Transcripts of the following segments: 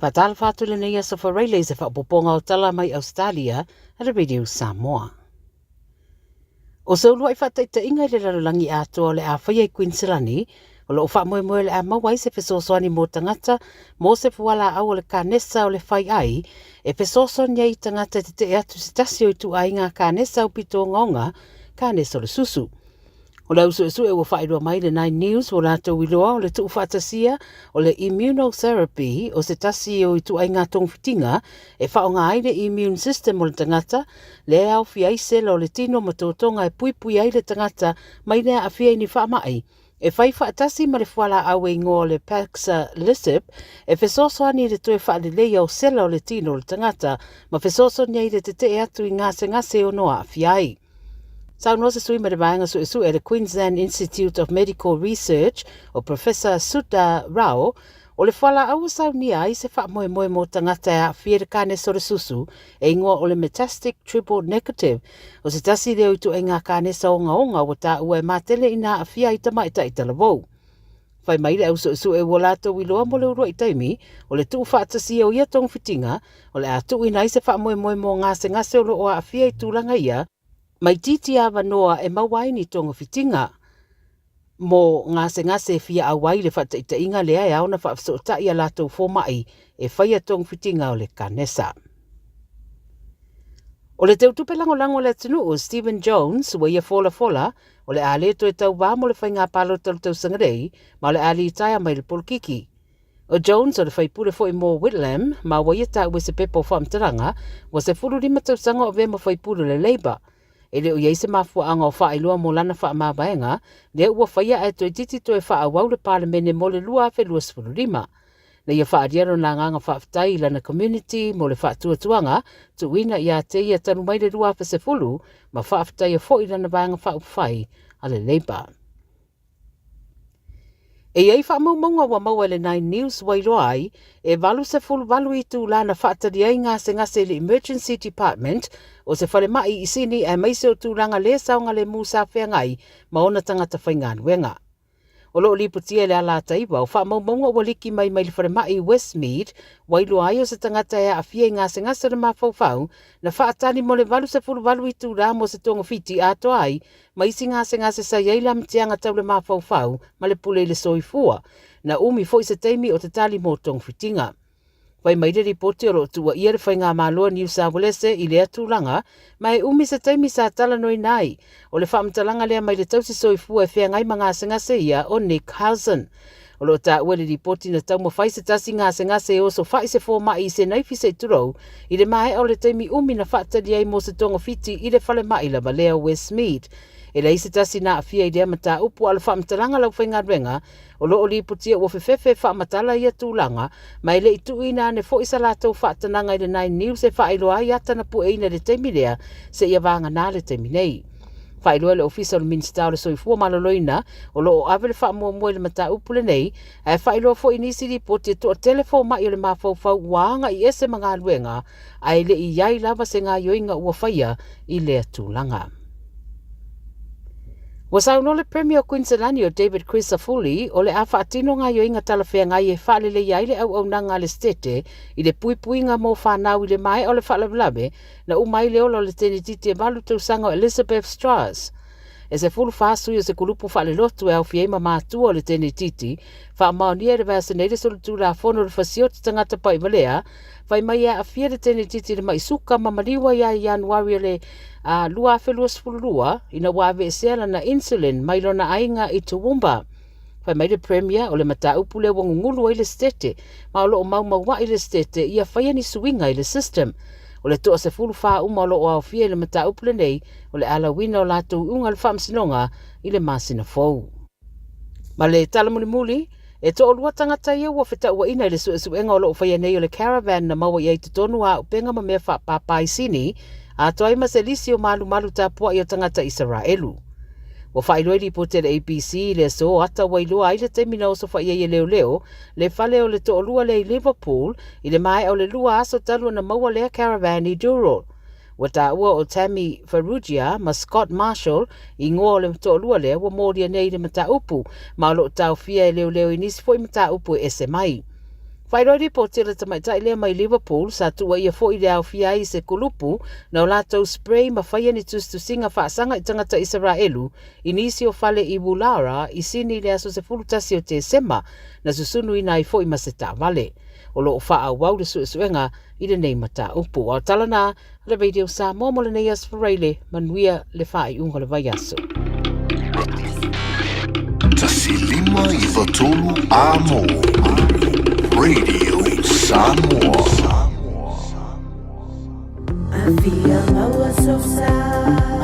Faatalofa atu lenei aso Faraile i se faaopoopoga o tala mai Ausetalia a le Radio Samoa. O se uluai faataitaiga i le lalolagi atoa o le a faia i Kuiniselani, o lo o faamoemoe o le a maua ai se fesoasoani mo tagata mo se fualaau o le kanesa o le fai ai e fesoasoani ai i tagata e tetee atu i se tasi o ituaiga kanesa aupito ogaoga, kanesa o le susu. O le au suesue ua faailoa mai le Nine News ua latou iloa o le tuufaatasia o le immunotherapy o se tasi o ituaiga togafitiga e faaaoga ai le immune system o le tagata, lea e aofia ai sela o le tino ma totoga e puipui ai le tagata mai le aafia i ni faamai, e fai faatasi ma le fualaau e igoa o le Paxalisib e fesoasoani i le toe faaleleia o sela o le tino o le tagata ma fesoasoani ai i le tetee atu i gasegase e ono aafia ai. Saunoa se sui mai le vaega suesue a le Queensland Institute of Medical Research o Professor Sudha Rao, o le fualaau ua saunia ai se faamoemoe mo tagata e aafia i le kanesa o le susu e igoa o le metastic triple negative, o se tasi lea o ituaiga kanesa ogaoga ua taua e matele ina aafia ai tamaitai talavou. Fai mai le au suesue ua latou iloa mo le uluai taimi, o le tuufaatasia o ia togafitiga, o le a tuuina ai se faamoemoe mo gasegase o lo o aafia i tulaga ia, ma itiiti avanoa e maua ai ni togafitiga mo gasegase e fia auai i le faataitaiga lea e ao ona faafesootai a latou fomai e faia togafitiga o le kanesa. O le teutupe lagolago a le atunuu, Stephen Jones, ua ia folafola, o le a le toe tauvā mo le faiga palota o le tausaga nei, ma o le a litaea mai le polokiki. O Jones o le faipule foi mo Whitlam, ma ua ia taua i se pepa o faamatalaga, ua 15 tausaga o avea ma faipule o le Labour. E le o i ai se mafuaaga o faailoa mo lana faamavaega, lea ua faia ae toeitiiti toe faaauau le Palemene mo le 2025. Na ia faaalia lona agaga faafetai i lana community mo le faatuatuaga tuuina ia te ia talu mai le 2010 ma faafetaia foi lana vaega faaupufai a le Labour. E i ai faamaumauga ua maua e le Nine News ua iloa ai, e 88 itulā na faatali ai gasegase i le Emergency Department o se falemai i Sini aemaise o tulaga le saogalemu sa feagai ma ona tagata faigaluega. O lo o lipotia e le Alataua o faamaumauga ua liki mai mai le falemai i Westmead ua iloa ai o se tagata e aafia i gasegase o le mafaufau na faatali mo le 88 itulā mo se togafiti atoa ai ma isi gasegase sa i ai le amatiaga tau le mafaufau ma le pule i le soifua. Na umi foi se taimi o te tali mo togafitiga. Fai mai le lipoti o lo o tuuaia le faigamalo a Niu Sauelese i lea tulaga, ma e umi se taimi sa talanoaina ai. O le faamatalaga lea mai le tausi soifua e feagai ma gasegase ia o Nick Housen. O lo o taua i le lipoti na taumafai se tasi gasegase e osofai se fomai i se naifi se i tulou i le maea o le taimi umi na faatali ai mo se togafiti i le falemai lava lea o Westmead. E leai se tasi na aafia i lea mataupu a o le faamatalaga a le aufaigaluega O lo o lipotia ua fefefe faamatala ia tulaga, ma e le i tuuina ane foi sa latou faatanaga i le Nine News e faailoa ai ata na pueina i le taimi lea seia vagana le taimi nei. Faailoa e le Ofisa o le Minisita o le Soifua Maloloina o lo o ave le faamuamua i le mataupu lenei, ae faailoa foi i nisi lipoti e toatele fomai o le mafaufau ua agai ese ma galuega ae le i i ai lava se gaoioiga ua faia i lea tulaga. Ua saunoa le Premier o Kuiniselani o David Crisafulli o le a faatino gaoioiga talafeagai e faaleleia ai le auaunaga a le Setete i le puipuiga mo fanau i le maea o le faalavelave na uma ai le ola o le tenetiti e 8 tausaga o Elizabeth Strauss. E 14 sui o se kulupu faalelotu e aofia ai ma matua o le tenetiti, faamaonia i le vaiaso nei le solitulafono o le fasioti tagata paivalea Fai mai e aafia le tenetiti i le mai suka ma maliu ai ia Ianuari o le 2022 ina ua aveesea lana insulin mai lona aiga i Toowoomba. Fai mai le Premier o le mataupu lea ua gugulu ai le Setete ma o lo o maumaua'i le Setete ia faia ni suiga i le system. O le toa 14 uma o lo o aofia i le mataupu lenei o le alauina o latou iuga i le faamasinoga i le masina fou. Ma le tala mulimuli, E toalua tagata ia ua fetauaina i le suesuega o lo o faia nei o le caravan na maua i ai totonu a auupega ma mea faapāpā i Sini, atoa ai ma se lisi o malumalu tapuai o tagata Isaraelu. Ua faailoa i lipoti a le ABC i le aso ata ua iloa ai le taimi na osofai ai e leoleo le fale o le toalua lea i Liverpool i le maea o le lua aso talu ona maua lea caravan i Dural. Ua taua o Tammy Farrugia ma Scott Marshall igoa o le toalua lea ua molia nei i le mataupu, ma o lo o taofia e leoleo i nisi foi mataupu e ese mai. Faailoa lipoti a le tamaitai lea mai Liverpool sa tuuaia foi i le aofia ai i se kulupu na o latou spray ma faia ni tusitusiga faasaga i tagata Isaraelu i nisi o fale i Woollahra i Sini i le aso 11 o Tesema na susunuina ai foi ma se taavale. O lo o faaauau le suesuega i lenei mataupu. A o tala na a le Radio Samoa mo lenei aso Faraile, manuia le faaiuga o le vaiaso. 1593 Amo Radio Samoa. Afia maua sosa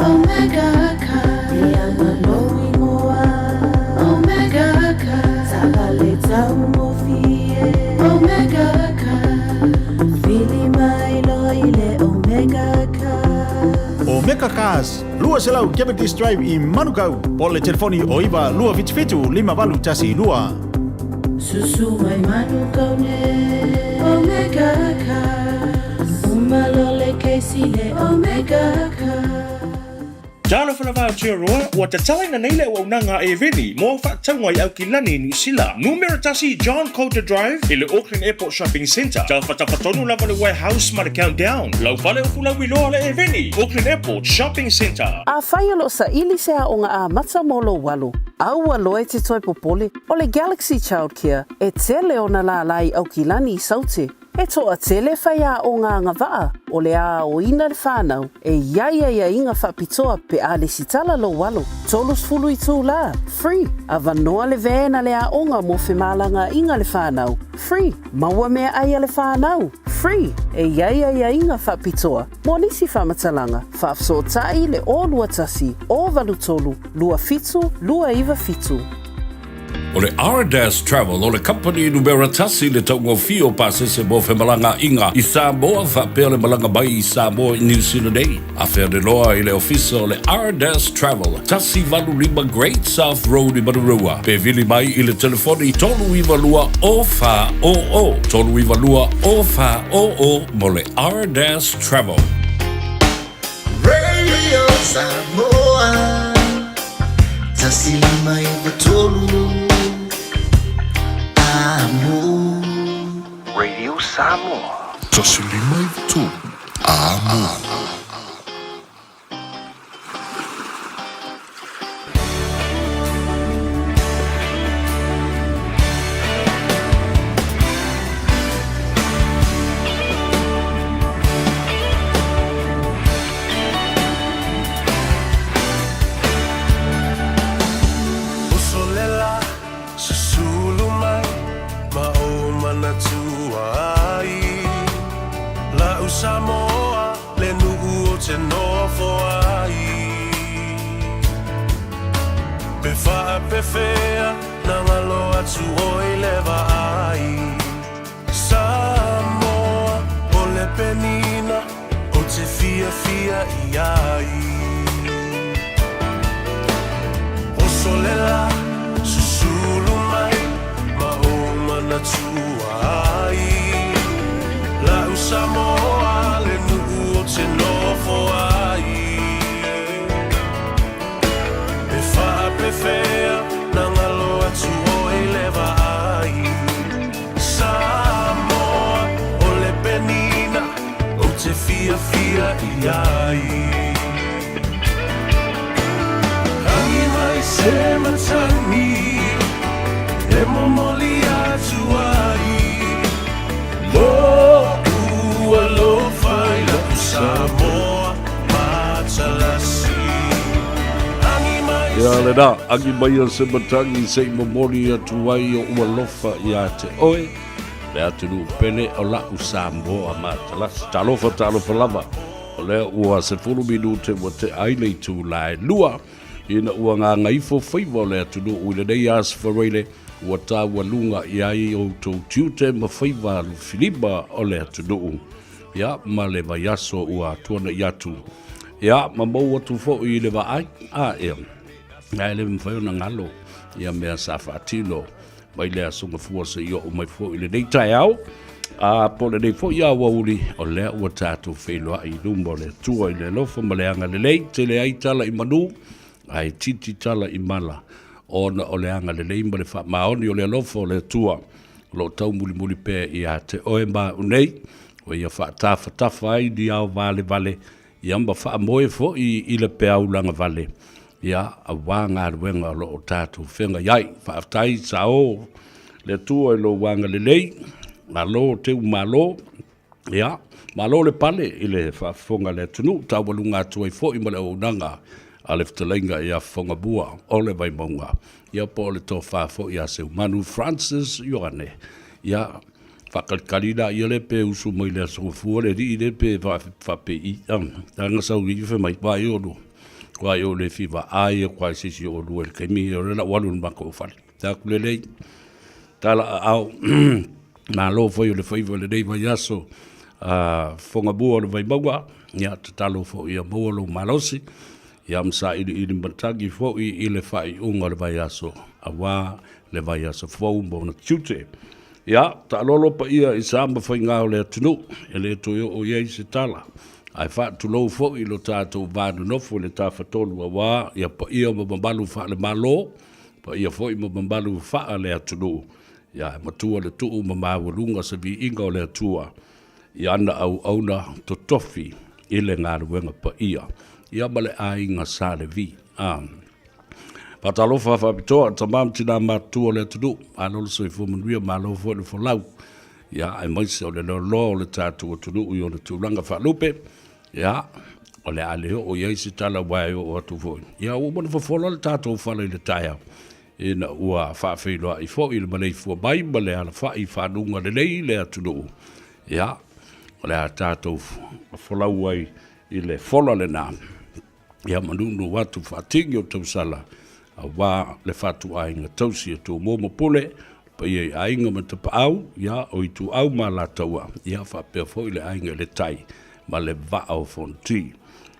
Omega Car Ia malo ingoa Omega Car Taavale taugofie Omega Car Vili mai loa i le Omega Car. Omega Cars, 200 Cavendish Drive i Manukau, po o le telefoni o 9 277 5812. Susu mai Manukau nei Omega Cars Uma loa le kesi le Omega Cars. Talofa lava Aotearoa, ua tatalaina nei le auaunaga a Aireni mo au faatauga i Aukilani, Niu Sila. Numera tasi John Coulter Drive i le Auckland Airport Shopping Centre. Tafatafa tonu lava le Warehouse ma le Countdown. Lau fale o Fulauiloa le Aireni, Auckland Airport Shopping Centre. Afai o lo o saili se aoga amata mo lou alo, aua loa e te toe popole, o le Galaxy Childcare e tele ona lālā i Aukilani i Saute. E toatele faiaoga agavaa o le a aoina le whanau e i ai aiaiga faapitoa pe a lesitala lou alo. 30 itulā, free, avanoa le van a le aoga mo femalagaaiga le whanau, free, maua meaai a le whanau, free, e i ai aiaiga faapitoa mo nisi faamatalaga, faafesootai le 021 083 27 297. O le Ardas Travel o le kamupani numera tasi i le taugofie o pasese mo femalagaaiga i Samoa faapea le malaga mai i Samoa i Niu Sila nei. Afe ane loa i le ofisa o le Ardas Travel, 185 Great South Road i Manurewa, pe vili mai i le telefoni 392 0400, 392 0400 mo le Ardas Travel. Radio Samoa 1593 Amo. Radio Samoa. 1593 Amo. Uso le la, susulu mai ma ou manatua ai. La'u Samoa le nuu ou te nofo ai. Pe faapefea na galo atu oe i le vaai. Samoa o le penina ou te fiafia i ai. Oso le la, susulu mai ma ou manatua ai. La'u Samoa le nuu ou te nofo ai. Pe faapefea na galo atu oe i le vaai. Samoa o le penina ou te fiafia i ai. Agi mai se matagi e momoli atu ai. Lo'u alofa i la'u Samoa matalasi. Agi mai Ia lena, agi maia se matagi se i momoli atu ai o'u alofa ia te oe, le atunuu pele o la'u Samoa matalasi. Talofa, talofa lava, o lea ua 10 minute ua tea ai le itula e lua, ina ua gagaifo faiva o le atunuu i lenei aso Faraile ua taualuga i ai outou tiute ma faiva alofilima o le atunuu. Ia, ma le vaiaso ua tuana'i atu. Ia, ma mou atu foi i le vaai, a ea, ae le mafai ona galo ia mea sa faatino mai le aso Gafua seia oo mai foi i lenei taeao. A po o lenei foi aoauli, o lea ua tatou feiloai i luma o le Atua i le alofa ma le agalelei, tele ai tala i manu, ae titi tala i mala, ona o le agalelei ma le faamaoni o le alofa o le Atua. O lo o taumulimuli pea ia te oe ma au nei, ua ia faatafatafa ai ni ao valevale, ia ma faamoe foi i le peau lagavale, ia, aua galuega o lo o tatou feagai ai. Faafetai sao le Atua i lou agalelei, malo teu malo, ia, malo le pale i le faafofoga a le atunuu, taualuga atu ai foi ma le auaunaga a le fetalaiga ia Fofogamua o le Vaimauga, ia po o le tofa foi ia Seumanu Francis Ioane, ia, faakalikali laia le pe usu mai le Aso Gafua le alii le pe faapei, leaga sau i fai mai, vaai oulua, vaai o le fia vaai atu lava i se isi o oulua i le taimi o lea o le a ou alu i le matou fale. Taku lelei, tala aao, malo foi o le faiva i lenei vaiaso, Fofogamua o le Vaimauga, ia tatalo foi ia maua lou malosi, ia ma sailiili matagi foi i le faaiuga o le vaiaso, aua le vaiaso fou ma ona tiute. Ia, taalolo paia i sa ma faiga o le atunuu, e le toe oo i ai se tala, ae faatulou foi i lo tatou va nonofo i le Tafatolu aua ia paia ma mamalu faale-Malo, paia foi ma mamalu faale-atunuu, ia e matua le tuu ma maualuga se viiga o le Atua i ana auauna totofi i le galuega paia, ia ma le aiga Sa Levi. A. Faatalofa faapitoa i tama ma tina matutua o le atunuu, malo le soifua manuia, malo foi le folau, ia aemaise o le loaloa o le tatou atunuu i ona tulaga faalupe, ia o le a le oo i ai se tala aua e oo atu foi, ia ua uma ona fofola le tatou fala i le taeao, ina ua faafeiloai foi le maleifua mai ma le alafai i fanuga lelei le atunuu, ia o le a tatou folau ai i le fola lena. Ia ma nuunuu atu faatini o tausala aua le fatuaiga tausi a Tumua ma Pule, le paia i aiga ma Tapaau, ia o Ituau ma Alataua, ia faapea foi le aiga i le tai ma le vaa o Fonoti.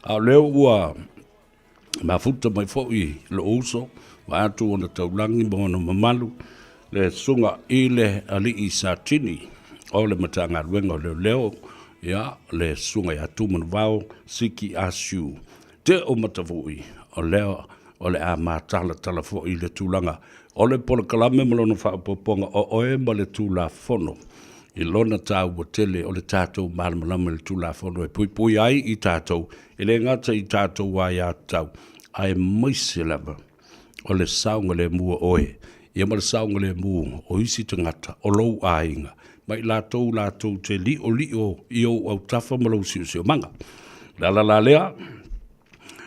A o lea ua mafuta mai foi lou uso, vaeatu ona taulagi ma ona mamalu, le susuga i le Alii Satini o le Matagaluega o Leoleo, ia, le susuga ia Tumanuvao Siki Asiu Te o Matavui, o lea o le a matalatala foi i le tulaga o le polokalame ma lona faaopoopoga o oe ma le Tulafono i lona taua tele o le tatou malamalama i le Tulafono e puipui ai i tatou, e le gata i tatou aiatatau, aemaise lava o le saogalemu o oe, ia ma le saogalemu o isi tagata o lou aiga, ma i latou latou te liolio i ou autafa ma lou siosiomaga. O le ala la lea,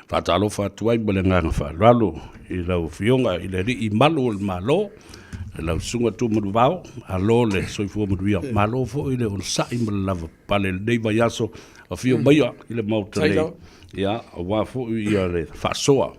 faatalofa atu ai ma le agaga faaaloalo i lau Afioga i le Alii Malu o le Malo, lau Susuga Tumanuvao, malo le soifua manuia, malo foi le onosai ma le lavapapale i lenei vaiaso, afio maia i le Maota nei, ia, aua foi ia le faasoa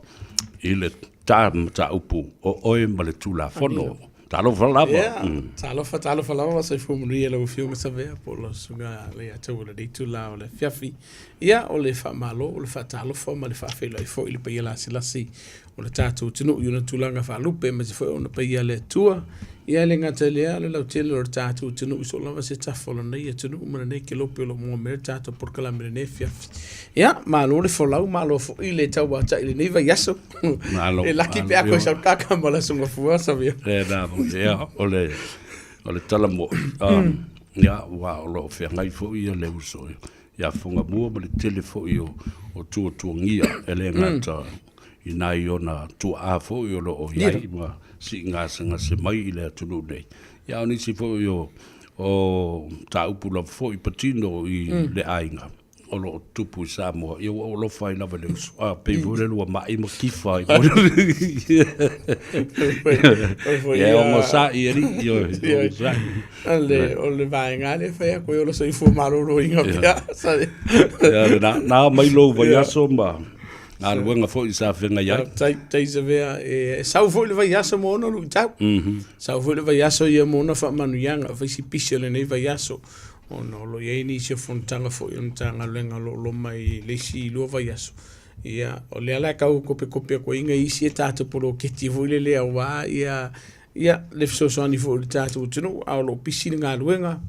i le ta mataupu o oe ma le Tulafono. Talofa lava. Yeah. Mm. Talofa, talofa lava, soifua manuia lau Afioga Savea po o lau Susuga Leiataua i lenei itula o le afiafi. Ia, o le faamalo, o le faatalofa ma le faafeiloai foi i le paia lasilasi o le tatou atunuu i ona tulaga faalupe aemaise foi ona paia le Atua. Ia e le gata i lea, o le lautele o le tatou atunuu i so o lava se tafa o lenei atunuu ma lenei kelope o lo o maua mai ai le tatou polokalame i lenei afiafi. Ia, malo le folau, malo foi le tauatai i lenei vaiaso. Malo. E laki pe a koe sau kaka ma la sunga fua Savea. E nā, ia, o le, o le tala mo'i. Um, ia, ua o lo o feagai foi ia le uso ia Fogamua ma le tele foi o, o tuatuagia e le gata mm. i nai ona tuaa foi o lo o i ai ma siigasegase mai i le atunuu nei. Ia, o nisi foi o, o mataupu lava foi patino i mm. le aiga o lo o tupu i Samoa, ia ua ou alofa ai lava i le uso. A, pei foi le lua mai ma kifa ai. Ia, o ngosa'i e alii, ioe, o ngosa'i. Le, o le vaega lea e fai atu ai o le soifua maloloina pea. Ia, na, na mai lou vaiaso ma galuega foi sa feagai ai. Tai, tai Savea, e sau foi le vaiaso mo ona luitau. Mm -hmm. Sau foi le vaiaso ia mo ona faamanuiaga, fai si pisi o lenei vaiaso. Ona o lo o i ai nisi o fonotaga foi o le Matagaluega o lo o loma i le isi 2 vaiaso. Ia, o lea la e tau kopekope atu ai isi a tatou poloketi foi lele aua ia ia le fesoasoani foi i le tatou atunuu, a o lo o pisi le galuega,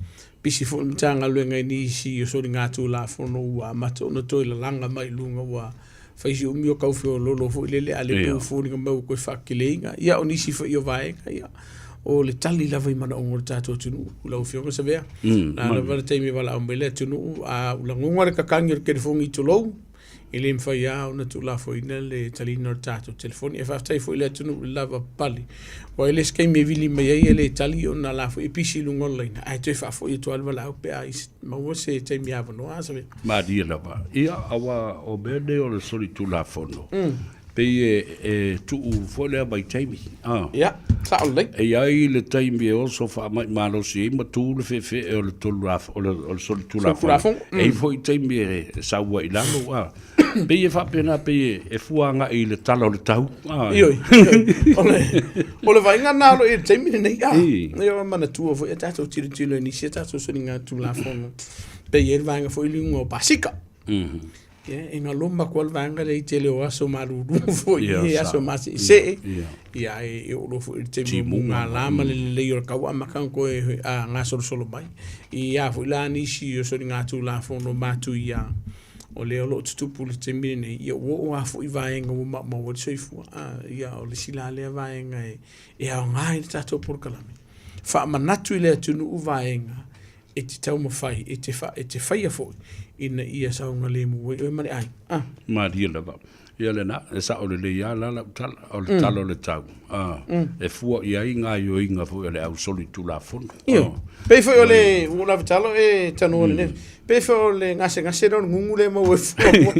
pisi foi le Matagaluega i nisi o soligatulafono ua amata ona toe lalaga mai i luga ua fai si umi o tau feoloolo foi lele a le pei o foliga mai ua toe faateleina. Ia o nisi foi o vaega ia. o le tali lava i manaoga o le tatou atunuu lau Afioga Savea. La lava le taimi e valaau mai le atunuu a ua lagoga le kakagi o le telefoni tulou, e le mafai lava ona tuulafoina le taliina o le tatou telefoni. E faafetai foi i le atunuu i le lavapapale, aua e le o se taimi e vili mai ai e le tali ona o la foi e pisi i luga o le laina, ae toe faafoi atu lava le valaau pe a maua se taimi avanoa. A Savea? Malie lava. Ia, aua o mea nei o le solitulafono, pei e tuu foi lea vaitaimi. Ah. Ia, sao lelei. E i ai le taimi e oso faamai malosi ai ma tu le feefee o le tolulafo, o le, o le solitulafono. E i ai foi taimi e sau ai i lalo, ah. Pei e faapena, pei e, e fua agai i le tala o le tau. Ah. Ioe, ioe. O le, o le vaaiga lena o lo o i ai i le taimi lenei, ah. Ia, manatua foi a tatou tilotilo i nisi a tatou soligatulafono. Pei e i ai le vaega foi i luga o pasika. Ia, e galoma atu lava le vaega lea i tele o aso malulu foi, e aso maseesee. Ia, e oo loa foi i le taimi o mugala ma le lelei o le kau amata ona toe gasolosolo mai. I a foi la nisi o soligatulafono matuia o lea o lo o tutupu i le taimi lenei, ia ua oo lava foi vaega ua maumau ai le soifua. Ia, o le isi la lea vaega e aoga i le tatou polokalame, faamanatu i le atunuu vaega e te taumafai, e te, fa, e te faia foi ina ia saogalemu ai oe ma le aiga. Ah. Malie lava. Ia lena, e sao lelei lava la lau tala, o le tala o le tau. Ah, E fua i ai gaoioiga foi a le au solitulafono. Ioe. Ah. Pei foi o le, ua ou lava talo e tanoa lenei. Pei foi o le gasegase lea o le gugu lea e maua e fua mua.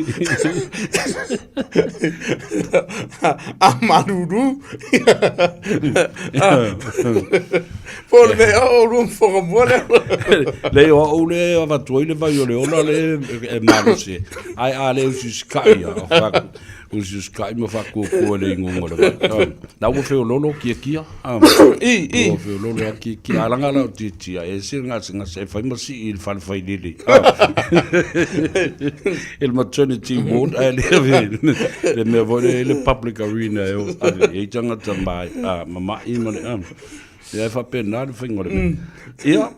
A malulu. Po o le mea o lua fofoga mua lea. Leai o au lea e avatu ai le vai o le ola lea e malosi ai. Ae a le usiusikai ia, o faku, usiusikai ma faakuakua i le iguga o le vai. La ua feololo kiakia. I, i. Ua feololo lava kiakia. A laga la o tiatia, e ese le gasegase e fai ma sii i le fale failele. I le maternity ward, ae le ave le mea foi lea i le public arena e o ave i ai tagata mamai ma le. Ia e faapena le faiga o le mea. Ia,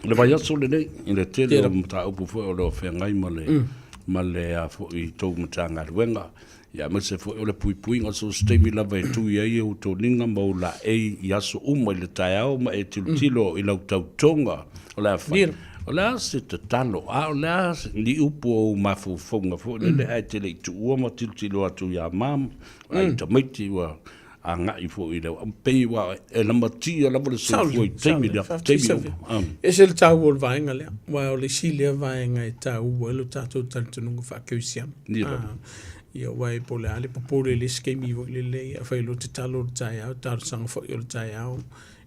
le vaiaso lenei, i le tele o mataupu foi o lo o feagai ma le, ma le a foi tou Matagaluega, ia aemaise foi o le puipuiga, so o se taimi lava e tui ai ou toniga ma ou laei i aso uma i le taeao ma e tilotilo i lau tautoga o le a fai. O le a se tatalo, a o le a ni upu o ou mafaufauga foi lele ae te le i tuua ma tilotilo atu ia mama, ai tamaiti ua agai foi i le pei ua e lamatia lava le soifua i taimi lea, taimi uma. E ese le taua o le vaega lea, aua o le isi lea vaega e taua ai lo tatou talitonuga faa-kerisiano. Ia, aua e po o le a le popole i le isi taimi foi lele, ia fai loa tatalo o le taeao, talosaga foi o le taeao,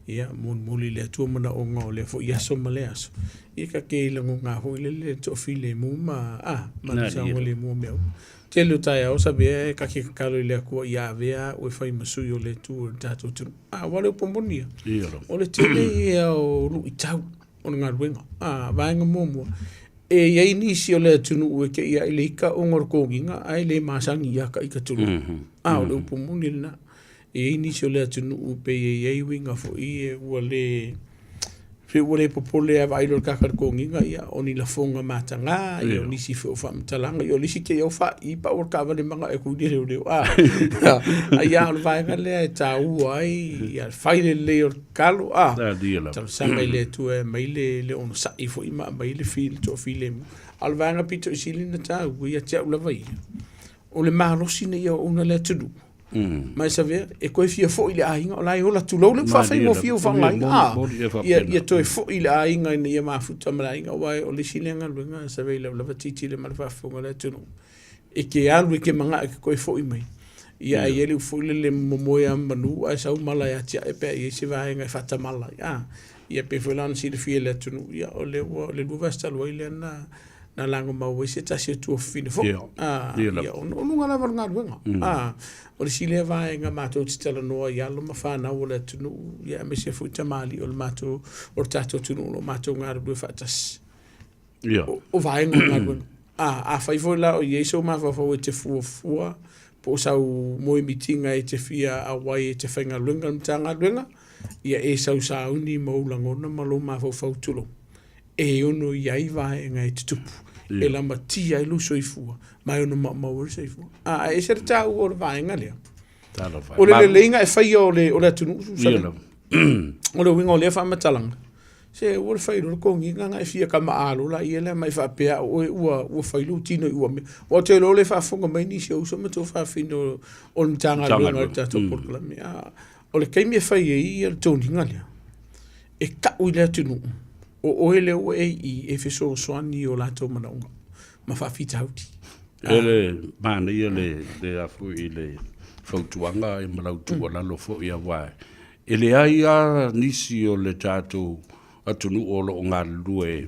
ia molimoli i le Atua manaoga o lea foi aso ma lea aso. Ia ta te lagona foi lele le toafilemu ma, ma le saogalemu o mea uma. Tele o taeao sa avea e kake tatalo i le Atua ia avea au e fai ma sui o le Atua i le tatou atunuu. A, aua o le upu moni ia, o le tele ia o luitau o le galuega. A, vaega muamua, e i ai nisi o le atunuu e te i ai le ika ona o le toniga ae le masani ia ka ika tulou. A, o le upu moni lena. E i ai nisi o le atunuu pei e i ai uiga foi ua le pei ua le popole a vaai loa i le tagata i le toniga, ia o ni lafoga mataga, ia o nisi foi o faamatalaga, ia o le isi te i au faai pau o le taavale manao e tui le leoleo. A, ia o le vaega lea e taua ai ia le fai lelei o le tatalo, a, talosaga i le Atua e aumai le le onosai foi ma aumai le le toafilemu. A o le vaega pito i sili ona taua ia te au lava ia, o le malosi ina ia ouna le atunuu. Ma e savea, e toe fia foi i le aiga, o la e ola tulou le faafaigofie o faaaogaina. A, ia, ia toe foi i le aiga ina ia mafuta ma le aiga, aua o le isi lea galuega e savea i lau lava tilotilo ma le faafofoga a le atunuu. E te alu e te manao e te toe foi mai, ia ae i ai le upu foi lele, momoe lava manu ae sau mala e atiae pe a i ai se vaega e faatamala ai. A, ia pei foi la ona silafia e le atunuu, ia o lea ua, o le lua vaiaso talu ai lea na na lagomau ai se tasi o tuafafine foi. Ia, ona o luga lava o le galuega. O le isi lea vaega matou te talanoa i alo ma fanau o le atunuu, ia aemaise foi tamalii o le matou, o le tatou atunuu o lo o matou galulue faatasi. O vaega o le galuega. Afai foi la o i ai sou mafaufau e te fuafua po o sau moemitiga e te fia auai e te faigaluega i le Matagaluega, ia e sausauni ma ou lagona ma lou mafaufau tulou. e ono i ai vaega e tutupu e lamatia ai lou soifua ma e ono maumau ai le soifua. A, e ese le taua o le vaega lea. O le leleiga e faia o le atunuu, Ia lava. O le uiga o lea faamatalaga, se ua le fai loa le togiga na e fia kamaalo laia lea ma e faapea au oe ua ua fai lou tino i ua mea. Aua ou te iloa o lea e faafofoga mai nisi o uso ma tuafafine o o le Matagaluega o le tatou polokalame. A o le taimi e fai ai le toniga lea, e tau i le atunuu o oe lea ua e i i e fesoasoani i o latou manaoga ma faafitauli. E le manaia le le a foi i le fautuaga ma lau tuualalo foi aua e leai lava nisi o le tatou atunuu o lo o galulue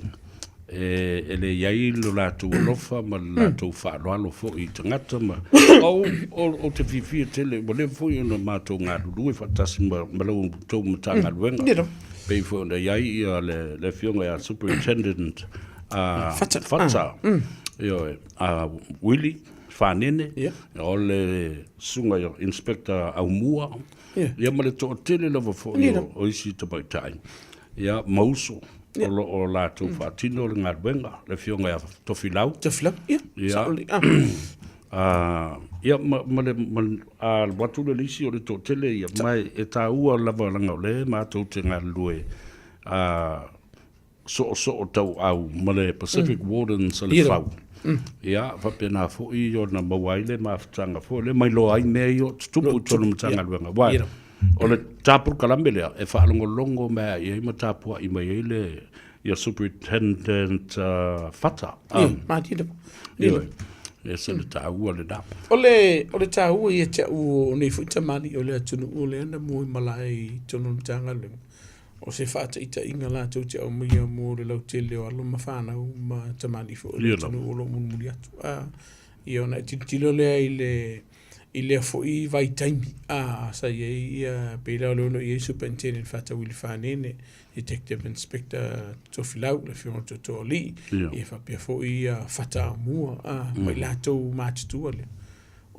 e le i ai lo latou alofa ma le latou faaaloalo foi i tagata ma ou te fiafia tele ua leva foi ona matou galulue faatasi ma la outou Matagaluega pei foi ona i ai le Afioga ia Superintendent Fata, ioe, a Willie Fanene, o le Susuga ia Inspector Aumua, ia ma le toatele lava foi o isi tamaitai, ia ma uso o lo o latou faatino le galuega, le Afioga ia Tofilau. Tofilau, ia, sao lelei. Ia ma le a alu atu le lisi o le toatele ia, ma e taua lava leaga o lea matou te galulue soosoo tauau ma le Pacific Wardens a le Fau. Ia, faapena foi ona maua ai le mafutaga foi lea ma iloa ai mea ia o tutupu i totonu o Matagaluega. Aua o le ta polokalame lea e faalogologo mai i ai ma tapuai mai ai le ia Superintendent Fata. Ia, malie lava. Ioe, e ese le taua lena. O le taua ia te au o nei foi tamalii o le atunuu lea na mua i malae i totonu o le Matagaluega, O se faataitaiga latou te aumaia mo le lautele o alo ma fanau ma tamalii foi o le atunuu o lo o mulimuli atu. A, ia ona e tilotilo lea i le i lea foi vaitaimi a sa i ai ia pei la o le ono i ai Superintendent Faatauili Fanene, Detective Inspector Tofilau, le Afioga i le Tootooalii, ia faapea foi ia Fataamua a, ma i latou matutua lea.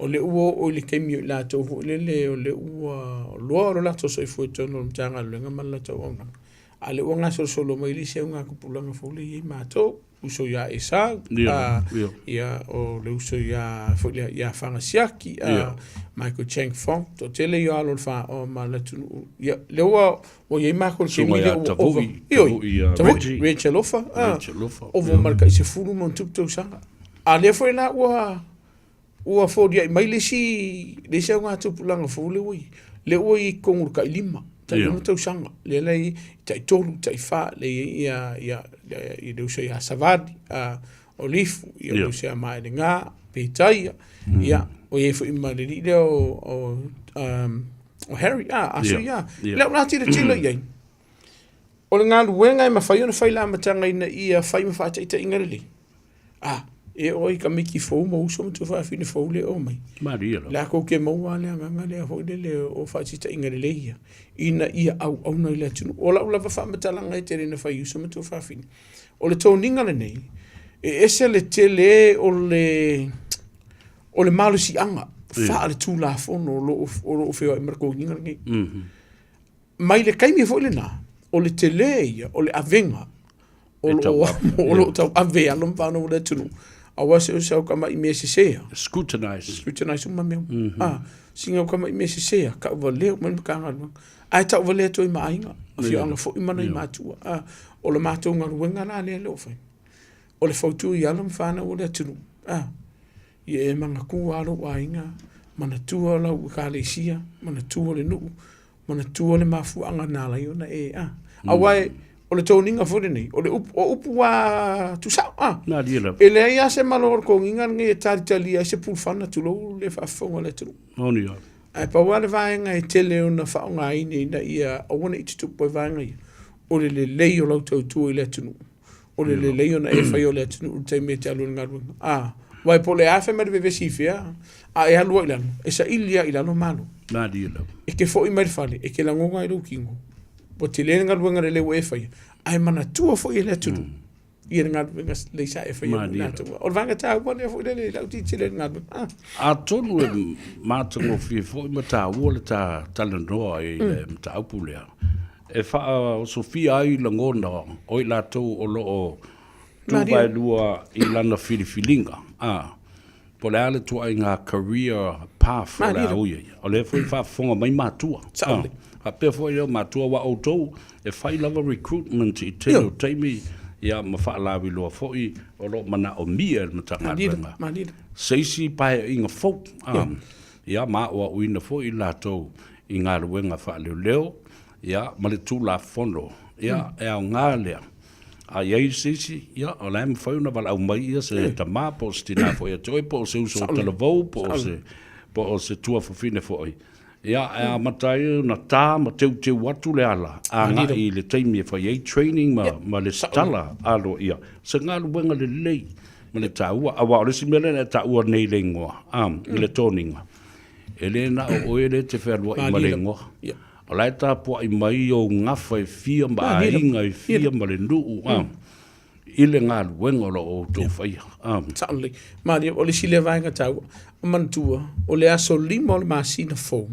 O lea ua oo i le taimi o i latou foi lele o lea ua loa lo latou soifua i totonu o le Matagaluega ma le latou auaunaga, a o lea ua gasolosolo mai le isi augatupulaga fou lea e i ai matou, uso ia Esau, ia, o le uso ia foi lea ia Fagasiaki, Michael Chang Fong, toatele ia o alo o le faaoa ma le atunuu. Ia, lea ua ua i ai matou i le taimi lea ua ova. Ioe, Tavui, Reg Alofa, ova ma le tai 10 ma ona tupu tausaga. A o lea foi la ua Ua folia'i mai le isi, le isi augatupulaga fou lea ua i ai, lea ua i totonu o le tailima, tailima tausaga, lea la e i ai taitolu, taifa, lea e i ai ia, ia, ia le uso ia Savali, a, o Lifu, ia le uso ia Maelega, Pitaia, ia, ua i ai foi ma le alii lea o, o, um, o Harry, a, a sui ia. Lea o le a tilotilo i ai, o le galuega e mafai ona fai i le amataga ina ia fai ma faataitaiga lelei, A, e oo i tamaiti fou ma uso ma tuafafine fou lea e omai. Malie lava. Latou te maua lava le agaga lea foi lele o faataitaiga lelei ia, ina ia auauna i le atunuu. O lau lava faamatalaga e tele ina fai i uso ma tuafafine, o le toniga lenei, e ese le tele o le o le malosiaga faaletulafono o lo o feoai ma le toniga lenei. Mai le taimi foi lena, o le tele ia o le avega o lo o tauave e alo ma fanau o le atunuu, aua se o se aukama'i mea sese. Scrutinize. Scrutinize uma mea uma. Ah, sina aukama'i mea sese, tauvalea uma le Matagaluega. Ae tauvalea atu ai ma aiga, afioaga foi ma nai matua. Ah, o le matou galuega la lea o lo o fai, o le fautua i alo ma fanau o le atunuu. Ah, ia e manatua lava lou aiga, manatua lau ekalesia, manatua le nuu, manatua le mafuaaga na ala ai ona e a. Aua e, o le toniga foi lenei, o le upu, o upu lava tuusao a. Malie lava. E leai lava se malo o le toniga lenei e talitalia ai se pulufana tulou le faafofoga a le atunuu. Moni lava. Ae pau lava le vaega e tele ona faaaogaina ina ia aua ne i tutupu ai vaega ia, o le lelei o lau tautua i le atunuu. O le lelei ona e faia o le atunuu i le taimi e te alu ai i le galuega. A, aua po o le a fai mai le vevesi i fea, a e alu ai i lalo, e saili lava i lalo malo. Malie lava. E te foi mai le fale, e te lagona ai lou tino, ua tele le galuega lelei ua e faia, ae manatua foi e le atunuu ia le galuega lelei sa e faia mo i latou. O le vaega taua lea foi lele i lau tilotilo i le galuega. Atonu e matagofie foi ma taua le ta talanoa i le mataupu lea, e faaosofia ai lagona o i latou o lo o tuvaelua i lana filifiliga, a, po o le a le ituaiga career path o le a ui ai. O lea foi e faafofoga mai matua. Faapea foi lea o matua aua outou e fai lava recruitment i tele o taimi ia ma faalauiloa foi o lo o manaomia e le Matagaluega se isi paeaiga fou ia ma aoaoina foi i latou i galuega faaleoleo ia ma le Tulafono ia e aoga lea. A i ai se isi, ia, o la e mafai ona valaau mai ia se tama po o se tina foi ia te oe, po o se uso talavou, po o se, po o se tuafafine foi. Ia, e amata ai ona ta ma teuteu atu le ala agai i le taimi e fai ai training ma, ma lesitala aloaia. Se galuega lelei ma le taua, aua o le isi mea lea na e taua nei i le igoa, a, i le toniga, e le na o oe lea e te fealuai ma le igoa. O la e tapuai mai ou gafa e fia ma aiga e fia ma le nuu a, i le galuega o lo o outou faia. A. Sao lelei. Malie, o le isi lea vaega taua, manatua, o le aso 5 o le masina fou,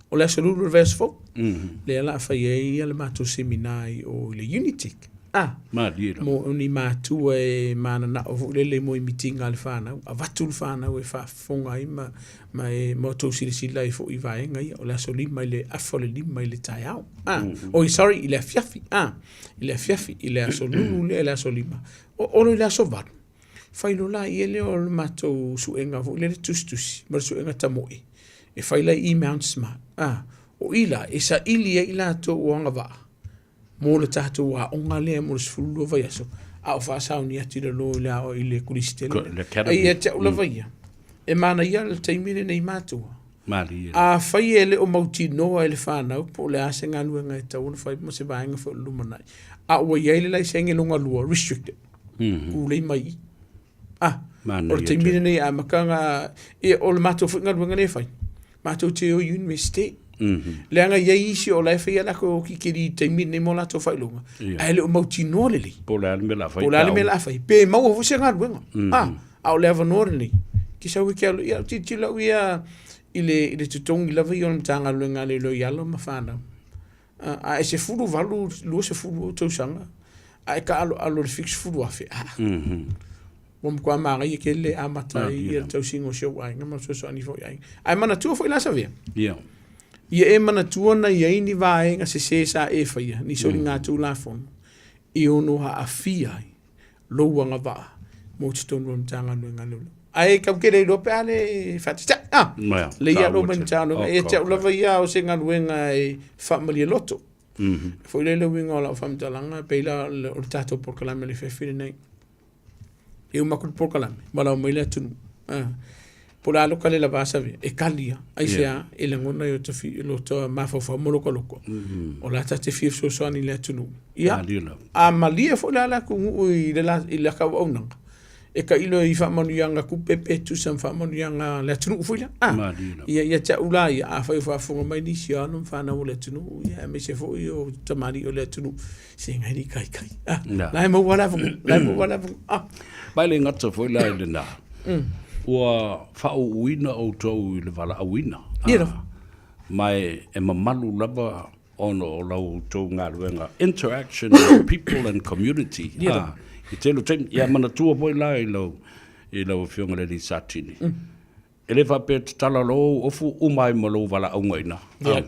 o le aso 2 o le vaiaso fou, lea o le a fai ai le matou seminar i o i le Unitec. A, Malie lava. mo ni matua e mananao foi lele mo i mitinga a le fanau, avatu le fanau e faafofoga ai ma, ma e ma outou silasila ai foi i vaega ia, o le aso 5 i le afa o le 5 i le taeao. A, oi sorry, i le afiafi, a, i le afiafi, i le aso lulu lea i le aso 5. O, o i le aso 8, fai loa laia lea o le matou suega foi lele tusitusi ma le suega tamoe, e fai la i Mount Smart. A, o i la e saili ai i latou o agavaa mo le tatou aoga lea mo le 12 vaiaso, a o faasauni atu i lalo i le ao i le Kolisi tele lea. Academy. Ia te au lava ia, e manaia le taimi lenei matua. Malie. Afai e le o mautinoa e le fanau po o le a se galuega e tatau ona fai ma se vaega foi o le lumanai, a ua i ai le laisene lona lua, restricted, tulei mai i i. Ah, Manaia o le taimi tele. lenei e amata ona, ia, o le matou foi galuega lea e fai, matou te o i Universite. Leaga e i ai isi o la e fai a latou okikeli i le taimi lenei mo latou faailoga, ae le o mautinoa lelei. Po o le a le mea o le a fai Po o le a le pe a mea o le a fai, pe maua foi se galuega. Ah, a o le avanoa lenei, ke sau e ke alo, ia, tilotilo au ia i le, i le totogi lava ia o le Matagaluega a Leoleo i alo ma fanau. A, a e 18, 20 ou tausaga, a e taaloalo i le 70,000, a, ua matua manaia tele le amata ai ia le tausiga o si ou aiga ma le fesoasoani foi i aiga. Ae manatua foi la Savea, ia e manatua na i ai ni vaega sese sa e faia, ni soligatulafono e ono aafia ai lou agavaa mo totonu o le Matagaluega a Leoleo. Ae tatou te le iloa pe a le faataitai. Ah, Mea, le ia taua lo mai tele. Matagaluega. Oh, Ia te au okay. lava ia o se galuega e faamalie loto. Foi lea le uiga o lau faamatalaga, pei la o le tatou polokalame o le fefi lenei. E uma atu le polokalame, valaau mai le atunuu. Ah, po o le a lota le lava Savea, e kali lava. Aisea, e lagona i ota fi, lota mafaufau ma lota loto. O la ta te fia fesoasoani i le atunuu. Ia, Malie lava. a malie foi la le atunuu i le la, i laka auaunaga, e tailo i faamanuiaga tupe pe tusa ma faamanuiaga a le atunuu foi lea. Ah, Malie lava. ia, ia te au la ia, afai o faafofoga mai nisi o alo ma fanau o le atunuu, ia, aemaise foi o tamalii o le atunuu, se ngai le ikaika. Ah, Na. la e maua le avanoa, la e maua le avanoa. Ah, Ma e le gata foi la i lena, ua faauuina outou i le valaauina. Ia lava. Ma e, e mamalu lava ona o lau outou galuega interaction with people and community. Ia lava. I tele o taimi, ia manatua foi la i lau, i lau Afioga i le alii Satini. E le faapea e tatala loa ou ofu uma ai ma lou valaauga i ina. Ia.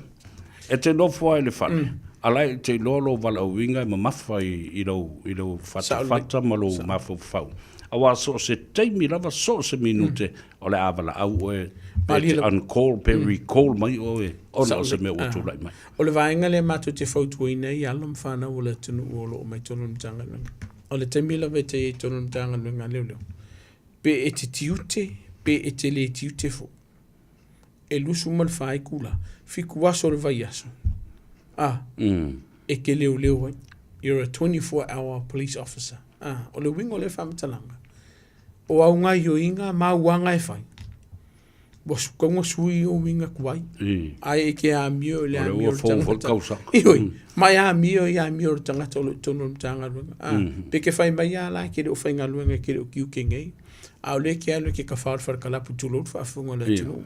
E te nofo lava i le fale, a la e te iloa lou valaauina e mamafa i lou, i lou fatafata ma lou mafaufau. Aua so o se taimi lava, so o se minute, o le a valaau oe, pe te uncall, pe recall mai oe, ona o se mea ua tulai mai. O le vaega lea matou te fautuaina ai alo ma fanau o le atunuu o lo o mai totonu o le Matagaluega. O le taimi lava e te i ai i totonu o le Matagaluega a Leoleo, pe e te tiute, pe e te le tiute foi. E 24 itula, fitu aso o le vaiaso, a, e te leoleo ai. You're a 24 hour police officer. A, o le uiga o lea faamatalaga, o au gaioiga ma au aga e fai, ua tau sui ou uiga tuai. Ae e te amio i le amio o le tagata. Ioe, ma e amio i amio o le tagata o lo o i totonu o le Matagaluega. A, pe ke fai mai lava la e te le o faigaluega e te le o tiute nei, a o lea e te alu e te tafao i le falekalapu tulou le faafofoga a le atunuu,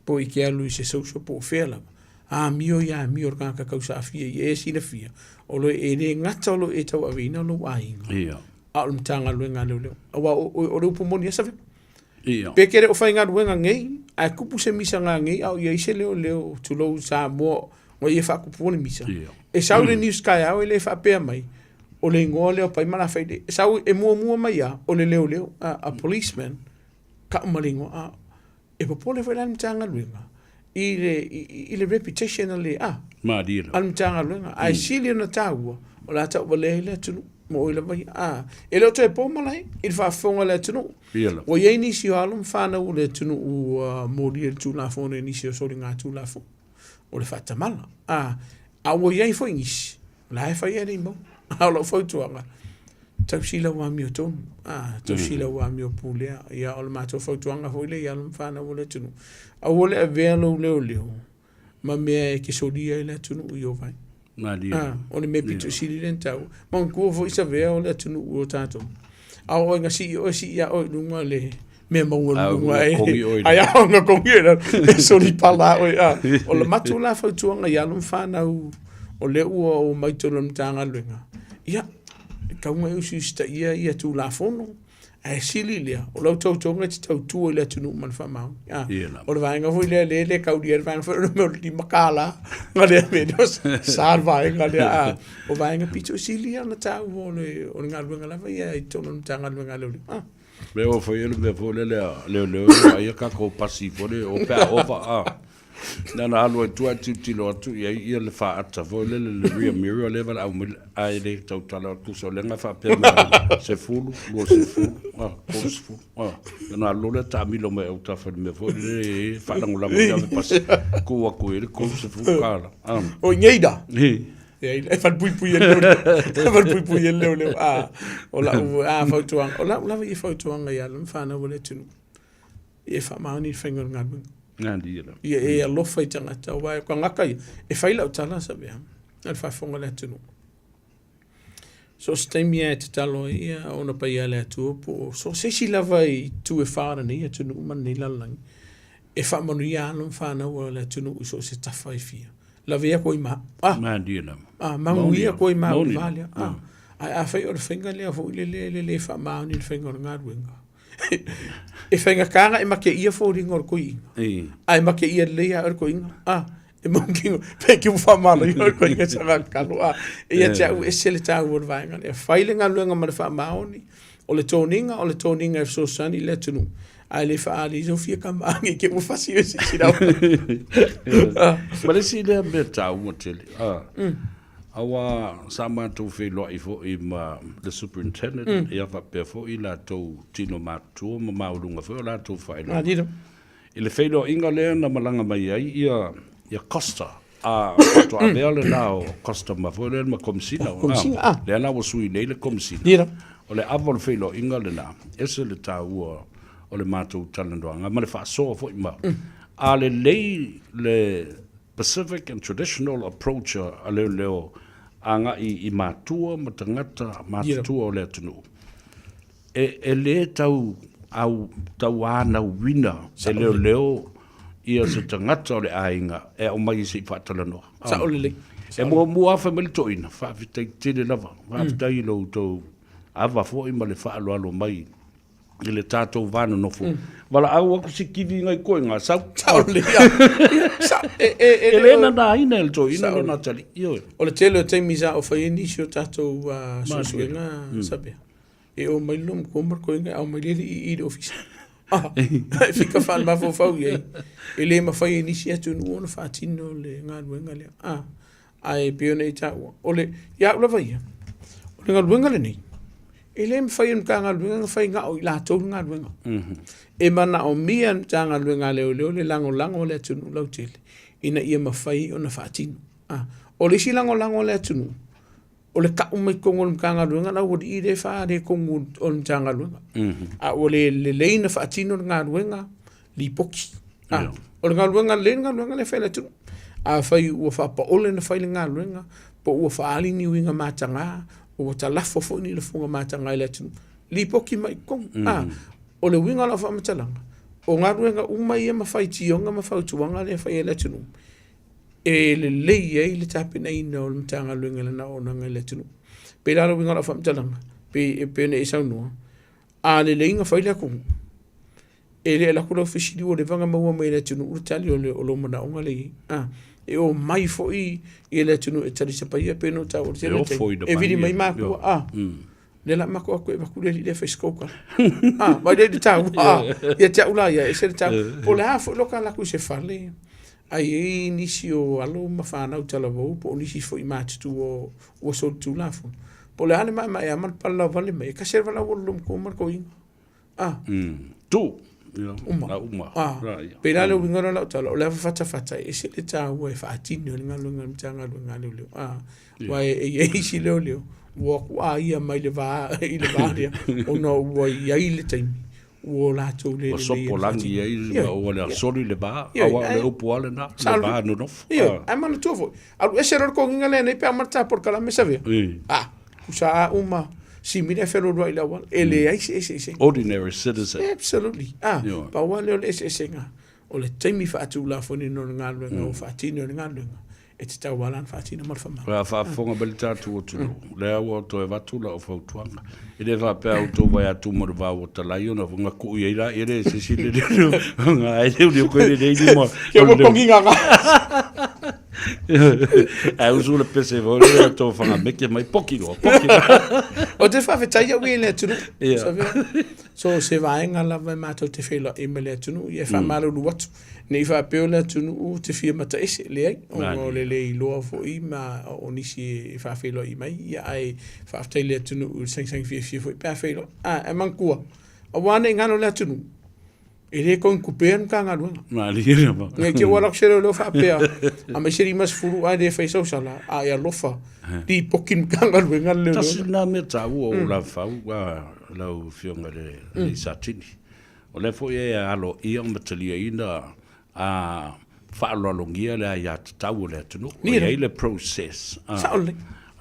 po i te alu i se social po o fea lava, amio i amio o le tagata tausaafia i e silafia, o lo e le gata o lo e tauaveina lou aiga, a o le Matagaluega a Leoleo. Aua o le upu moni lava Savea. Ia. Pe ke le o faigaluega nei, ae tupu se misaga nei a o i ai se leoleo, tulou Samoa, Ua ia faatupua le misa. E sau le news taeao e le faapea mai, o le igoa lea o Pai ma Lafaele. E sau e muamua mai lava, o le leoleo, a, a policeman, tau ma le igoa. A, e popole foi la le Matagaluega i le, i, i le reputation a le, a, Malie a le Matagaluega. Ae sili ona taua, o le a tauvalea ai le atunuu ma oe lava ia. A, e le o toe po malae i le faafofoga a le atunuu. Ia lava. Ua i ai nisi o alo ma fanau o le atunuu ua molia i le Tulafono i nisi o soligatulafono. O le faatamala. A, a ua i ai foi nisi, o la e fai ae le i maua. A o lau fautuaga, tausi lau amiotonu, a, tausi lau amio pulea. Ia, o le matou fautuaga foi lea i alo ma fanau o le atunuu, aua le avea lou leoleo ma mea e te solia ai le atunuu i ou vaai. Malie. A, o le mea pito sili lea ona taua. Manatua foi Savea o le atunuu o tatou. A oo ina sii oe, sii lava oe i luga le mea maualuluga e. Ai a ona kogi oe i lalo, e solipala oe. A, o le matou la fautuaga i alo ma fanau o lea ua omai i totonu o le Matagaluega, ia, e tatau ona e usiusitaia ia Tulafono, Ae sili lea, o lau tautoga e te tautua i le atunuu ma le faamaoni. Ah, o le vaega foi lea lea e le kaulia ai le vaega foi o le mea o le $5 na lea mea lea, sa le vaega lea. Ah, o vaega pito sili ia ona taua o le, o le galuega lava ia i totonu o le Matagaluega a Leoleo. Ah. Mea ua fai ai le mea foi lele a leoleo e vaai a tatou pasi foi lele o pe a ova a. Na ona alu ai tua ae tilotilo atu i ai ia le faata foi lele le rear mirror lea valaau mai ae le tautala atu tusa o lea na faapea mai 10, 20, 30 ona alu loa lea taamilo mai autafa i le mea foi lele e faalagolago i ave pasi tuu atu i ai le 30 tala. O i nei la? E falepuipui e leo leo. E falepuipui e leo leo. Ah, o lau ah, fautuaga, o lau lava ia fautuaga i alo ma fanau a le atunuu. Ia e faamaoni le faiga o le galuega. Ia e alofa i tagata, aua o tagata ia, e fai lau tala Savea, a le faafofoga a le atunuu. So o se taimi lava e tatalo ai ia ona paia a le Atua po o so o se isi lava i itu e fa o lenei atunuu ma lenei lalolagi, e faamanuia alo ma fanau a le atunuu i so o se tafa e fia. Lavea koe i ma, ah, ah, manuia koe i ma o le va lea. Ah, ae afai o le faiga lea foi lele e le faamaoni le faiga o le galuega, e faigata ona e mateia foliga o le toeaina, ae mateia lelei lava oe le toeaina. A, e mautino, pe te faamalaia le toeaina sa tatalo. A, e ia te au e ese le taua o le vaega lea. Fai le galuega ma le faamaoni, o le toniga, o le toniga e fesoasoani i le atunuu, ae le faaali ai sou fia tama ne i te i ua fasi oe i se isi Ma le isi lea mea taua tele, Aua sa matou feiloai foi ma le Superintendent, mm. ia faapea foi latou tino matutua ma maualuga foi o latou faailoga. I le feiloaiga lea na malaga mai ai ia, ia Costa, a faatoa avea mm. lena o Costa ma foi lea ma Komisina. Oh, Komisina, ah. Lea la ua sui nei le Komisina. Lira. O le ava o le feiloaiga lena, ese le taua o le matou talanoaga ma le faasoa foi ma. Mm. A lelei le Pacific and Traditional Approach a leoleo agai i matua ma tagata matutua o le atunuu. E, e lē tau au, tauanauina e leoleo ia se tagata o le aiga e aumai se i faatalanoa. Sao lelei. E muamua lava fai mai le toeaina, faafetai tele lava, faafetai i lo outou ava foi ma le faaaloalo mai i le tatou va nonofo. Mm. Valaau atu si kivi ngai koe ngā sau. Sao le ia. Sa, e, e, e, e le nanaina e le toeaina lona tali. Ioe. O le tele o taimi sa o fai ai nisi o tatou uh, suesuega mm. Sabea. E o mai lo matua ma le toeaina au mai le i i le ofisa. Ah, e fika whaamafaufau i ai. E le mawhai e nisi atunuu ona faatino le galuega lea. Ah, Ae pei ona e taua, o le, ia au lava ia, o le galuega lenei, e le mafai e le Matagaluega ona fai na o i latou le galuega. Mm -hmm. E manaomia e le Matagaluega a Leoleo le lagolago a le atunuu lautele, ina ia mafai ona faatino. Ah, o le isi lagolago a le atunuu, o le tau mai totonu o le Matagaluega le aualii lea e faaletonu o le Matagaluega. Mm -hmm. A ua le lelei na faatino le galuega, lipoti. Ah, o le galuega lelei le galuega lea e fai e le atunuu. Afai ua faapaole na fai le galuega, po ua faaali ni uiga mataga, ua talafo foi ni lafoga mataga i le atunuu, lipoti mai i totonu. Mm. Ah, o le uiga o lau faamatalaga, o galuega uma ia ma faitioga ma fautuaga lea e fai e le atunuu, e lelei ai le tapenaina o le Matagaluega i lana auaunaga i le atunuu. Pei la o le uiga o lau faamatalaga, pei e pei ona e saunoa, a lelei na fai le atunuu, E le alu atu lau fesili ua leva ona maua mai e le atunuu le tali o, le, o lou manaoga lea i ai. Ah. E omai foi ia le atunuu e talisapaia pei ona ou taua i le tele o taimi. E vili mai makua, a. Lea la matou atu e avatu le alii lea e fai se koukala. A, vaai lea i le taua, a. Ia te au la ia, e ese le taua. Po o le a foi lota alu atu i se fale, ae i ai nisi o alo ma fanau talavou po o nisi foi matutua ua solitulafono. Po o le a le maemaea ma le palalauvale mai, e tasi lava le aualolomatua ma le toeaina. A. Tu. Uma. La uma. A. Pei la le uiga lea o lau tala, o le ava fatafata e ese le taua e faatino ai le galuega a le Matagaluega a Leoleo. A. Aua e i ai isi leoleo ua o atu aia mai le va i le va lea ona ua i ai le taimi ua latou le Ua sopolagi ai ma ua le soli le va, aua o le upu lava lena, le va nonofo. Ioe, ae manatua foi, alu ese loa le togiga lenei pe a uma le ta polokalame savea. A, tusa a uma simi le fealualuai i le auala, e leai se eseesega. Ordinary citizen. Absolutely. A, pau lava lea o le eseesega, o le taimi faatulafonoina o le galuega ua faatino e le galuega, e tatau lava la ona faatino ma le faamalo. A faafofoga mai le tatou atunuu, lea ua toe avatu lau fautuaga. E le faapea outou vae atu ma le vao ua talai ona gaku'i ai laia le se isi le ga ai le uli koe le nei mo. Ke mo kongi ga ga. Ai usu le pese vo le to whanga meke mai poki roa, poki roa. O te whawhetai au i le atunuu. So se vaega lava e matou te feiloai ma le atunuu, ia e faamalulu atu. Ne i faapea o le atunuu te fia mataese, leai, ona o le le iloa foi ma o nisi e faafeiloai mai, ia ae faafetai i le atunuu i le sagisagi fiafia foi pe a feiloai. A, ae manatua, aua ne i galo le atunuu, e le togitupea le Matagaluega. Malie lava. Ne i te i ua alu atu se leoleo faapea, aumai se 50 ae le fai sau sala, a e alofa, lipoti le Matagaluega a le leoleo. Tasi lena mea taua o Lavafau, lau Afioga i le Satini. O lea foi e aloaia ma taliaina a faaaloalogia le aiatatau a le atunuu. E i ai le process,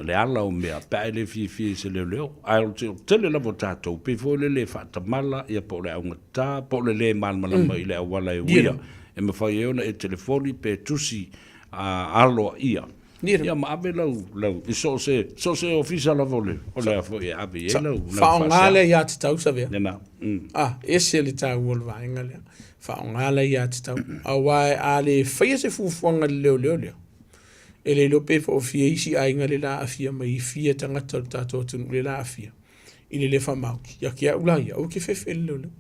le ala o mea pe a e le fiafia i se leoleo. Ae o le tele lava o tatou, pei foi o le le faatamala, ia po o le augatata, po o le le malamalama i le auala e uia e mafai ai ona e telefoni pe tusi aloaia Ia ma ave lau, lau, i so o se, so o se ofisa lava o le, o le a foi e ave i ai lau, lau Faaaoga faasea. le aiatatau Savea. Lena. Ah, ese le taua o le vaega lea. Faaaoga le aiatatau. Aua a le faia se fuafuaga i le leoleo lea, e le iloa pe foofia isi aiga le la aafia mai i fia tagata o le tatou atunuu le la aafia i le le faamaoni. Ia te au la ia, aua e te fefe i le leoleo.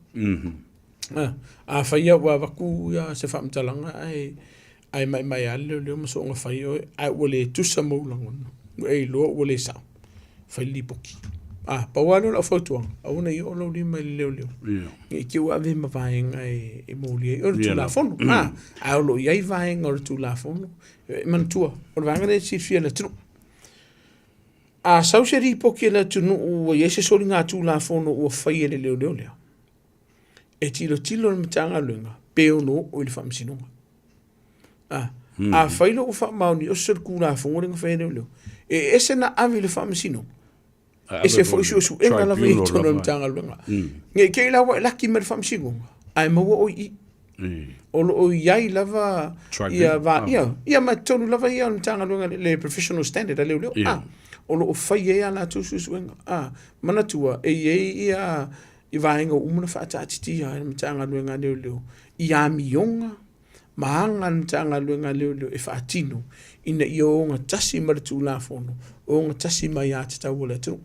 Ah, afai ua avatu ia se faamatalaga ae Ae maemae lava le leoleo ma soona fai oe, ae ua le tusa ma ou lagona, ua e iloa ua le sao, fai le lipoti. A, pau lava lea o lau fautuaga, aua ne i oo lou lima i le leoleo, ne i te i ua ave ma vaega e molia ai. O le Tulafono, a, ae o lo o i ai vaega o le Tulafono. E manatua, o le vaega lea e silafia e le atunuu. A sau se lipoti a le atunuu ua i ai se soligatulafono ua fai e le leoleo lea, e tilotilo le Matagaluega pe ono oo i le Faamasinoga. A, afai loa ua faamaoni o se solitulafono lea na fai e leoleo, e ese na ave i le faamasinoga, ese foi suesuega lava i totonu o le Matagaluega. Ne i te i la ua e laki mai le faamasinoga, ae maua oe i i. O lo o i ai lava ia va, ia, ia ma totonu lava ia o le Matagaluega, le professional standard a leoleo, a, o lo o fai ai a latou suesuega. A, manatua, e i ai ia i vaega ua uma ona faataatitia ai le Matagaluega a Leoleo i amioga ma aga a le Matagaluega a Leoleo e faatino ina ia ogatasi ma le Tulafono, ogatasi ma aiatatau a le atunuu.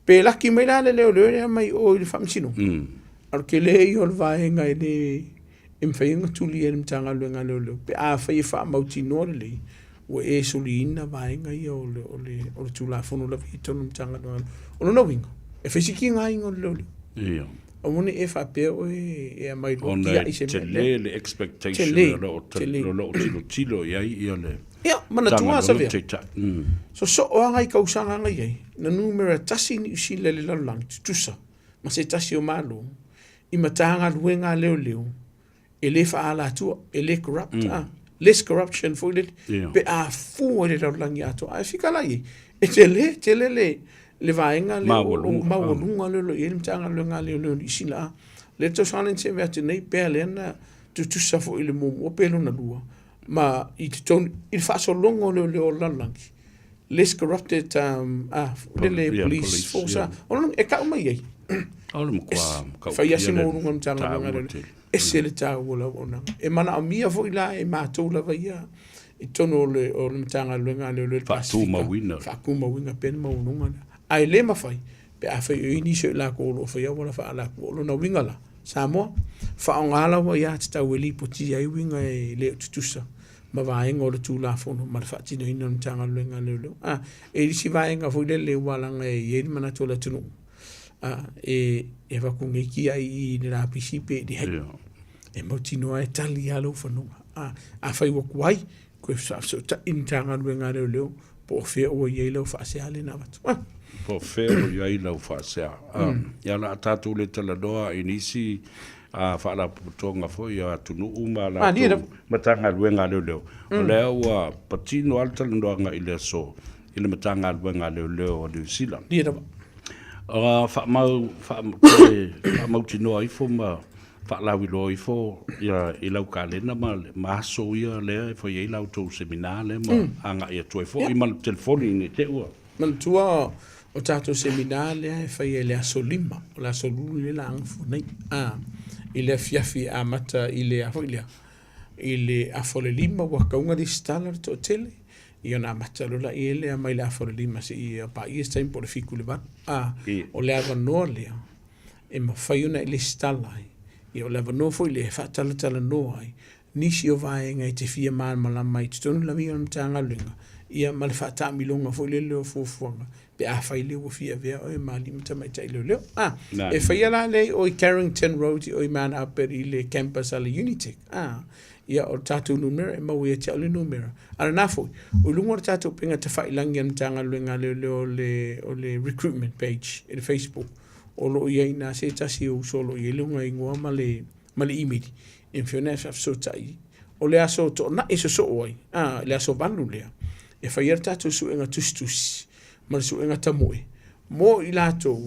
Pe laki mai la le leoleo lea mai o i le Faamasinoga, a o le tele ia o le vaega e le e mafai ona tuli ai le Matagaluega a Leoleo pe afai e faamautinoa lelei ua e soliina vaega ia o le, o le, o le Tulafono lava i totonu o le Matagaluega. O lona uiga, e fai si tigaina o le leoleo. Ia. Aua ne i e faapea oe e aumai loa Ona tiai e se mea tele lea. le expectation Tele, o lo o tele. o lo o tilotilo i ai ia le Ia, manatua Matagaluega Savea. Taitai. Sosoo lava nai tausaga na i ai, na numera tasi Niu Sila i le lalolagi, tutusa ma se tasi o Malo i Matagaluega a Leoleo e le faaalatua, e le corrupt, less corruption foi lele, pe a fua i le lalolagi atoa. Ae fika la i ai, e tele tele le, le vaega lea o maualuga lea o lo o i ai le Matagaluega a Leoleo i Niu Sila. A lea le tausaga lea na se'e atu nei, pea lea na tutusa foi i le muamua pe lona lua, ma i totonu i le faasologa o leoleo o le lalolagi, less corrupted foi lele police force, o lona e tau mai ai, O le matua e fai lava si maualuga o le Matagaluega a Leoleo, ese le taua o le auaunaga. E manaomia foi la e matou lava ia i totonu o le, o le Matagaluega a Leoleo i le Pasefika. Faatumauina. Faatumauina pea le maualuga lea. Ae le mafai pe afai o i ai nisi o i latou o lo o faia auala faaalatua. O lona uiga la, Samoa, faaaoga lau aiatatau e lipotia ai uiga e le o tutusa ma vaega o le Tulafono ma le faatinoina o le Matagaluega a Leoleo. A, e i ai isi vaega foi lele ua laga e i ai le manatu o le atunuu, a, e, e avatu nei tiai i le lapisi pe leai. Ia. E mautinoa e tali lava lou fanua. A, afai ua tuai, toe faafesootai le Matagaluega a Leoleo po o fea ua i ai lau faasea lea na avatu. Ah. Po o fea ua i ai lau faasea. Ah. Ia o le a tatou le talanoa i nisi faalapotopotoga foi a atunuu ma latou Matagaluega a Leoleo. O lea ua patino lava le talanoaga i le aso i le Matagaluega a Leoleo a Niu Sila. Faamau, toe faamautinoa ifo ma faalauiloa ifo ia i lau kalena ma, ma aso ia lea e fai ai la outou seminar lea ma agai atu ai foi ma le telefoni ne i te i ua. Manatua o tatou seminar lea e faia i le aso 5, o le aso Lulu lea la gafua nei. A, i le afiafi e amata i le a foi lea, i le afa o le 5 ua tatau ona resitala le toatele, ia ona amata loa lea lea mai le afa o le 5 seia paia se taimi po o le 7 i le 8. A, o le avanoa lea e mafai ona e resitala ai, ia o le avanoa foi lea e faatalatalanoa ai nisi o vaega e te fia malamalama ai i totonu lava ia o le Matagaluega, ia ma le faataamiloga foi lele o fuafuaga pe afai lea ua fia avea oe ma alii ma tamaitai leoleo. A, e faia la lea i o i Carrington Road i o i Mount Albert i le campus a le Unitec. A, ia o le tatou numera e maua ia te au le numera. A o lena foi, o luga o le tatou upega tafailagi a le Matagaluega a Leoleo o le, o le recruitment page i le Facebook, o lo o i ai i ina se tasi o uso o lo o i ai lona igoa ma le ma le imeli e mafai ona e faafesootai. O le aso toonai sosoo ai, a, le aso 8 lea, e fai ai le tatou suega tusitusi ma le suega tamoe mo i latou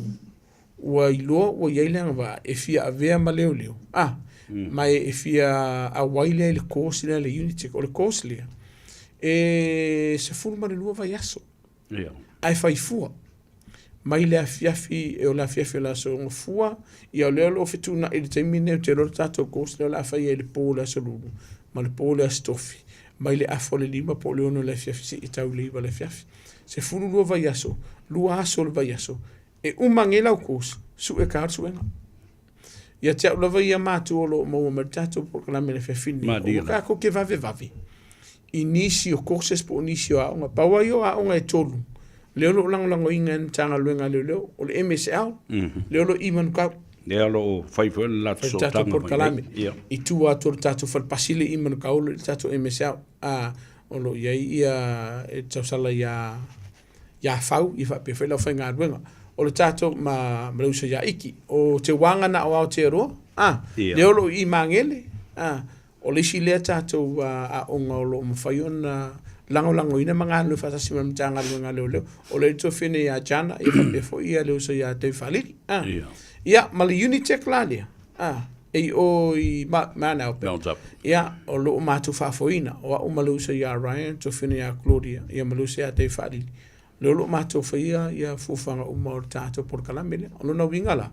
ua iloa ua i ai le agavaa e fia avea ma leoleo, a, ma e fia auai lea i le course lea a le Unitec. O le course lea, e 12 vaiaso. Ae fai fua mai le afiafi, o le afiafi o le aso Gafua, ia o lea o lo o fetuunai i le taimi lenei, ou te iloa le tatou course lea o le a fai ai i le po o le aso Lulu ma le po o le aso Tofi, mai le afa o le 5 po o le 6 o le afiafi seia tau i le 9 o le afiafi. 12 vaiaso, 2 aso o le vaiaso, e uma nei lau course, sue ka le suega. Ia te au lava ia matua o lo o maua mai le tatou polokalame i le afiafi nei, aua tatou te vavevave i nisi o courses po o nisi o aoga. Pau lava ia o aoga e tolu, lea o lo o lagolagoina e le Matagaluega a Leoleo, o le MSL, lea o lo o i Manukau. Lea o lo o fai foi le latou sootaga mai polokalame. I tua atu o le tatou falepasi lea i Manukau o lo o i le tatou MSL. A, o lo o i ai ia e tausala ia ia Fau, ia faapea foi le aufaigaluega. O le tatou ma, ma le uso ia Iki. O te wāngana o Aotearoa, a, Ia. lea o lo o i Magele, a, o le isi lea tatou aoga o lo o mafai ona lagolagoina ma galulue faatasi ma le Matagaluega a Leoleo. O lea e tofi nei ia Jana, ia faapea foi ia le uso ia Dave Faalili. A. Ia. Ia, ma le Unitec la lea, a, e i o i Mount Albert. Mount Albert. Ia, o lo o matou faafoeina, o au ma le uso ia Ryan, tofi nei ia Claudia, ia ma le uso ia Dave Faalili. Lea o lo o matou faia ia fuafuaga uma o le tatou polokalame lea. O lona uiga la,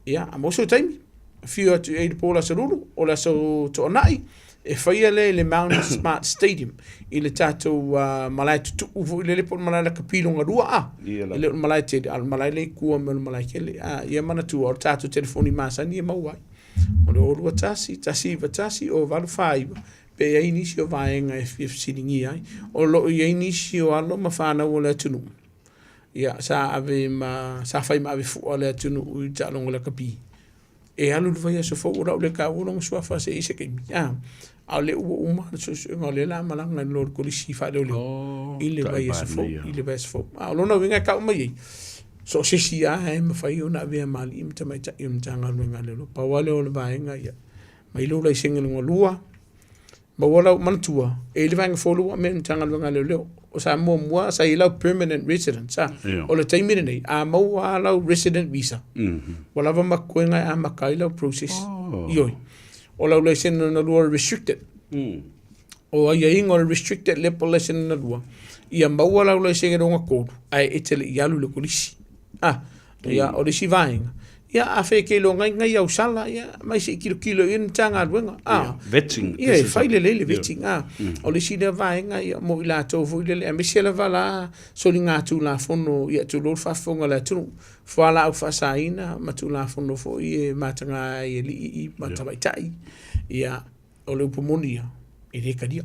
ia, a maua sou taimi, afio atu i ai i le po o le Aso Lulu, o le Aso Toonai, e faia lea i le Mount Smart Stadium, i le tatou malae tutuu foi lele po o le malae lakapi lona lua, a, Ia e le o le malae tele, a o le malae lea i tua mai o le malae tele. A, ia manatua, o le tatou telefoni masani e maua ai. O le 021 191 089, pe i ai nisi o vaega e fia fesiligia ai. O lo o i ai nisi o alo ma fanau o le atunuu, ia, sa ave ma, sa fai ma ave fua le atunuu i taaloga lakapi. E alu le vaiaso fou o lau lea taua lona suafa se i se taimi. A, a o lea ua uma le suesuega o lea la malaga i lalo o le kolisi faaleoleo Oh, i le tai vaiaso fou, manaia. i le vaiaso fou. A o lona uiga e tau mai ai, so o se isi lava e mafai ona avea ma alii ma tamaitai o le Matagaluega a Leoleo. Pau lava lea o le vaega ia, mai lou laisene lona lua, maua lau, manatua, e i ai le vaega fou lea ua aumai e le Matagaluega a Leoleo, o sa muamua sa i ai lau permanent residence, a. O le taimi lenei, a maua lava lau resident visa, ua lava ma totoega e amata ai lau process. Ioe. O lau laisene lona lua o le restricted. O aiaiga o le restricted lea po o le laisene lona lua, ia maua lau laisene lona tolu, ae e te le i alu i le kolisi. A, ia, o le isi vaega, Ia, afai e te iloa gai gai au sala, ia, mai se i tilotilo i ai le Matagaluega. A, Vetting. Ia, e fai lelei le vetting. A, o le isi lea vaega, ia, mo i latou foi lele, aemaise lava la soligatulafono, ia, tulou le faafofoga a le atunuu, fualaau faasaina ma tulafono foi e mataga ai i alii ma tamaitai. Ia, o le upu moni ia, e le talia.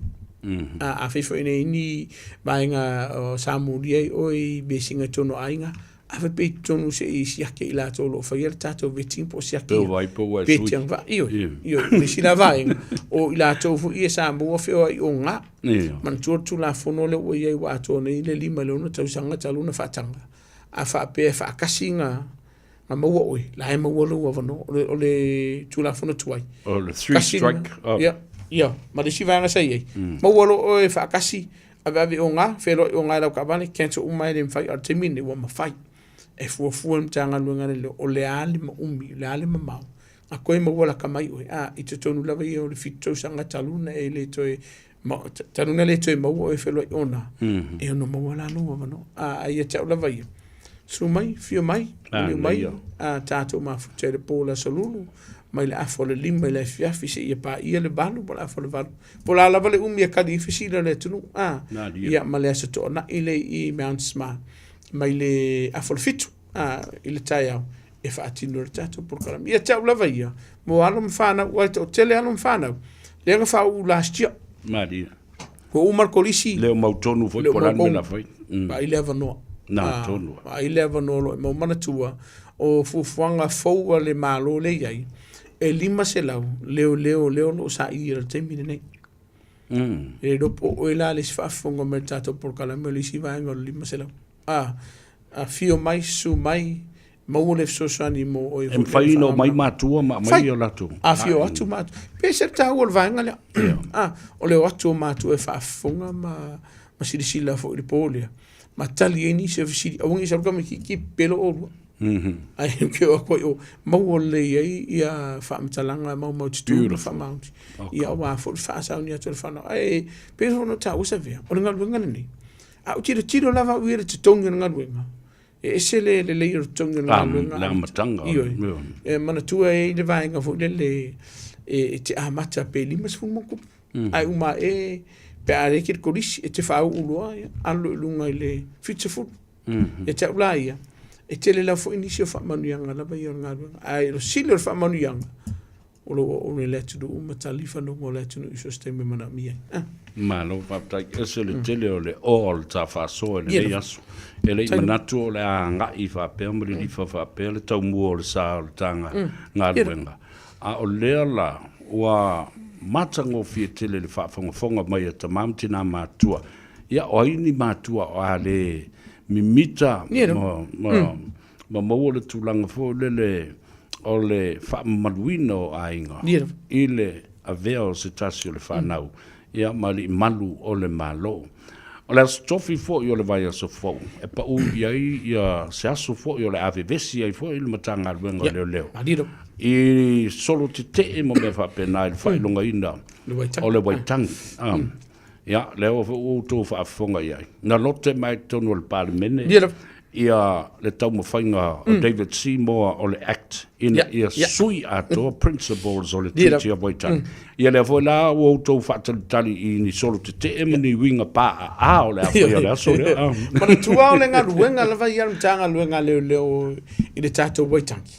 A, afai foi nei ni vaega o, sa mulia ai oe i vesiga i totonu o aiga, afai pe i totonu se i siaki i latou o lo o faia le tatou vetting po o siaki Pe vai po ua e pe sui. te agavaa. Ioe, ioe, o le isi la vaega, o i latou foi ia sa maua feoaiga, manatua le Tulafono lea ua i ai ua atoa nei le 5 i le 6 tausaga talu ona faataga, a faapea e faatasi na na maua oe, la e maua lou avanoa. O le, o le Tulafono tuai. O le three strike. Oh. Ia, ia, ma le isi vaega sa i ai. Maua loa oe faatasi, aveave oga, feloai oga i lau taavale, cancel uma e le mafai, a o le taimi lenei ua mafai. E fuafua e le Matagaluega lea, o le a le umi, o le a le mamao, na toe maua lata mai oe, a, i totonu lava ia o le 7 tausaga talu ona e le toe, talu ona le toe maua oe e feloai ona, e ono maua la lou avanoa. A, ae ia te au lava ia, susu mai, afio mai, maliu mai, a, tatou mafuta i le po o le Aso Lulu, mai le afa o le 5 i le afiafi seia paia le 8 po o le afa o le 8. Po o le a lava le umi e kali ai fesili a le atunuu, a, ia, ma le Aso Toonai lea i Mount Smart, mai le afa o le 7, a, i le taeao, e faatino le tatou polokalame. Ia te au lava ia, mo alo ma fanau, ua e toatele alo ma fanau, lea na faauu last year. Malie. Ua uma le kolisi. Le o mautonu foi po o le a le mea na fai. Vaai le avanoa. Na tonu. Vaai le avanoa o lo o mau manatua, o fuafuaga fou a le Malo lea e i ai, e 500 leoleo lea o lo o saili i le taimi lenei. E le iloa po o oe la le isi faafofoga mai i le tatou polokalame o le isi vaega o le 500. A, afio mai, susu mai, maua le fesoasoani mo oe. E mafai ona omai matua ma aumai o latou. Afio atu matua. Pe ese le taua o le vaega lea. A, o le o atu o matua e faafofoga ma, ma silasila foi i le po lea. Ma tali ai nisi o fesili. Aua ne i sau le tamaitiiti pepelo oulua. Ae ke o atu ai o maua lelei ai ia faamatalaga maumaututu ma faamaoni. Ia aua foi le faasauni atu o le fanau. Ae pei ona taua Savea, o le galuega lenei. A ou tilotilo lava au ia i le totogi o le galuega, e ese le lelei o le totogi o le galuega. Le amataga. Ioe. E manatua e i ai le vaega foi lele e te amata pe 50 ma tupu. Ae uma ae pe a le te kolisi e te faauu loa alu i luga i le 70. Ia te au la ia, e tele lava foi nisi o faamanuiaga lava ia o le galuega. Ae o le sili o le faamanuiaga, o lo o auauna i le atunuu ma tali fanoga o le atunuu i so o se taimi e manaomia ai. Ah. Malo faafetai. Ese le tele o le oa o le ta faasoa i lenei aso. E le i manatu o le a agai faapea ma lilifa faapea le taumua o le sa o le ta galuega. A o lea la ua matagofie tele le faafogafoga mai a tama ma tina matutua. Ia, o ai ni matua o a le mimita ma maua le tulaga foi lele o le faamamaluina o aiga i le avea o se tasi o le fanau ia ma alii malu o le Malo. O le aso tofi foi o le vaiaso fou e pau i ai ia se aso foi o le a vevesi ai foi le Matagaluega o Leoleo i solo tetee ma mea faapena i le faailogaina o le Waitangi. Ia, lea ua foi ua outou faafofoga i ai. Na lote mai i totonu o le Palemene ia le taumafaiga o David Seymour o le Act ina ia sui atoa principles o le Treaty of Waitangi. Ia lea foi la ua outou faatalitali i ni solo tetee ma ni uiga paaa o le a faia i le aso lea. Manatua o le galuega lava ia a le Matagaluega a Leoleo i le tatou Waitangi,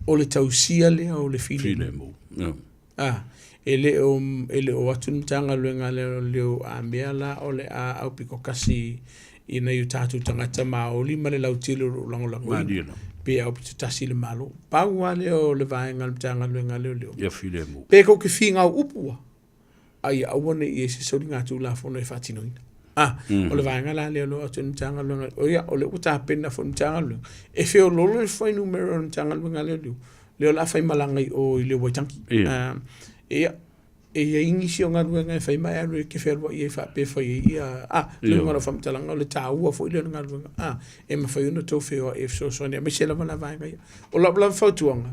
o le tausia lea o le filemu. Filemu. A, e le o, e le o atu le Matagaluega a Leoleo a mea la o le a aupito kasi i nai o tatou tagata maoli ma le lautele o lo o lagolagoina, pe aupito tasi i le Malo. Pau lava lea o le vaega a le Matagaluega a Leoleo. Ia filemu. Pe tou te finau upu a, a ia aua ne i i ai se soligatulafono e faatinoina. A, o le vaega la lea o lo o atu i le Matagaluega, o ia, o lea ua tapena foi le Matagaluega, e feoloolo le fuainumera o le Matagaluega a Leoleo, lea o le a faimalaga i o i le Waitangi. Ia, e i ai nisi o galuega e fai ma e alu e te fealuai ai faapea e fai ai ia, a, le uiga o lau faamatalaga o le taua foi lea o le galuega, a, e mafai ona outou feoai e fesoasoani aemaise lava la vaega ia. O lau lava fautuaga,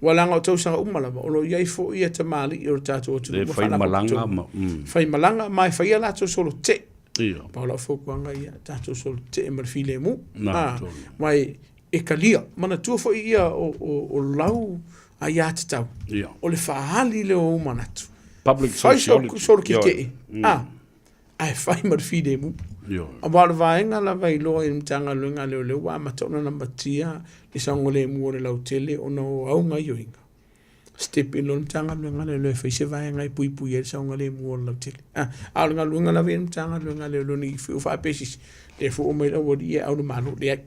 aua leaga o tausaga uma lava o lo o i ai foi ia tamalii o le tatou atunuu ma faalapotopotoga, faimalaga ma e fai a latou solo tetee. Pau lau fautuaga ia, tatou solo tetee ma le filemu, a, aua e. E kalia, manatua foi ia o, o, o lau aiatatau, Ia. o le faaali lea o ou manatu. Public Fai so, sociology. solo kekeʻe, Ioe. a, ae fai ma le filemu. Ioe. Aua o le vaega lava i loa i le Matagaluega a Leoleo ua amata ona lamatia le saogalemu o le lautele ona o au gaioiga. Step in loa le Matagaluega a Leoleo e fai se vaega e puipui ai le saogalemu o le lautele. A, a o le galuega lava ia a le Matagaluega a Leoleo ne i fiu faapea se isi, lea foi ua omai le aualii e au le Malo, leai.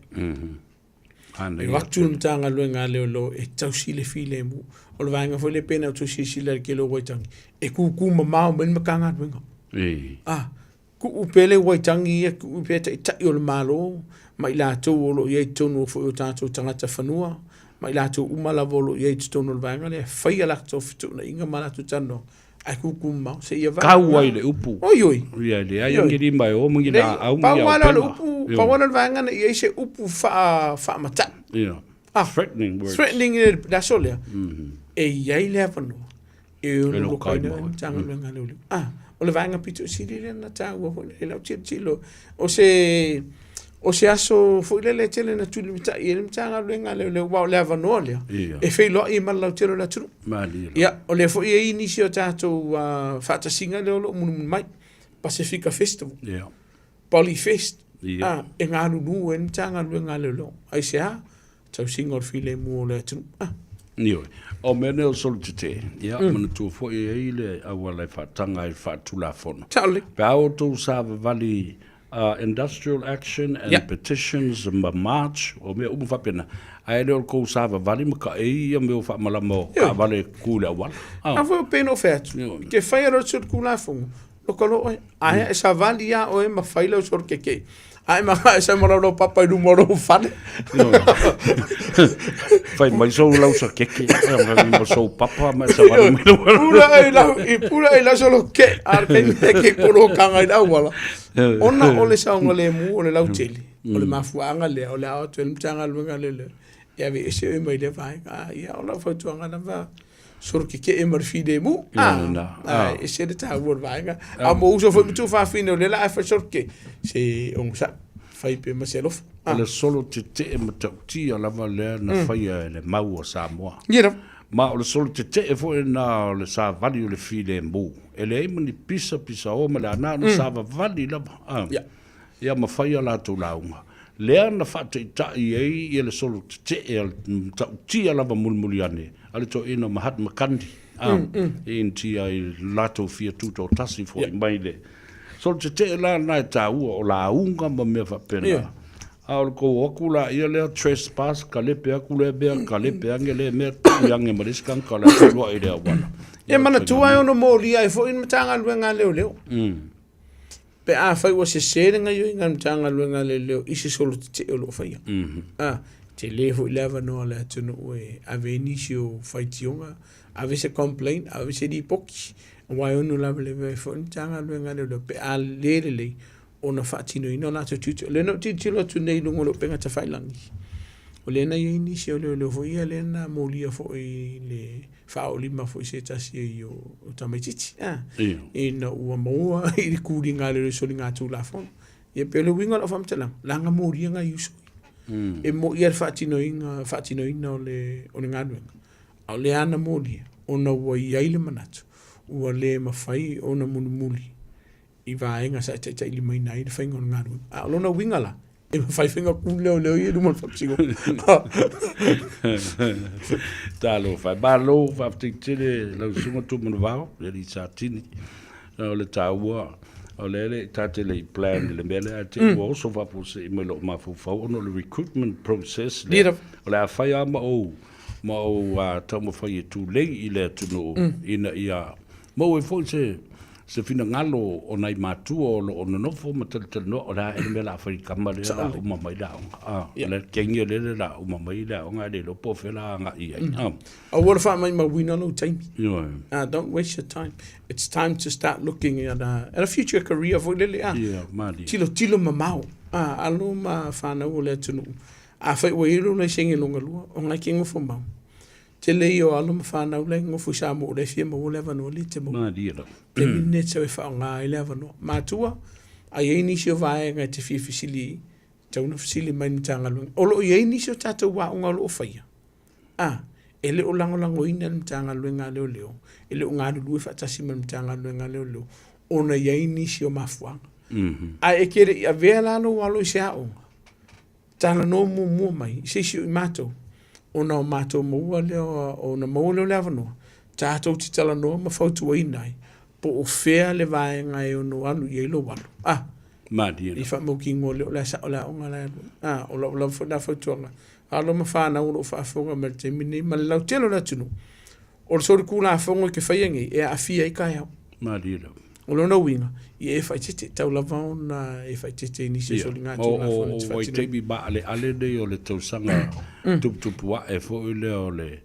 E o atu le Matagaluega a Leoleo e tausi le filemu. O le vaega foi lea pei ona outou silasila i le tele o Waitangi, e kūkū mamao mai le Matagaluega. A, tuu pea le Waitangi ia, tuu pea taitai o le Malo ma i latou o lo o i ai i totonu foi o tatou tagata fanua, ma i latou uma lava o lo o i ai i totonu o le vaega lea, e fai a latou fetuunaiga ma latou talanoaga, ae kūkū mamao seia vave. Tau ai le upu. Oi, oi. Ia, e leai ni lima e o ma ni laau ma Pau ni lava lea o le aupega. upu, pau lava lea o le vaega na i ai se upu faa, faamatai. Ia. Ah, Threatening words. Threatening i le aso lea, e i ai le avanoa e ono lokaina lokaina ai ai. Matagaluega a Leoleo. Ah, o le vaega pito sili lea na taua foi i lau tilotilo. O se, o se aso foi lele e tele na tulimatai ai le Matagaluega a Leoleo, aua o le avanoa lea Ia. e feiloai ai ma le lautele o le atunuu. Malie lava. Ia, o lea foi e i ai nisi o tatou faatasiga lea o lo o mulimuli mai, Pasifika Festival, Ia. Poly Fest, Ia. ah, e galulue ai le Matagaluega a Leoleo. Aisea? Tausiga o le filemu o le atunuu. Ah. Ioe. O mea nei o solo tetē, ia, manatua foi e i ai le auala e faataga ai le faatulafono. Sao lelei. Pe a outou savavali industrial action and Ia. petitions ma march, o mea uma faapena, ae le o le tou savavali ma taei ia mea o faamalama o Ioe. taavale e tutu i le auala. Ah. A foi o pei na ou fai atu, Ioe. i te fai a loa le Tulafono, loka loa oe, ae e savali lava oe ma fai lau solo kekeʻi. Ae ma e sau ma lau papa i luma o lou fale. Fai mai sou lausa keke, ma sou papa ma e savali mai lau Pula ai lau, i pula ai lau solo ke, a le taimi e ke kolokanga i le auala. Ona o le saogalemu o le lautele, o le mafuaaga lea, o le ao atu ai le Matagaluega lea, e aveese oe mai lea vaega. A, ia, o lau fautuaga lava, solo kekeʻe ma le filemu. Ia A, lena. a, e ese le taua o le vaega. A mo uso foi ma tuafafine o lea la a fai solo kekeʻe, se ogasai, fai pea ma se alofa. O le solo tetee matautia lava lea na faia e le mau a Samoa. Ia lava. Ma o le solo tetee foi lena o le savali o le filemu. E leai ma ni pisa, pisaoa ma le a, na ona savavali lava. A. Ia. Ia ma fai a latou lauga. Lea na faataitai ai ia le solo tetee a le matautia lava mulimuli ane a le toeaina o Mahatma Gandhi, a, i Initia i le latou fia tutoatasi foi mai le solo tetee la lena e taua o lauga ma mea faapena. A o le tou o atu la ia lea trespass, kalepe atu lea mea, kalepe ane lea mea, tui ane ma le isi tagata o le a feluai i le auala. E manatua e ono molia ai foi le Matagaluega a Leoleo. Pe afai ua sese le gaioiga a le Matagaluega a Leoleo i se solo tetee o lo o faia, a, tele foi le avanoa o le atunuu e ave ai nisi o faitioga, ave se complaint, ave se lipoti, aua e ono lavelave ai foi le Matagaluega a Leoleo pe a le lelei ona faatinoina o latou tiute. O lea na ou tilotilo atu nei i luga o le upega tafailagi, o lea na i ai nisi o leoleo foi ia lea na molia foi i le faaolima foi se tasi ai o tamaitiiti a ina ua maua i le kūliga a leoleo i soligatulafono. Ia pei o le uiga o lau faamatalaga, leaga molia nai uso ia. E mo'i lava le faatinoina, faatinoina o le, o le galuega, a o lea lava na molia, ona ua i ai le manatu, ua le mafai ona mulimuli i vaega sa e taitailimaina ai le faiga o le galuega. A o lona uiga la, e mafai foi ona ku leoleo ia i luma o le faamasinoga. Talofa e. Malo, faafetai tele lau susuga Tumanavao, le alii Satini. O le taua, o lea le ta te le i plan i le mea lea, ae te i ua oso faafuasei mai lou mafaufau ona o le recruitment process lea. O le a fai lava ma ou, ma ou taumafai e tulei i le atunuu ina ia maua ai foi se se finagalo o nai matua o lo o nonofo ma talatalanoa, o le a ea le mea o le a fai i le tama lea o le a uma mai le aoga. A, o le taimi lea o le a uma mai le aoga, ae le iloa po o fea o le a agai i ai. A. Aua le faamaumauina lou taimi. Ioe. Don't waste your time. It's time to start looking at a, at a future career foi lele, a. Ia, malie. Tilotilo mamao, a, alo ma fanau o le atunuu. Afai ua i ai lou laisene lona lua, o ngai ke nofo mau. Tele ia o alo ma fanau la e nofo i Samoa o lea e fia maua le avanoa le te maua. Malie lava. Taimi lenei e tatau e faaaoga ai le avanoa. Matua, a i ai nisi o vaega e te fia fesili ai, Tatau ona fesili mai le Matagaluega. O lo o i ai nisi o tatou aoga o lo o faia, a, e le o lagolagoina e le Matagaluega a Leoleo, e le o galulue faatasi ma le Matagaluega a Leoleo, ona e i ai nisi o mafuaaga. Ae e te le i avea la lou alo i se aoga, talanoa muamua mai i se isi o i matou, ona o matou maua lea, ona maua lea o le avanoa, tatou te talanoa ma fautuaina ai, po o fea le vaega e ono alu i ai lou alo. A, Malie i faamautinoa lea o le a sao le aoga la e alu ai. A, o lau lava foi lena fautuaga, alo ma fanau o lo o faafofoga mai i le taimi lenei ma le lautele o le atunuu, o le solitulafono e te faia nei, e aafia ai taeao. Malie lava. O lona uiga, ia e faaeteete, e tatau lava ona e faaeteete i nisi o soligatulafono e te O faatinoina. vaitaimi maaleale nei o le tausaga tuputupu ae foi lea o le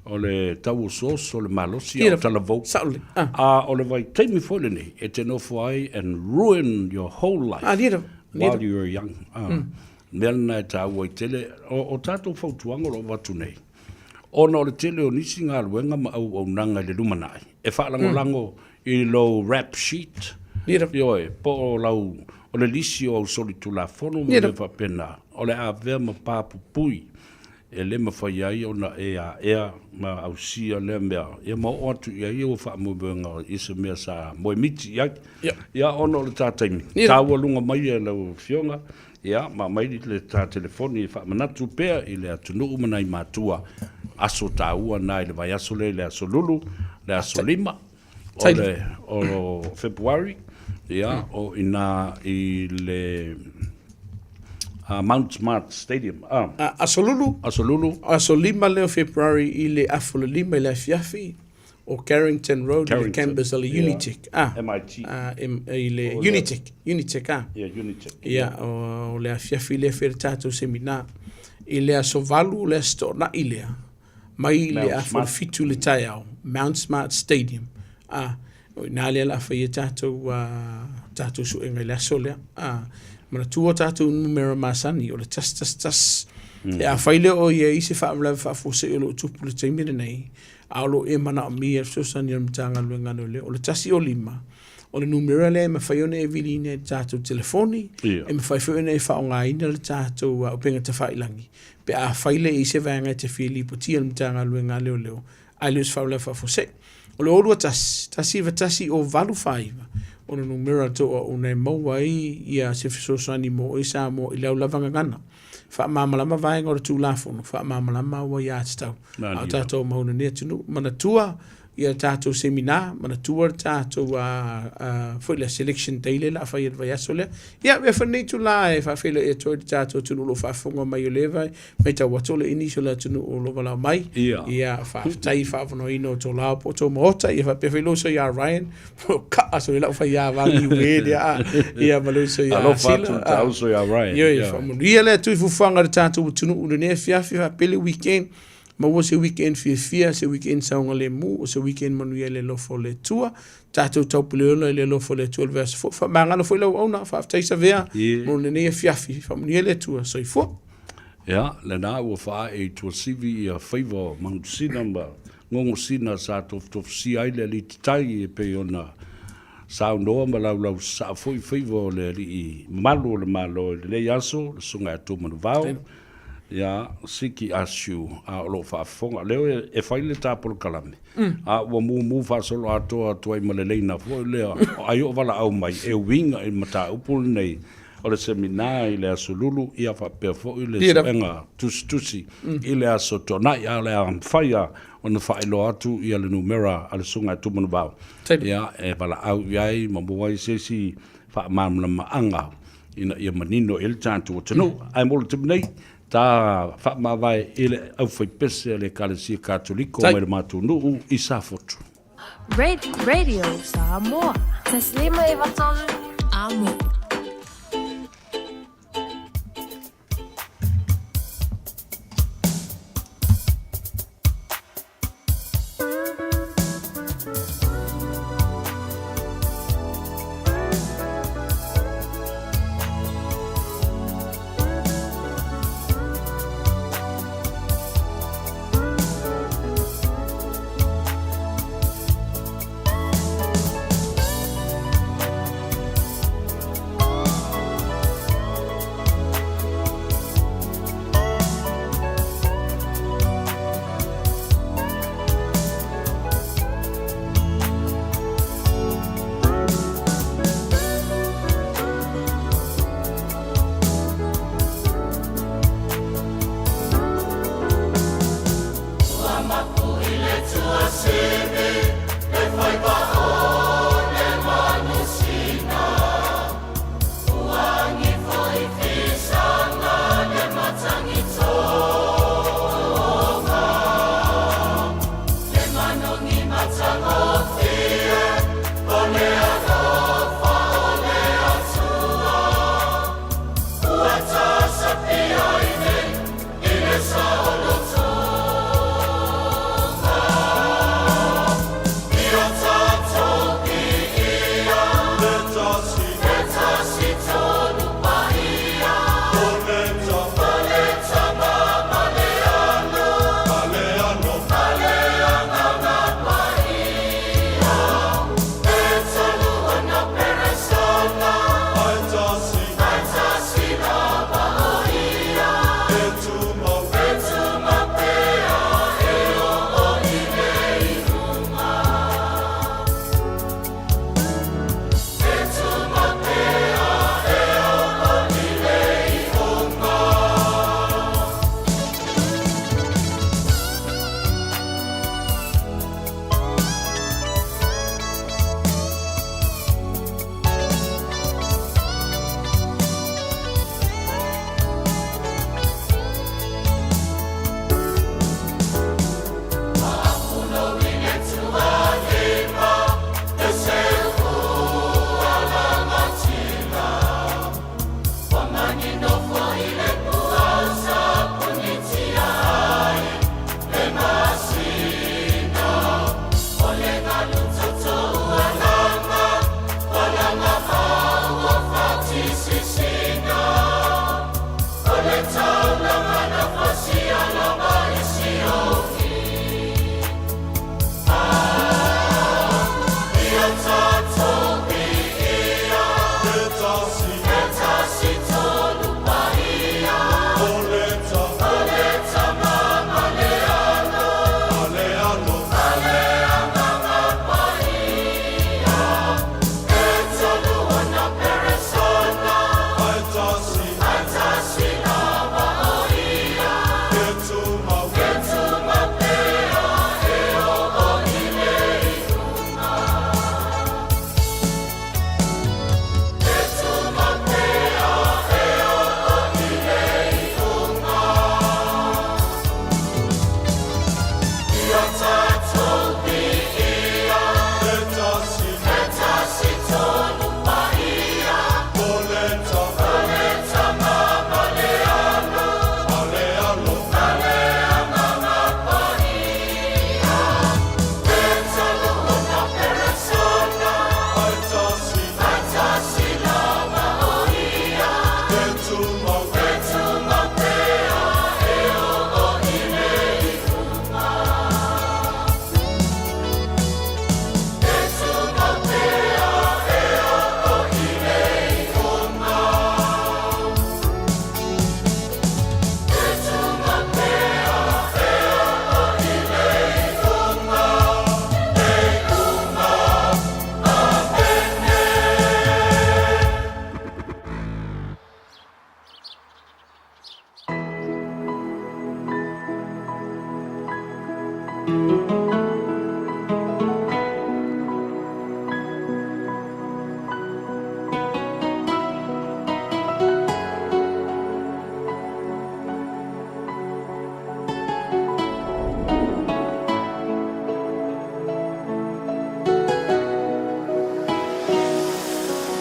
o le tau osooso o le malosi a o talavou. Sao lelei. Ah. A o le vaitaimi foi lenei e te nofo ai and ruin your whole life Ah, lira, lira. while you are young. Ah. Mea lena e taua ai tele. O, o tatou fautuaga o lo o avatu nei, ona o le tele o nisi galuega ma auaunaga i le lumanai, e faalagolago i lou rap sheet, Lira. ioe, po o lau, o le lisi o au solitulafono ma Lira. mea faapena, o le avea ma pa pupui e le mafai ai ona e aea ma ausia lea mea, ia ma oo atu i ai ua faamoemoega i se mea sa moemiti i ai. Ia. Ia, ona o le ta taimi, Ia. taua luga mai e lau Afioga, ia, ma aumai le ta telefoni e faamanatu pea i le atunuu ma nai matua, aso taua na i le vaiaso lea i le aso Lulu, le aso 5 o le o Fepuari, ia, o i ina i le Mount Smart Stadium. A, Aso Lulu. Aso Lulu. Aso 5 lea o February i le afa o le 5 i le afiafi o Carrington Road i le campus a le Unitec. Yeah. MIT. A, M, i le Unitec. Unitec, a. Yeah, Unitec. Ia, o le afiafi lea fai le tatou seminar. I le aso 8 o le Aso Toonai lea, mai le afa o le 7 i le taeao, Mount Smart Stadium. A, O i ina lea o le a fai ai tatou, tatou suega i le aso lea. A, manatua tatou numera masani, o le 111. E afai lea o i ai se faalavelave faafuasei o lo o tupu i le taimi lenei, a o lo o e manaomia le fesoasoani a le Matagaluega a Leoleo, o le 105, o le numera lea e mafai ona e viliina i le tatou telefoni, e mafai foi ona e faaaogaina le tatou upega tafailagi, pe afai lea e i ai se vaega e te fia lipotia i le Matagaluega a Leoleo, ae le o se faalavelave faafuasei. O le 021 191 085 o le numera a tou auauna e maua ai ia se fesoasoani mo oe Samoa i lau lava gagana. Faamalamalama vaega o le Tulafono, faamalamalama au aiatatau a o tatou mauna nei atunuu. Manatua ia tatou seminar, manatua le tatou foi lea selection day lea o le a fai i le vaiaso lea. Ia, avea foi lenei itula e faafeiloai atu ai i le tatou atunuu o lo o faafofoga mai o lea e matau atu o le nisi o le atunuu o lo o valaau mai. Ia. Ia, faafetai i faavanoaina o tou lao po o tou maota. Ia faapea foi lou uso ia Ryan, po o kaa so i lau faiā vagi ue lea. A. Ia, ma lou uso ia Alofa Sila. atu i le ta uso ia Ryan. Ioe, Ia. faamanuia le Atua i fuafuaga a le tatou atunuu i lenei afiafi faapea le weekend. Maua se weekend fiafia, se weekend saogalemu, o se weekend manuia i le alofa o le Atua. Tatou taupuleola i le alofa o le Atua i le vaiaso fou. Faamagalo foi lau auauna, faafetai Savea mo lenei afiafi. Faamanuia le Atua. Soifua. Ia, lena ua faaee i Tuasivi ia faiva o Manusina ma Gogosina sa tofutofusia ai le alii tatai e pei ona saunoa ma laulausasaa foi faiva o le alii mamalu o le Malo i lenei aso, le Susuga ia Tumanuvao, ia Siki Asiu, a o lo o faafofoga. Leo e fai le ta polokalame, a ua mumu faasoloatoa atu ai ma le leina foi lea, ai o valaau mai e uiga i le mataupu lenei o le semina i le Aso Lulu, ia faapea foi le suega tusitusi i le Aso Toonai, a o le a mafai lava ona faailoa atu ia le numera a le Susuga ia Tumanuvao, ia e valaau i ai ma maua ai se isi faamalamalamaga ina ia manino i ai le tatou atunuu. Ae mo le taimi nei, ta faamavae i le aufaipese a le Ekalesia Katoliko mai le matou nuu i Safotu. Radio Samoa. Taslima e vatolu. Amo.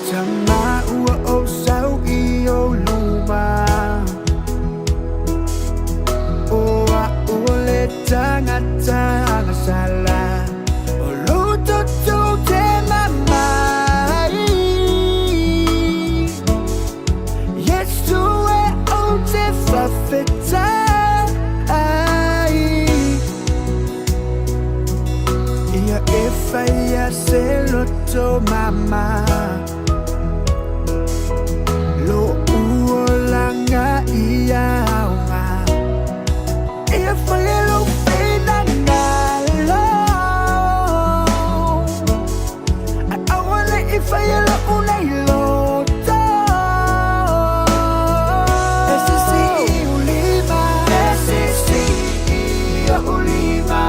Tama ua o sau i o luma O a ua le tangata agasala O luto tō te mamai Yesu e o te whawhetai Ia e whaia se loto mama Lo uolanga ia aunga Ia whaia lo whina ngalo Ai awale i whaia lo unei loto SSC ulima SSC ulima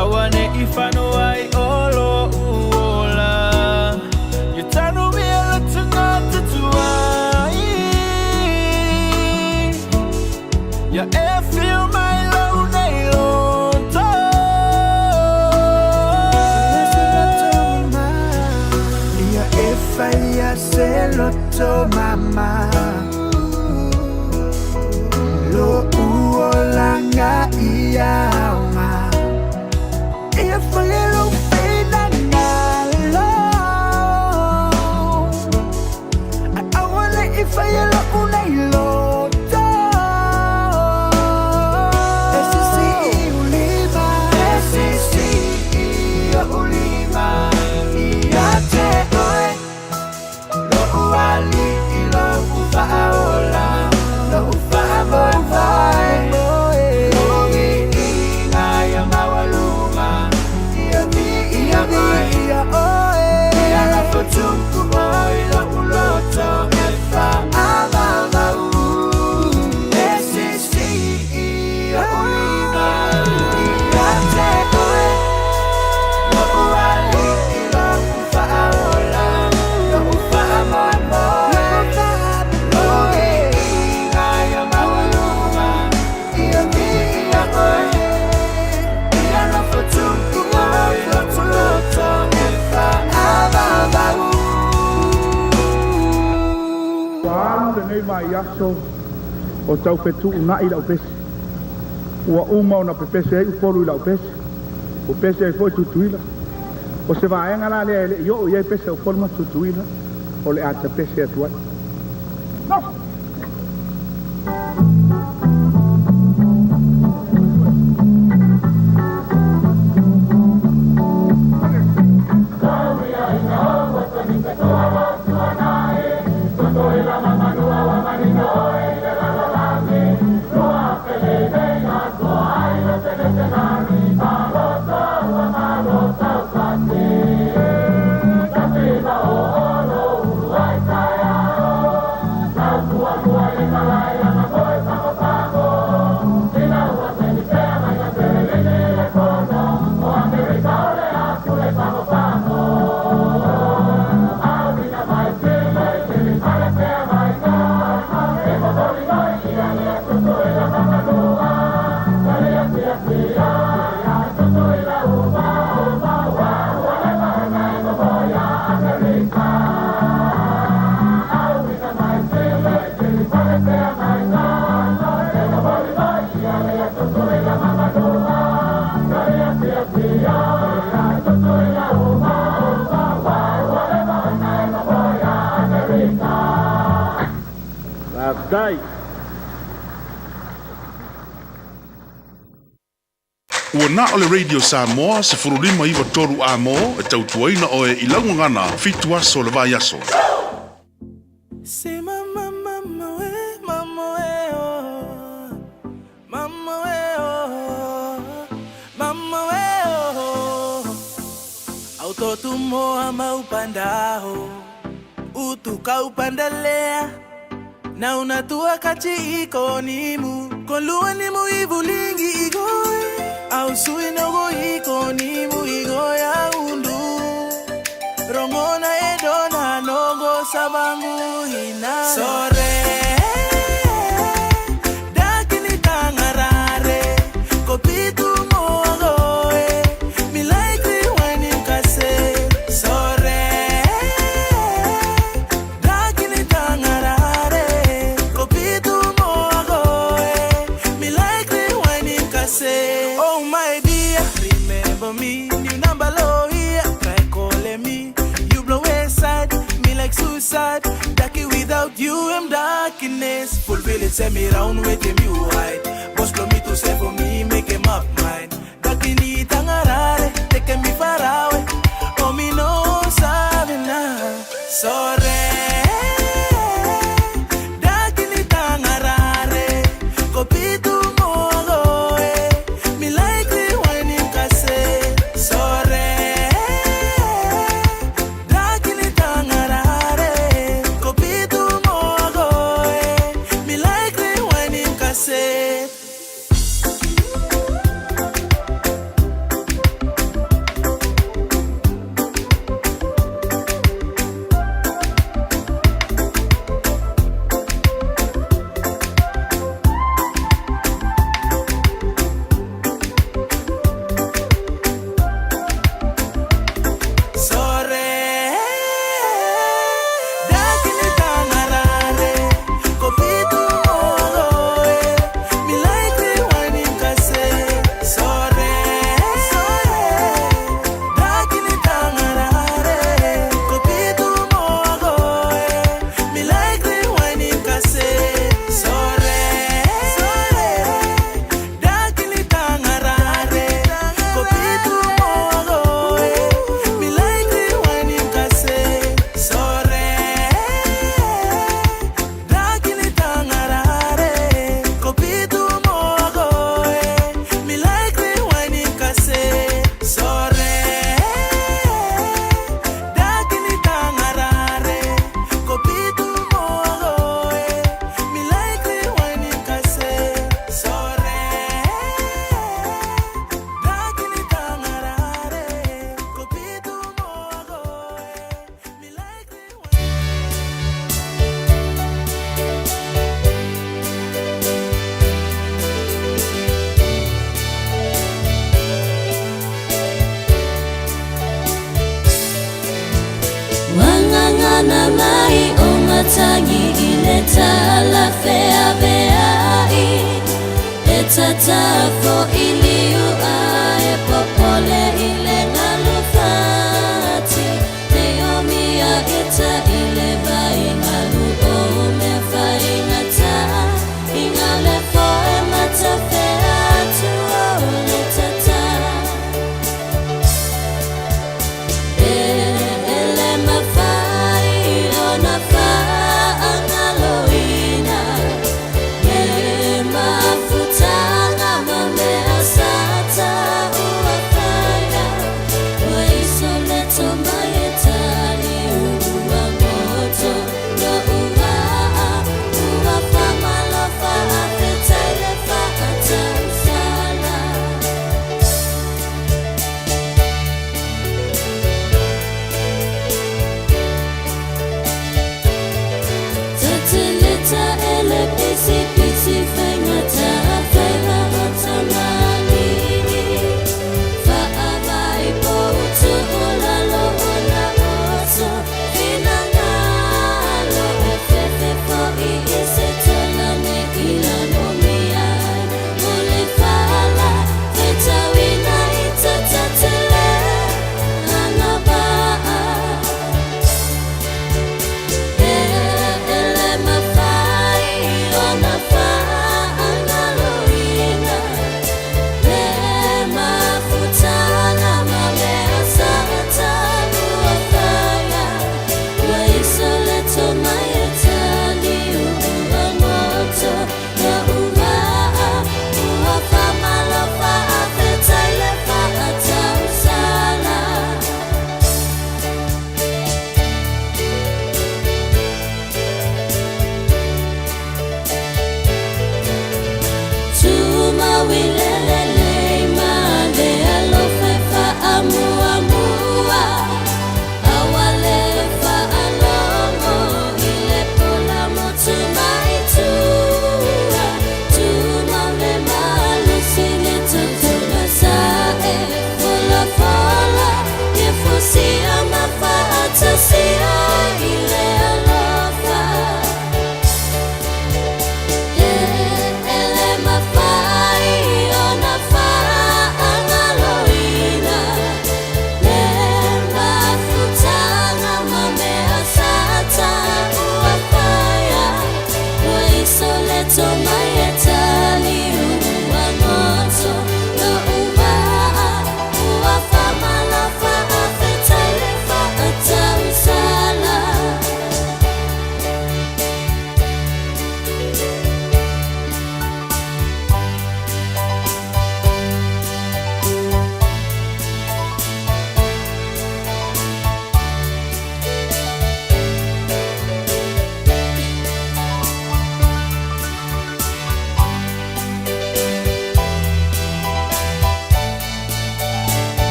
Aua ne i whanau ai o lo uola. Ia tanu mea la tangata tuai. Ia e feel mai lau nei loto. Ia e whaia se loto mama. Lo uolanga ia aonga. Ia whaia lo pena ngalo. Ai aua le i whaia lo unei loto. E sisi i ulima. E sisi i ulima. Ia te oe. Lo uali i lo uwhaola. Lo uwhamoemoe. Lo ngi inga ia mawalunga. Ia mi ia oe. Ia oe. Ia la fotupu oi lo uloto. E whaamamau. E sisi i ulima. Ia te oe. Lo uali i lo uwhaola. Lo uwhamoemoe. Lo ngi inga ia mawalunga. Ia mi ia oe. Ia la fotupu oi lo uloto. E whaamamau. Ua alu lenei vaiaso o tau fetuunaʻi lau pese. Ua uma ona pepese ai Upolu i lau pese. Ua pese ai foʻi Tutuila. O se vaega la lea e leʻi oo i ai pese a Upolu ma Tutuila, o le a tapese atu ai. Faafetai. Ua na o le Radio Samoa 1593 amo e tautuaina oe i laugagana 7 aso o le vaiaso. Say mama, mama, eh, mama, eh, oh. Mama, eh, oh. Mama, eh, oh. Autotumoa maupandaho. Utuka upandalea. Na unatua kachi iko nimu. Kolua nimu ivulingi igoe. Au sui nogo iko nimu igo ya undu. Rongona edona nogo sabangu hina. Sore. Dakini tangarare. Kopitu moagoe. Mi like when you kase. Sore. Dakini tangarare. Kopitu moagoe. Mi like when you kase. Oh my dear, remember me. New number low here. Try calling me. You blow inside me like suicide. Darky without you, I'm darkness. Fulfill it, send me round with him you hide. Boss blow me to say for me, make him up mine. Dakini tangarare, take me far away. Oh me no sabe na. Sorry. Dakini tangarare, kopitu moagoe. Mi like when you kase. Sorry. Dakini tangarare, kopitu moagoe. Mi like when you kase. Ana mai o matangi i le tala feaveai E tatafo i liu a e popole i le galu fati Nei o mia e ta i le vai galu o mea faigata I ngale fo e matafea atu o le tata E ele mafai ona faagaloina Le mafutaga ma mea sa taua faia Ua iso le tomai e taliu ua goto Lo'u va'a ua faamalofa afetai le fa'atausala. Tateleta ele pisi pisi faigata faiga o tamalii Fa'avai poutu o lalo o na oso Finagalo e fefe fo'i i se tolane i lalo miai O le fala fetauina i tatatele Ana va'a E ele mafai ona faagaloina Le mafutaga ma mea sa taua faia Ua iso le tomai e taliu ua goto Lo'u va'a ua faamalofa afetai le fa'atausala. Tumauilelelei ma le alofa e faamuamua Aua le faalogo i le pola motu mai tua Tumau le malosi le totoga sa'e Folafola ia fusia ma faatasia i le alofa E ele mafai ona faagaloina Le mafutaga ma mea sa taua faia Ua iso le tomai e taliu ua goto Lo'u va'a ua faamalofa afetai le fa'atausala.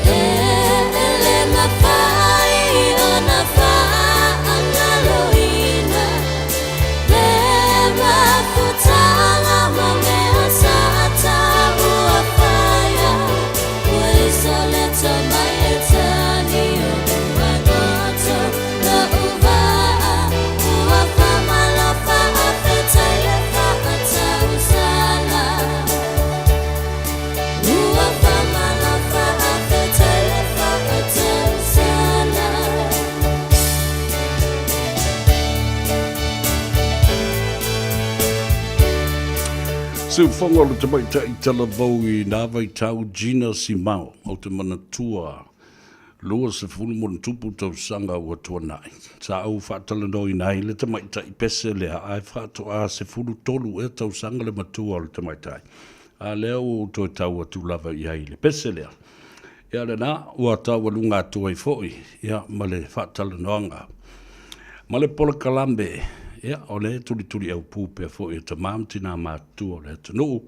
E ele mafai ona faagaloina Le mafutaga ma mea sa taua faia Ua iso le tomai e taliu ua goto Lo'u va'a ua faamalofa afetai le fa'atausala Ua faamalofa afetai le fa'atausala. Siufogo o le tamaitai talavou i nā vaitau Gina Simao o te manatua 20 ma ona tupu tausaga ua tuanai. Sa ou faatalanoaina ai le tamaitai pese lea ae faatoa 13 ea tausaga le matua o le tamaitai. A lea ua ou toe tau atu lava i ai i le pese lea. Ia lena ua taualuga atu ai foi ia ma le faatalanoaga. Ma le polokalame, ia o le tulituli aupū pea foi e tamā ma tinā matutua o le atunuu,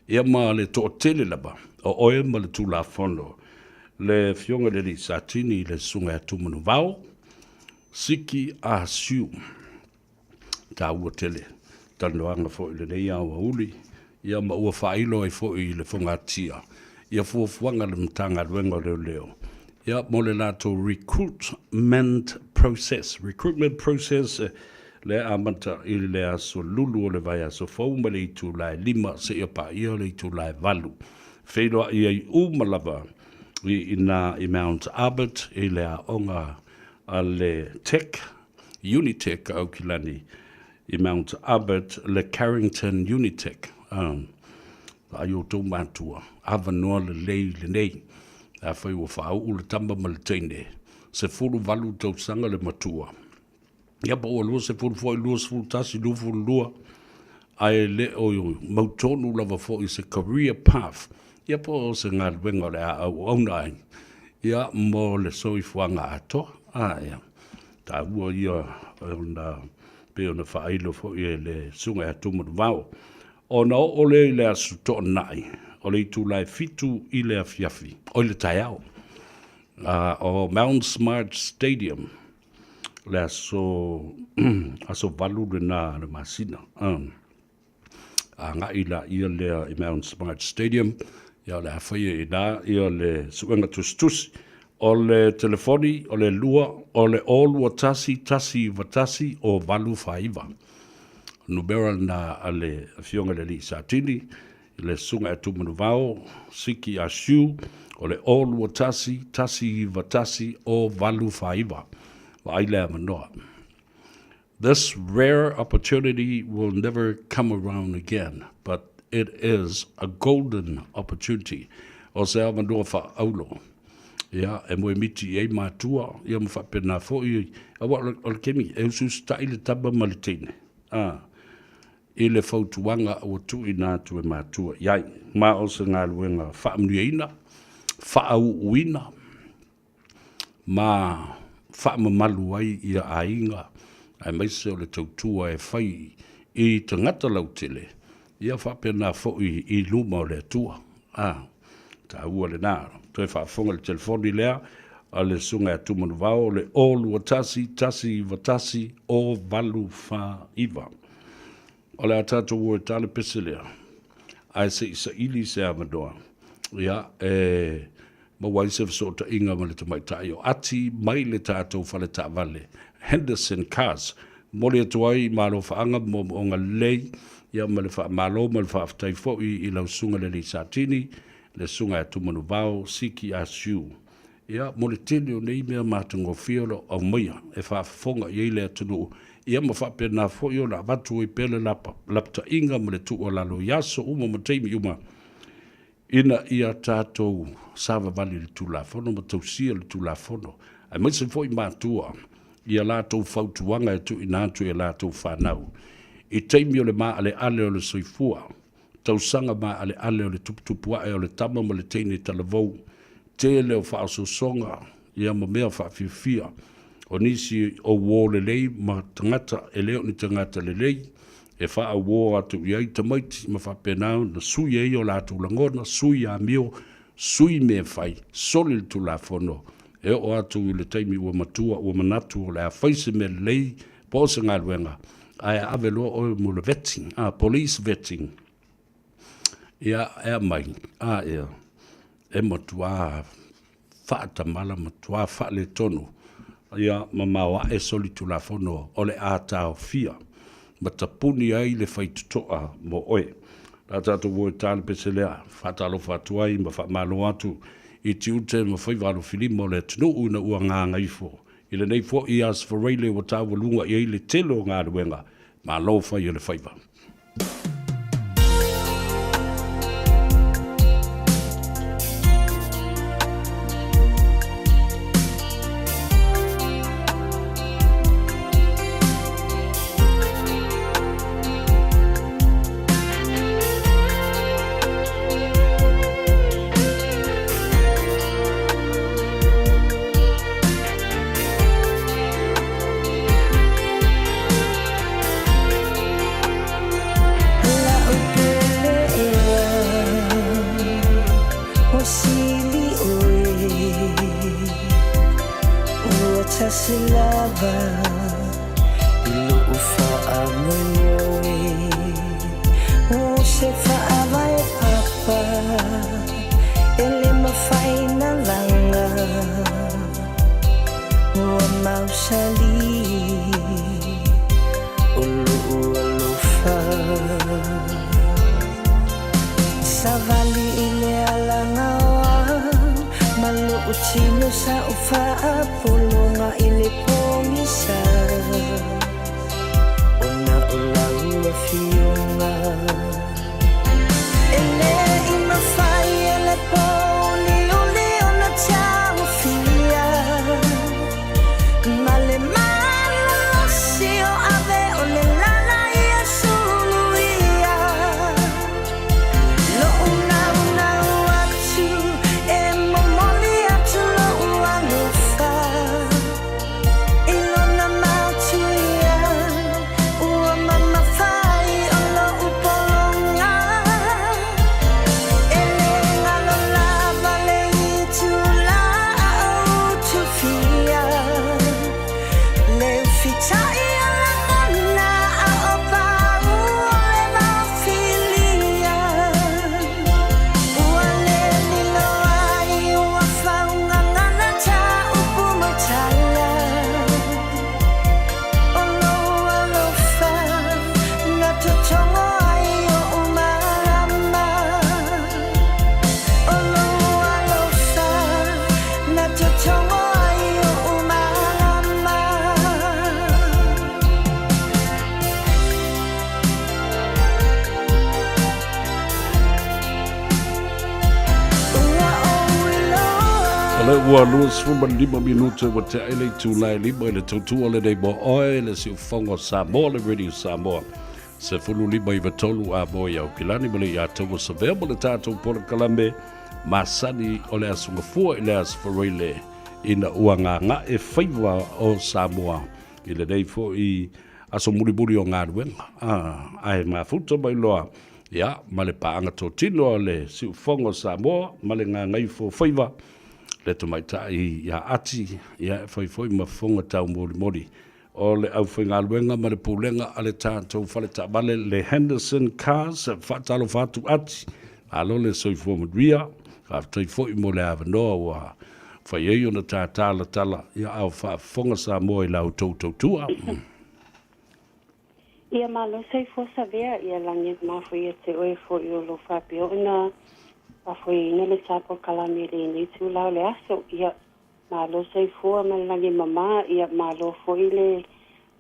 ia ma le toatele lava o oe ma le Tulafono, le Afioga i le Alii Satini le Susuga ia Tumanuvao, Siki Asiu. Taua tele talanoaga foi i lenei aoauli, ia ma ua faailo ai foi i le fogatia. ia fuafuaga a le Matagaluega o Leoleo ia mo le latou recruitment process, recruitment process lea e amata i le aso Lulu o le vaiaso fou mai le itula e 5 seia paia le itula e 8. Feiloai ai uma lava i ina i Mount Albert i le aoga a le Tech, Unitec a Aukilani i Mount Albert le Carrington Unitec. Vaai outou matua, avanoa lelei lenei. Afai ua faauu le tama ma le teine, 18 tausaga le matua, ia po ua 20 foi, 21, 22, ae le o mautonu lava foi se career path, ia po o se galuega o le a auauna ai, ia mo le soifuaga atoa. A, ia, taua ia ona pei ona faailo foi e le Susuga ia Tumanuvao. Ona oo lea i le Aso Toonai, o le itula e 7 i le afiafi, oi le taeao, o Mount Smart Stadium, le aso, aso 8 lena le masina. Agai laia lea i Mount Smart Stadium, ia o le a faia i ina ia le suega tusitusi. O le telefoni, o le 2, o le 0 2 1 1 9 1 0 8 4 9. Numera lena a le Afioga i le Alii Satini, i le Susuga ia Tumanuvao Siki Ah Siu, o le 0 2 1 1 9 1 0 8 4 9. Vaai le avanoa. This rare opportunity will never come around again, but it is a golden opportunity. O se avanoa faaulo. Ia, e moe miti i ai matua, ia ma faapena foi, aua o le taimi, e usuusutaʻi le tama ma le teine, a, i le fautuaga ua tuuina atu e matua i ai. Ma o se galuega faamanuiaina, faauuina, ma faamamalu ai ia aiga, aemaise o le tautua e fai i tagata lautele, ia faapena foi i luma o le Atua. A, taua lena. Toe faafofoga i le telefoni lea a le Susuga ia Tumanuvao, le 0 2 1 1 9 1 0 8 4 9. O le a tatou o e ta le pese lea, ae se i saili se avanoa, ia, e maua ai se fesootaiga ma le tamaitai o Ati mai le tatou fale taavale Henderson Cars. Momoli atu ai malofaaga ma moomooga lelei, ia ma le faamalo ma le faafetai foi i lau Susuga i le Alii Satini, le Susuga ia Tumanuvao Siki Ah Siu. Ia, mo le tele o nei mea matagofie o lo o aumaia e faafofoga i ai le atunuu, ia ma faapena foi ona avatu ai pea le lapataiga ma le tuualalo i aso uma ma taimi uma, ina ia tatou savavali i le Tulafono ma tausia le Tulafono, aemaise foi matua i a latou fautuaga e tuuina atu i a latou fanau i taimi o le maaleale o le soifua, tausaga maaleale o le tuputupu ae o le tama ma le teine talavou, tele o faaosoosoga ia ma mea faafiafia o nisi o uō lelei ma tagata e le o ni tagata lelei e faauō atu i ai tamaiti ma faapena ona sui ai o latou lagona, sui amio, sui mea fai, soli le Tulafono e oo atu i le taimi ua matua ua manatu o le a fai se mea lelei po o se galuega ae ave loa oe mo le vetting, a, police vetting. Ia, e aumai, a ia, e matuā faatamala, matuā faaletonu, ia, ma maoae solitulafono o le a taofia ma tapuni ai le faitotoa mo oe. La tatou o e ta le pese lea, faatalofa atu ai ma faamalo atu i tiute ma faiva alofilima o le atunuu ina ua gagaifo i lenei foi Aso Faraile ua taualuga i ai le tele o galuega, malo fai o le faiva. Savali i le alagaoa Ma lou tino sa o faapologa i le pogisa Ona o lau afioga E lei mafai e le pouliuli ona taofia Ma le malolosi o ave o le lala ia suluia Lo'u naunau atu e momoli atu lo'u alofa I lona matuia ua mamafa ai o lo'u pologa E lē galo lava le itulā a ou tufia Le ufita'i o lagona a o paū o le vaofilia Ua lē lilo ai ua faugagana ta upu ma tala O lou alofa na totogo ai oʻu malama O lou alofa na totogo ai oʻu malama. Ua ou iloa. O le ua 25 minute ua tea ai le itula e 5 i le tautua lenei mo oe le siufofoga o Samoa le Radio Samoa 15 93 a moe i Aukilani ma le Iataua Savea ma le tatou polokalame masani o le Aso Gafua i le Aso Faraile ina ua gaga'e faiva o Samoa i lenei foi aso mulimuli o galuega ae mafuta mai loa ia ma le paaga totino a le siufofoga o Samoa ma le gagaifo faiva le tamaitai ia Ati ia e fai foi ma fofoga taumolimoli o le aufaigaluega ma le pulega a le tatou fale taavale le Henderson Cars. Faatalofa atu Ati, malo le soifua manuia, faafetai foi mo le avanoa ua fai ai ona ta talatala ia a o faafofoga Samoa i la outou tautua. Ia malo soifua Savea, ia lagi e mafua ia te oe foi o lo faapea ona faafoeina le sa polokalame i lenei itula o le aso. Ia malo soifua ma le lagi e mama, ia malo foi le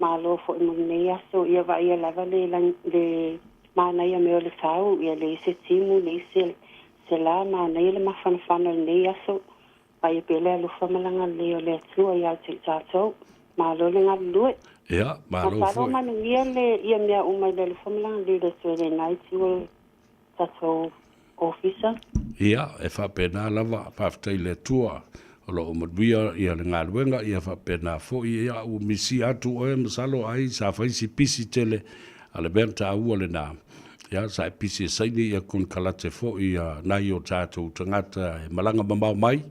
malo foi mo lenei aso, ia vaaia lava le le manaia mea o le tau, ia leai se timu, leai se se la, manaia le mafanafana o lenei aso. Vaaia pea le alofa ma le agalelei o le Atua ia te i tatou. Malo le galulue. Ia, malo Masalo foi. manuia le ia mea uma i le alofa ma le agalelei o le Atua i lena itu o le tatou ofisa. Ia, e faapena lava, faafetai i le Atua o lo o manuia ia le galuega, ia faapena foi, ia ua misia atu oe masalo ai sa fai si pisi tele a le mea taua lena. Ia, sa e pisi e saini ia konekarate foi a nai o tatou tagata e malaga mamao mai,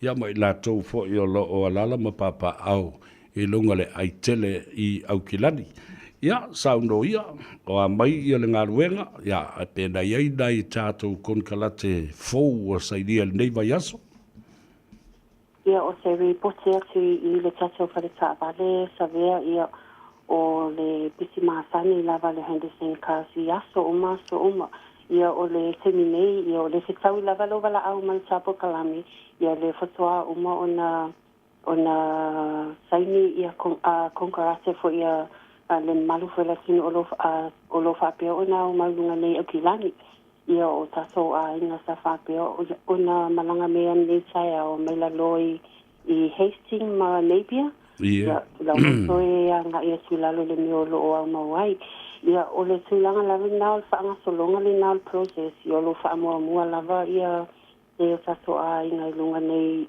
ia ma i latou foi o lo o alaala ma papaaao i luga le ai tele i Aukilani. Ia, saunoa ia, o a mai ia le galuega, ia, ae pe na i ai nai tatou konekarate fou ua sainia i lenei vaiaso? Ia, o se ripoti atu i le tatou fale taavale, Savea, ia, o le pisi masani lava le Henderson Cars i aso uma aso uma. Ia, o le taimi nei, ia, o le fetaui lava lou valaau ma le polokalame, ia, le faatoa uma ona ona saini ia konekarate foi ia le mamalu foi o le atunuu o lo o lo faapea ona aumau i luga nei Aukilani. Ia o tatou aiga sa faapea ona malaga mai nei taeao mai lalo i Hastings ma Napier. Ia la ua toe agai atu i lalo i le mea o lo o aumau ai. Ia o le tulaga lava lena o le faagasologa lena o le process, ia o lo o faamuamua lava ia e o tatou aiga i luga nei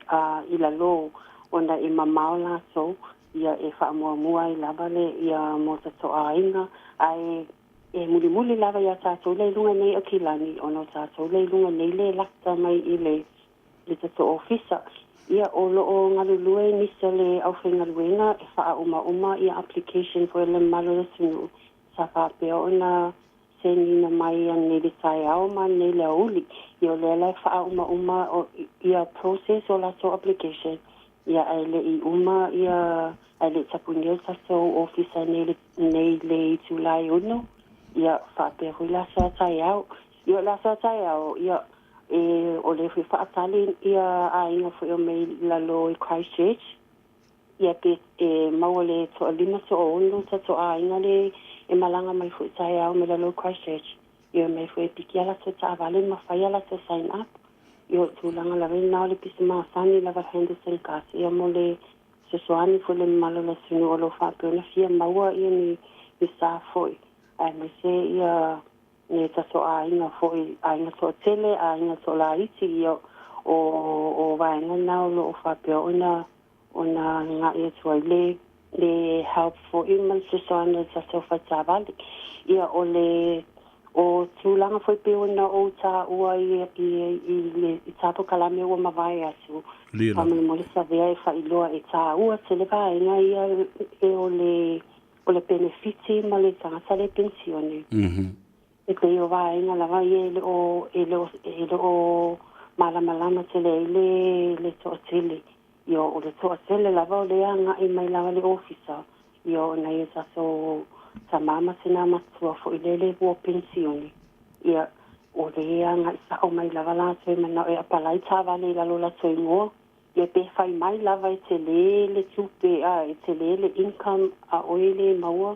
i lalo ona e mamao latou, ia e faamuamua ai lava le ia mo tatou aiga ae e mulimuli lava ia tatou le i luga nei Aukilani ona o tatou le i luga nei le lata mai i le le tatou ofisa. Ia o lo o galulue nisi o le aufaigaluega e faaumauma ia application foi a le mamalu o le atunuu sa faapea ona seniina mai ananei le taeao ma ananei le aoauli. Ia o lea la e faaumauma ia process o latou application, ia ae le i uma ia ae le i tapunia le tatou ofisa nei nei le itula e 6, ia faapea foi le aso a taeao. Ia o le aso a taeao, ia e o le foi faatali ia aiga foi o mai i lalo i Christchurch. Ia pe e maua le toalima toaono tatou aiga le e malaga mai foi taeao mai lalo i Christchurch. Ia mai foi e piki a latou taavale ma fai a latou sign up. Ia o tulaga lava lena o le pisi masani lava le Henderson Cars ia mo le fesoasoani foi le mamalu o le atunuu o lo o faapea ona fia maua ia ni ni sa foi aemaise ia ni tatou aiga foi, aiga toatele, aiga toalaiti, ia o o vaega na o lo o faapea ona ona agai atu ai le le help foi ma le fesoasoani a le tatou faletaavale. Ia o le o tulaga foi pei ona ou taua i i i le i tapolokalamme ua mavae atu, faamolemole savea e faailoa e taua tele vaega ia e o le o le penefiti ma le tagata le penisione. E pei o vaega lava ia e le o e le o e le o malamalama tele ai le le toatele. Ia o le toatele lava o lea agai mai lava le ofisa, ia o nai o tatou tamā ma tinā matutua foi lele ua penisione. Ia o lea agai sao mai lava latou e manao e apalai taavale i lalo o latou igoa. Ia pe fai mai lava e tele le tupe a e tele le income a oe le maua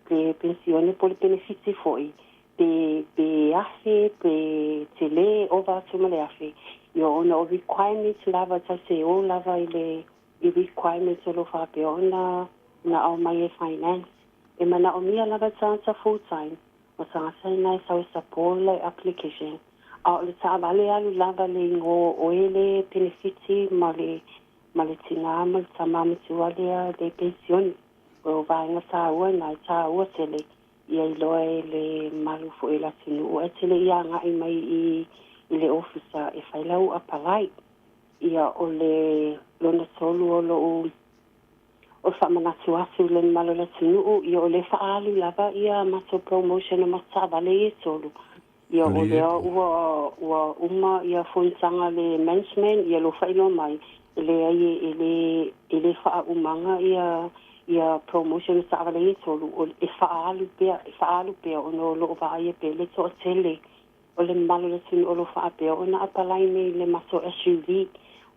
le penisione po o le penefiti foi pe pe afe pe tele ova atu ma le afe. Ia ona o requirements lava tatou te o lava i le i requirements o lo o faapea ona na aumai e finance. E manaomia lava tagata full time o tagata ina e sau e support le application a o le taavale alu lava le igoa o oe le penefiti ma le ma le tinā ma le tamā matua lea le penisione. O vaega taua ina e taua tele ia iloa e le malu foi o le atunuu ae te le i agai mai i i le ofisa e fai lau apalai. Ia o le lona tolu o lou o le faamanatu atu i le mamalu o le atunuu, ia o lea e faaalu lava ia matou promotion o matou taavale ia e tolu. Ia o lea ua ua uma ia fonotaga a le management ia lo faailoa mai, e leai e le e le faaaumaga ia ia promotion o taavale ia e tolu, o e faaalu pea, e faaalu pea ona o lo o vaaia pea le toatele o le mamalu o le atunuu o lo o faapea ona apalai nei i le matou SUV.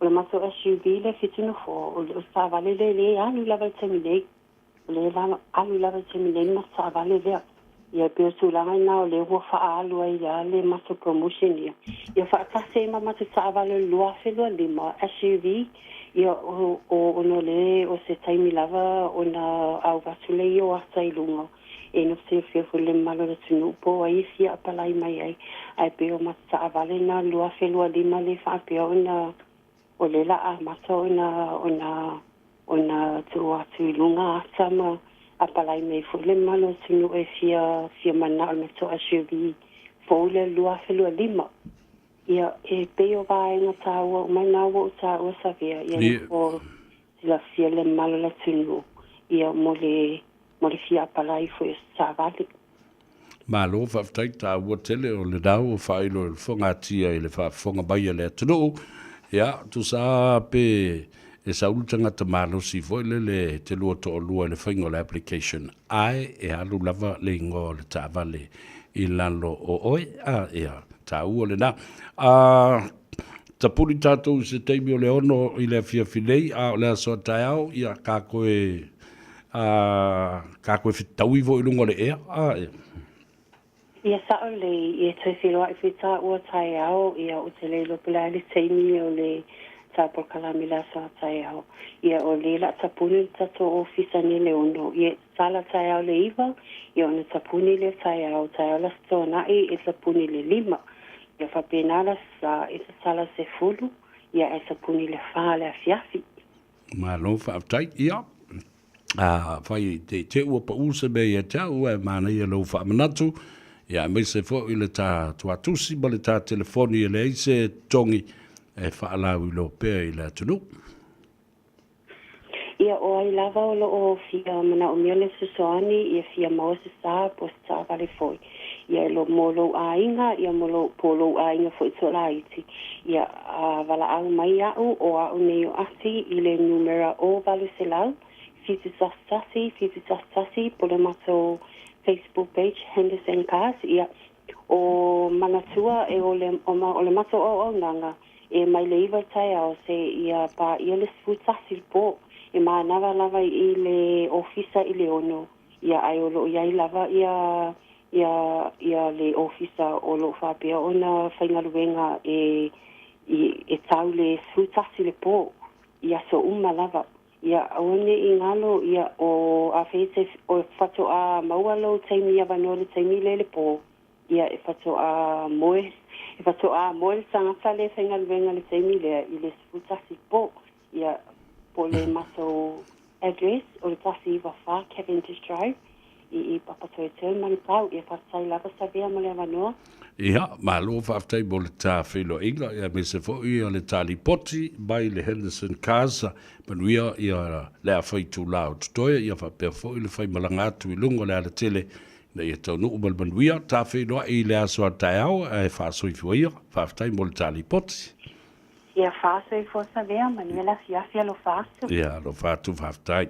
O le matou SUV le fitu nofoa, o le taavale lea lea e alu lava i le taimi nei. O lea la alu lava i le taimi nei le matou taavale lea. Ia e pei o tulaga ina o lea ua faaalu ai lava le matou promotion ia. Ia faatasi ai ma matou taavale o le 2025 SUV, ia o ona o lea o se taimi lava ona avatu lea ia o ata i luga e no silafia foi le mamalu o le atunuu po o ai e fia apalai mai ai. Ae pei o matou taavale na 2025 lea faapea ona o lea la amata ona ona ona tuu atu i luga ata ma apalai mai foi le mamalu o le atunuu e fia fia manao i le matou SUV fou lea 2025. Ia, e pei o vaega taua uma na ua ou taua Savea, ia o silafia le mamalu o le atunuu, ia mo le mo le fia apalai foi o se taavale. Malo faafetai taua tele o lena ua faailo e le fogatia i le faafofoga mai a le atunuu. Ia, tusa pe e sau le tagata malosi foi lele te lua toalua i le faiga o le application ae e alu lava le igoa o le taavale i lalo o oe. A, ia, taua lena. A, tapuli tatou i se taimi o le 6 i le afiafi nei, a o le aso a taeao, ia, ka koe, a, ka koe fetaui foi i luga o le ea. A, ia. Ia sao lelei, ia toe feiloai foi taua taeao, ia ou te le iloa po o le a le taimi o le ta polokalame i le aso a taeao. Ia o lea o le a tapuni le tatou ofisa nei i le 6, ia e tatala taeao i le 9, ia ona tapuni lea taeao, taeao le Aso Toonai e tapuni i le 5. Ia faapena le Aso Sa e tatala i le 10, ia ae tapuni i le 4 i le afiafi. Malo faafetai. Ia, afai te i te ua pau se mea ia te au, ae manaia lou faamanatu, ia aemaise foi le ta tuatusi ma le ta telefoni e leai se totogi e faalauiloa pea i le atunuu. Ia, o ai lava o lo o fia manaomia le fesoasoani, ia fia maua se sa po o se taavale foi, ia e lo, mo lou aiga, ia mo lou, po o lou aiga foi toalaiti, ia a valaau mai iaʻu, o aʻu nei o Ati, i le numera o 800 711 711 po o le matou Facebook page Henderson Cars, ia. O manatua e o le, o, ma, o le matou auaunaga e mai le 9 i le taeao seia paia le 11 i le po. E manava lava i le ofisa i le 6, ia ae o lo o i ai lava ia, ia, ia le ofisa o lo o faapea ona faigaluega e, i, e tau le 11 i le po i aso uma lava. Ia, aua ne i galo, ia, o afei te, o faatoa maua lou taimi avanoa i le taimi lea i le po, ia, e faatoa moe, e faatoa moe le tagata lea e faigaluega i le taimi lea i le 11 po. Ia, po o le matou address o le 194 Cavendish Drive i i Papatoetoe, Manukau. Ia, faafetai lava Savea mo le avanoa. Ia, malo faafetai mo le ta feiloaiga, ia aemaise foi o le ta lipoti mai le Henderson Cars, manuia ia le afa itula o totoe, ia faapea foi le faimalaga atu i luga o le alatele ina ia taunuu ma le manuia. Ta feiloai i le aso a taeao ae faasoifua ia. Faafetai mo le ta lipoti. Ia faasoifua Savea, manuia le afiafi, alofa atu. Ia, alofa atu, faafetai.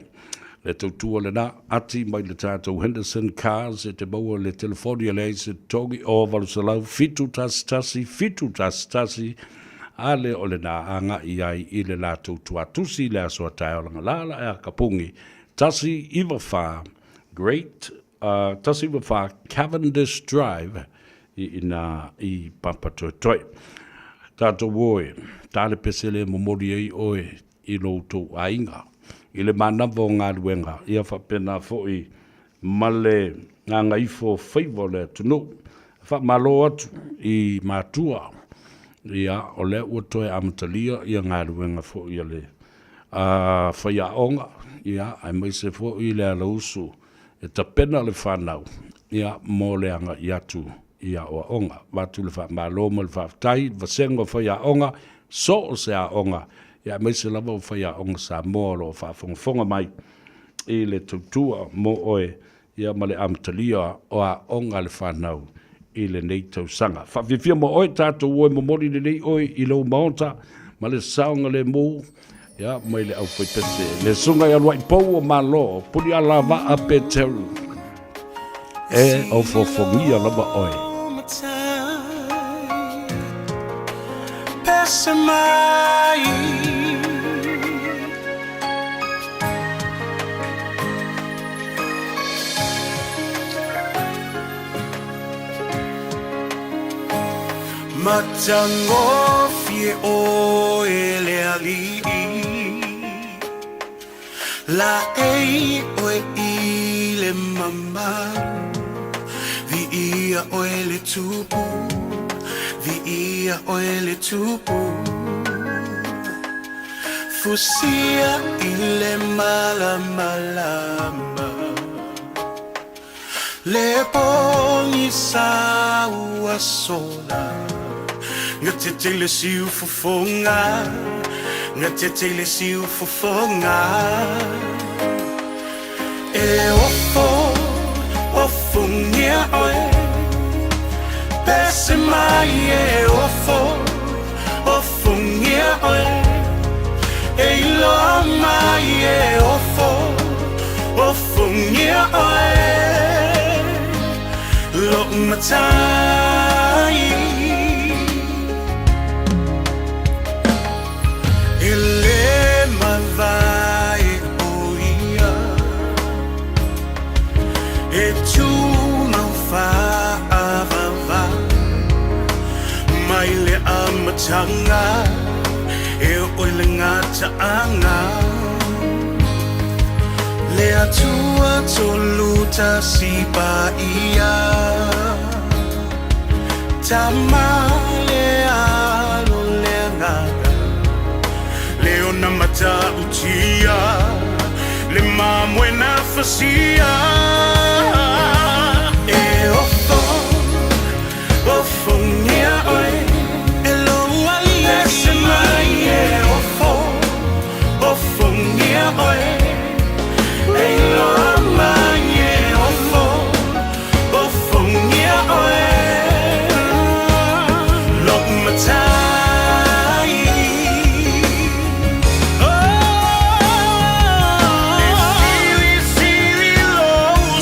Le tautua lena, ati mai le tatou Henderson Cars e te maua le telefoni e leai se totogi o 800 711 711 a le o lena agai ai i le latou tuatusi i le aso a taeao lagalala e a kapugi 194 Great 194 Cavendish Drive i ina i Papatoetoe. Tatou oe, ta le pese le momoli ai oe i lo outou aiga, i le manava o galuega, ia faapena foi ma le gagaifo faiva o le atunuu. Faamalo atu i matua, ia o lea ua toe amatalia ia galuega foi a le faiaoga, ia aemaise foi le alausu e tapena le fanau ia mo le agai atu i aoaoga. Avatu le faamalo ma le faafetai i le vasega o faiaoga, so o se aoga, ia aemaise lava o faiaoga Samoa o lo o faafogafoga mai i le tautua mo oe ia ma le amatalia o aoga a le fanau i lenei tausaga. Faafiafia mo oe tatou o e momoli lenei oe i lou maota ma le saogalemu ia mai le aufaipese le susuga ia Luaipou o Malo Puniala Vaa Peteru e ofofogia lava oe. Pese mai. Matagofie oe le alii Laei oe i le mamalu Viia oe le Tupu Viia oe le Tupu Fusia i le malamalama Le pogisa ua sola Gatete le siufofoga Gatete le siufofoga E ofo, ofogia oe Pese mai e ofo, ofogia oe E iloa mai e ofo, ofogia oe Lo'u matai E le mavae o ia E tumau faavavau Mai le amataga E oo i le gataaga Le Atua tolu tasi paia Tama le Alo le Agaga Le ona matautia Le mamoe na fasia E ofo, ofogia oe E lou alii Pese mai e ofo, ofogia oe E iloa mai e ofo, ofogia oe Lo'u matai E silisili lou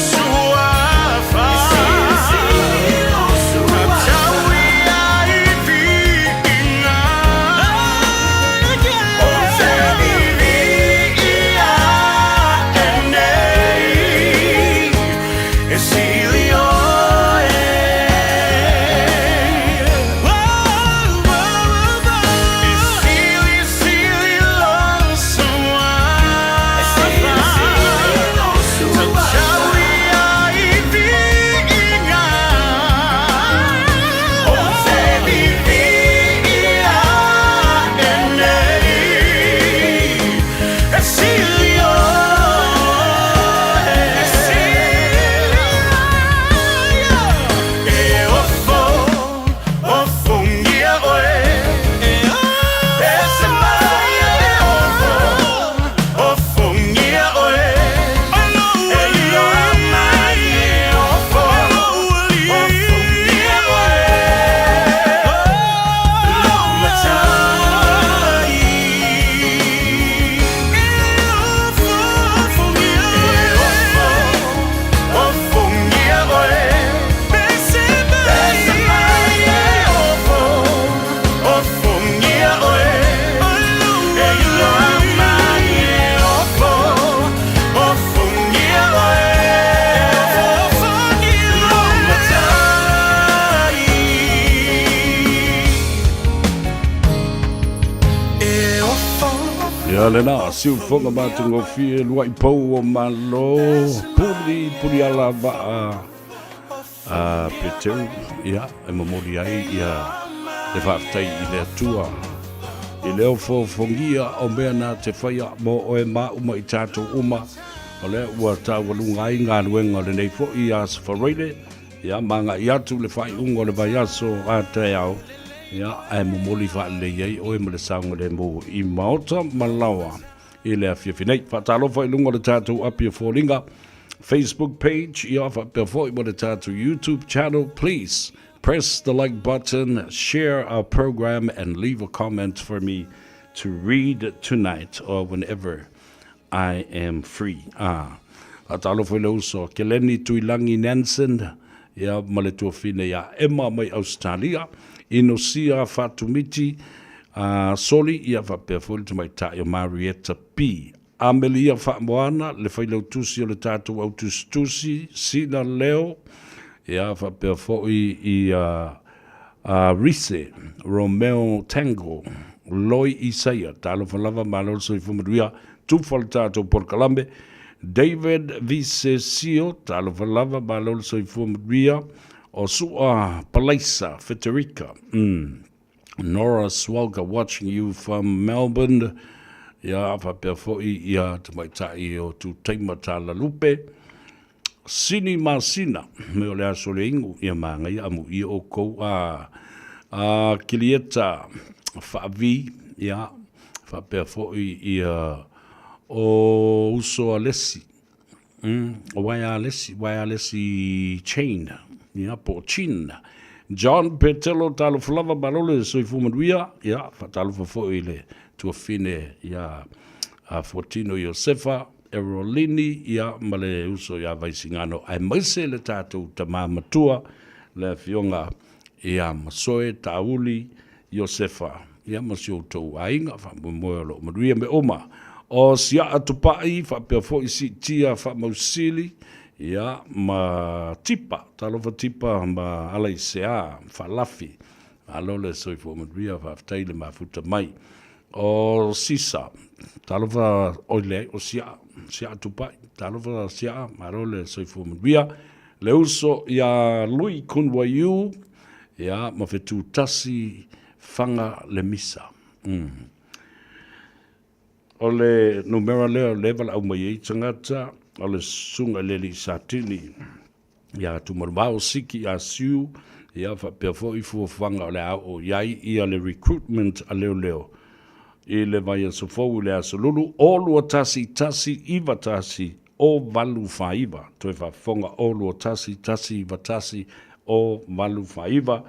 Ia lena, siufoga matagofie luaʻi pou o Malo, puli puli ala vaa a Peteru, ia, e momoli ai ia le faafetai i le Atua i le ofoofogia o mea na te faia mo oe ma uma i tatou uma, o lea ua taualuga ai galuega o lenei foi Aso Faraile, ia, ma agai atu le faaiuga o le vaiaso a taeao, ia, ae momoli faalelei ai oe ma le saogalemu i maota ma laoa i le afiafi nei. Faatalofa i luga o le tatou api o foliga, Facebook page, ia, faapea foi ma le tatou YouTube channel. Please press the like button, share our program and leave a comment for me to read tonight or whenever I am free. Ah. Faatalofa i le uso Keleni Tuilangi Nansen, ia, ma le tuafine ia Emma mai Ausetalia, Inosia Fatumiti, uh, Soli, ia faapea foi le tamaitai o Marietta P. Amelia Faamoana, le failautusi o le tatou au tusitusi, Sina Leo, ia faapea foi i uh, uh, Rise, Romeo Tango, Loi Isaia, talofa lava, malo le soifua manuia, tufa le tatou polokalame, David Visesio, talofa lava, malo le soifua manuia, o Sua Palaisa, Federica, Nora Swalga watching you from Melbourne, ia faapea foi ia tamaitai o Tutaima Talalupe, Sini Masina, me o le aso le igu, ia magaia amuia oukou a a Kilieta Faavi, ia faapea foi ia o uso a Lesi, o Waialesi, Waialesi Chain, ia po o Chin. John Petelo talofa lava malo le soifua manuia, ia faatalofa foi i le tuafine ia a Fuatino Iosefa, Erolini, ia ma le uso ia Vaisigano aemaise le tatou tama matua le afioga ia Masoe Tauli Iosefa, ia ma si outou aiga, faamoemoe o lo o manuia mea uma. O Siaa Tupai faapea foi Siitia Faamausili, ia ma Tipa, talofa Tipa ma Alaisea Faalafi, malo le soifua manuia, faafetai le mafuta mai. O Sisa, talofa oi leai, o Siaa, Siaa Tupai, talofa Siaa, malo le soifua manuia. Le uso ia Lui Kunwaiu, ia, ma Fetutasi Faga le Misa. O le numera lea o lea e valaau mai ai tagata, o le susuga i le alii Satini ia Tumanuvao Siki Asiu, ia faapea foi fuafuaga o le a oo i ai ia le recruitment a leoleo i le vaiaso fou i le Aso Lulu o 21 91 o 849. Toe faafofoga o 21 91 o 849.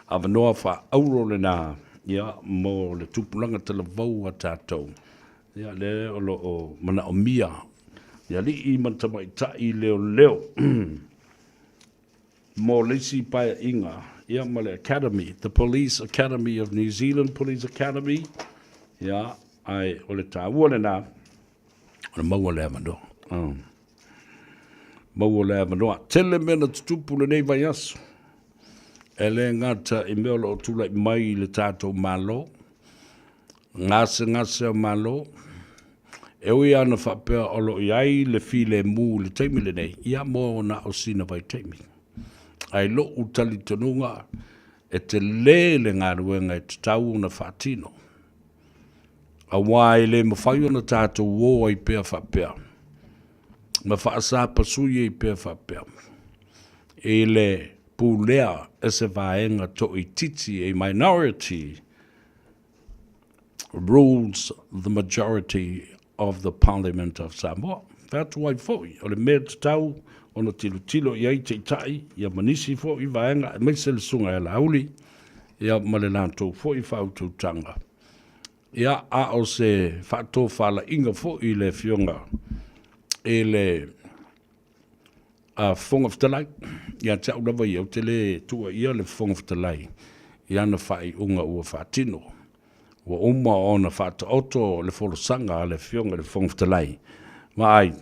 Avanoa faa-auro lena ia mo le tupulaga talavou a tatou. Ia lea o lo o manaomia i alii ma tamaitai leoleo mo le isi paeaiga ia ma le Academy, the Police Academy of New Zealand Police Academy, ia, ae o le taua lena, o le maua le avanoa. Maua le avanoa. Tele mea na tutupu lenei vaiaso. E le gata i mea o lo o tulai mai i le tatou Malo, gasegase o Malo, e ui lava ina faapea o lo o i ai le filemu i le taimi lenei, ia mo na o sina vaitaimi. Ae i lou talitonuga, e tele le galuega e tatau ona faatino. Aua e le mafai ona tatou o ai pea faapea, ma faasapasui ai pea faapea, i le pulea e se vaega toaitiiti, a minority rules the majority of the Parliament of Samoa. Fai atu ai foi, o le mea tatau ona tilotilo i ai Taitai, ia ma nisi foi vaega, aemaise le Susuga ia Laauli, ia ma le latou foi faautautaga. Ia, a o se faatofalaiga foi i le Afioga i le Fofoga Fetalai, ia te au lava ia, ou te le tuuaia le Fofoga Fetalai i ana faaiuga ua faatino. Ua uma ona faataoto le folasaga a le Afioga i le Fofoga Fetalai. Vaai,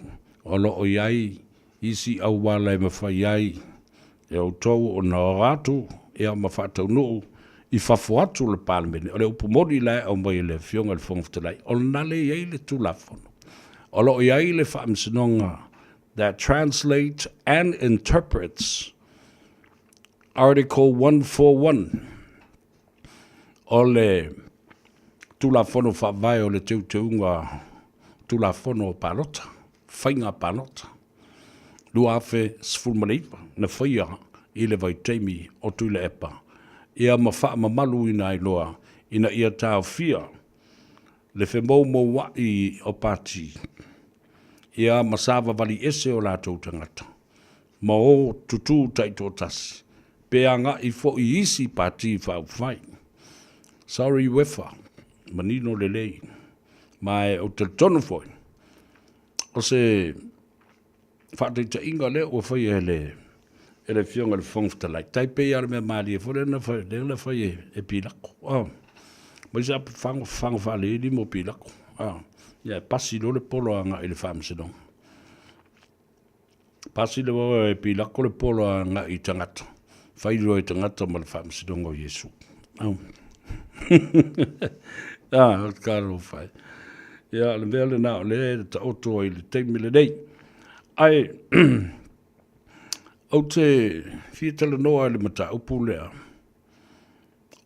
o lo o i ai isi auala e mafai ai e outou ona o atu ia ma faataunuu i fafo atu o le Palemene. O le upu moni la e aumai e le Afioga i le Fofoga Fetalai, o lena lea e i ai le Tulafono. O lo o i ai le Faamasinoga that translates and interprets Article 141 o le Tulafono Faavae o le Teuteuga Tulafono o Palota, Faiga Palota 2019 na faia i le vaitaimi o Tuilaepa ia ma faamamaluina ai loa ina ia taofia le femoumoua'i o Pati ia ma savavali ese o latou tagata ma o tutū taitoatasi pe aga'i fo'i i isi Pati Faaupufai. Sorry Uefa, manino lelei, ma e ou te talitonu foi, o se faataitaiga lea ua faia e le e le Afioga i le Fofoga Fetalai, tai pei lava o le mea malie foi lea na fai, lea na fai e, e Pilako. Oh. Mai sa fago, fago faaleili mo Pilako. Oh. Ia, e pasi loa le polo agai i le faamasinoga. Pasi le wawa e Pilako le polo agai i tagata. Fai loa i tagata ma le faamasinoga o Iesu. Oh. ah, o te fai. Ia, le mea lena o lea e taoto ai i le taimi lenei. Ae, ou te fia talanoa i le mataupu lea,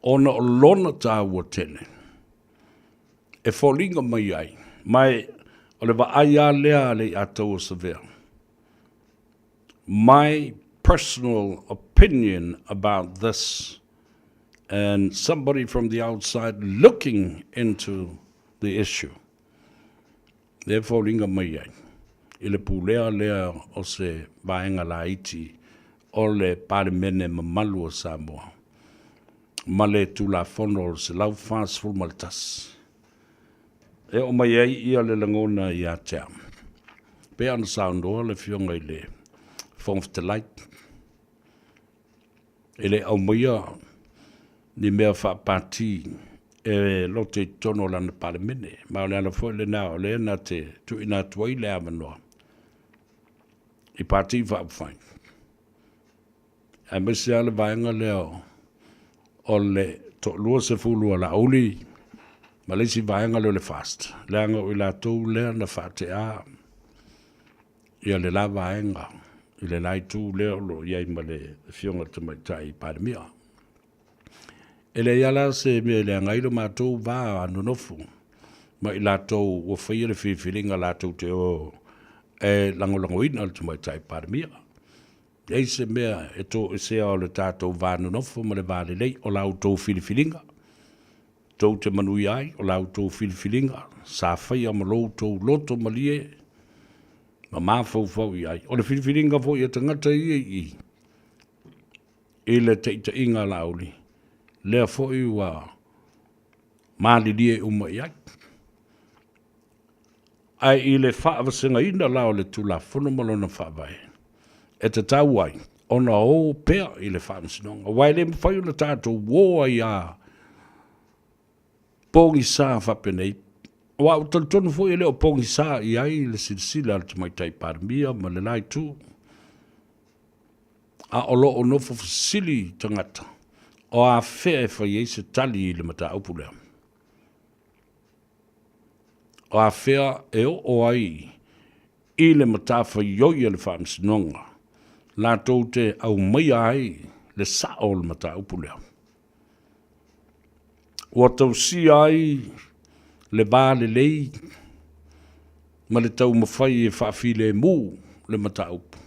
ona o lona taua tele e foliga mai ai, ma e, o le vaai lava lea a le Aiataua Savea. My personal opinion about this and somebody from the outside looking into the issue. Lea e foliga mai ai i le pulea lea o se vaega laiti o le Palemene mamalu o Samoa ma le Tulafono o le 141 e oo mai ai ia le lagona ia te au. Pei ona saunoa le Afioga i le Fofoga Fetalai, e le aumaia ni mea faapati e lote i totonu o lana Palemene. Ma o le ala foi lena o lea na te tuuina atu ai le avanoa i Pati Faaupufai, aemaise lava le vaega lea o le toalua sefulu a Laauli ma le isi vaega lea o le FAST, leaga o i latou lea na faatea ia le la vaega i le la itu lea o lo o i ai ma le Afioga i le Tamaitai Palemia. E leai lava la se mea e leaga ai lo matou va nonofo ma i latou ua faia le filifiliga latou te o e lagolagoina le Tamaitai Palemia. Leai se mea e toesea o le tatou va nonofo ma le va lelei o la outou filifiliga. Tou te manuia ai o la outou filifiliga sa faia ma lo outou loto malie ma mafaufau i ai. O le filifiliga foi a tagata ia i i le taitaiga a Laauli, lea foi ua malilie uma i ai. Ae i le faavasegaina la o le Tulafono ma lona Faavae, e tatau ai ona o pea i le Faamasinoga, aua e le mafai ona tatou o ai a pogisa faapenei, aua ua talitonu foi e le o pogisa i ai le silasila a le Tamaitai Palemia ma le la itu, a o lo o nofo fesili tagata o afea e fai ai se tali i le mataupu lea. O afea e oo ai i le matafaioi a le Faamasinoga latou te aumaia ai le sao o le mataupu lea. Ua tausia ai le va lelei ma le taumafai e faafilemu le mataupu,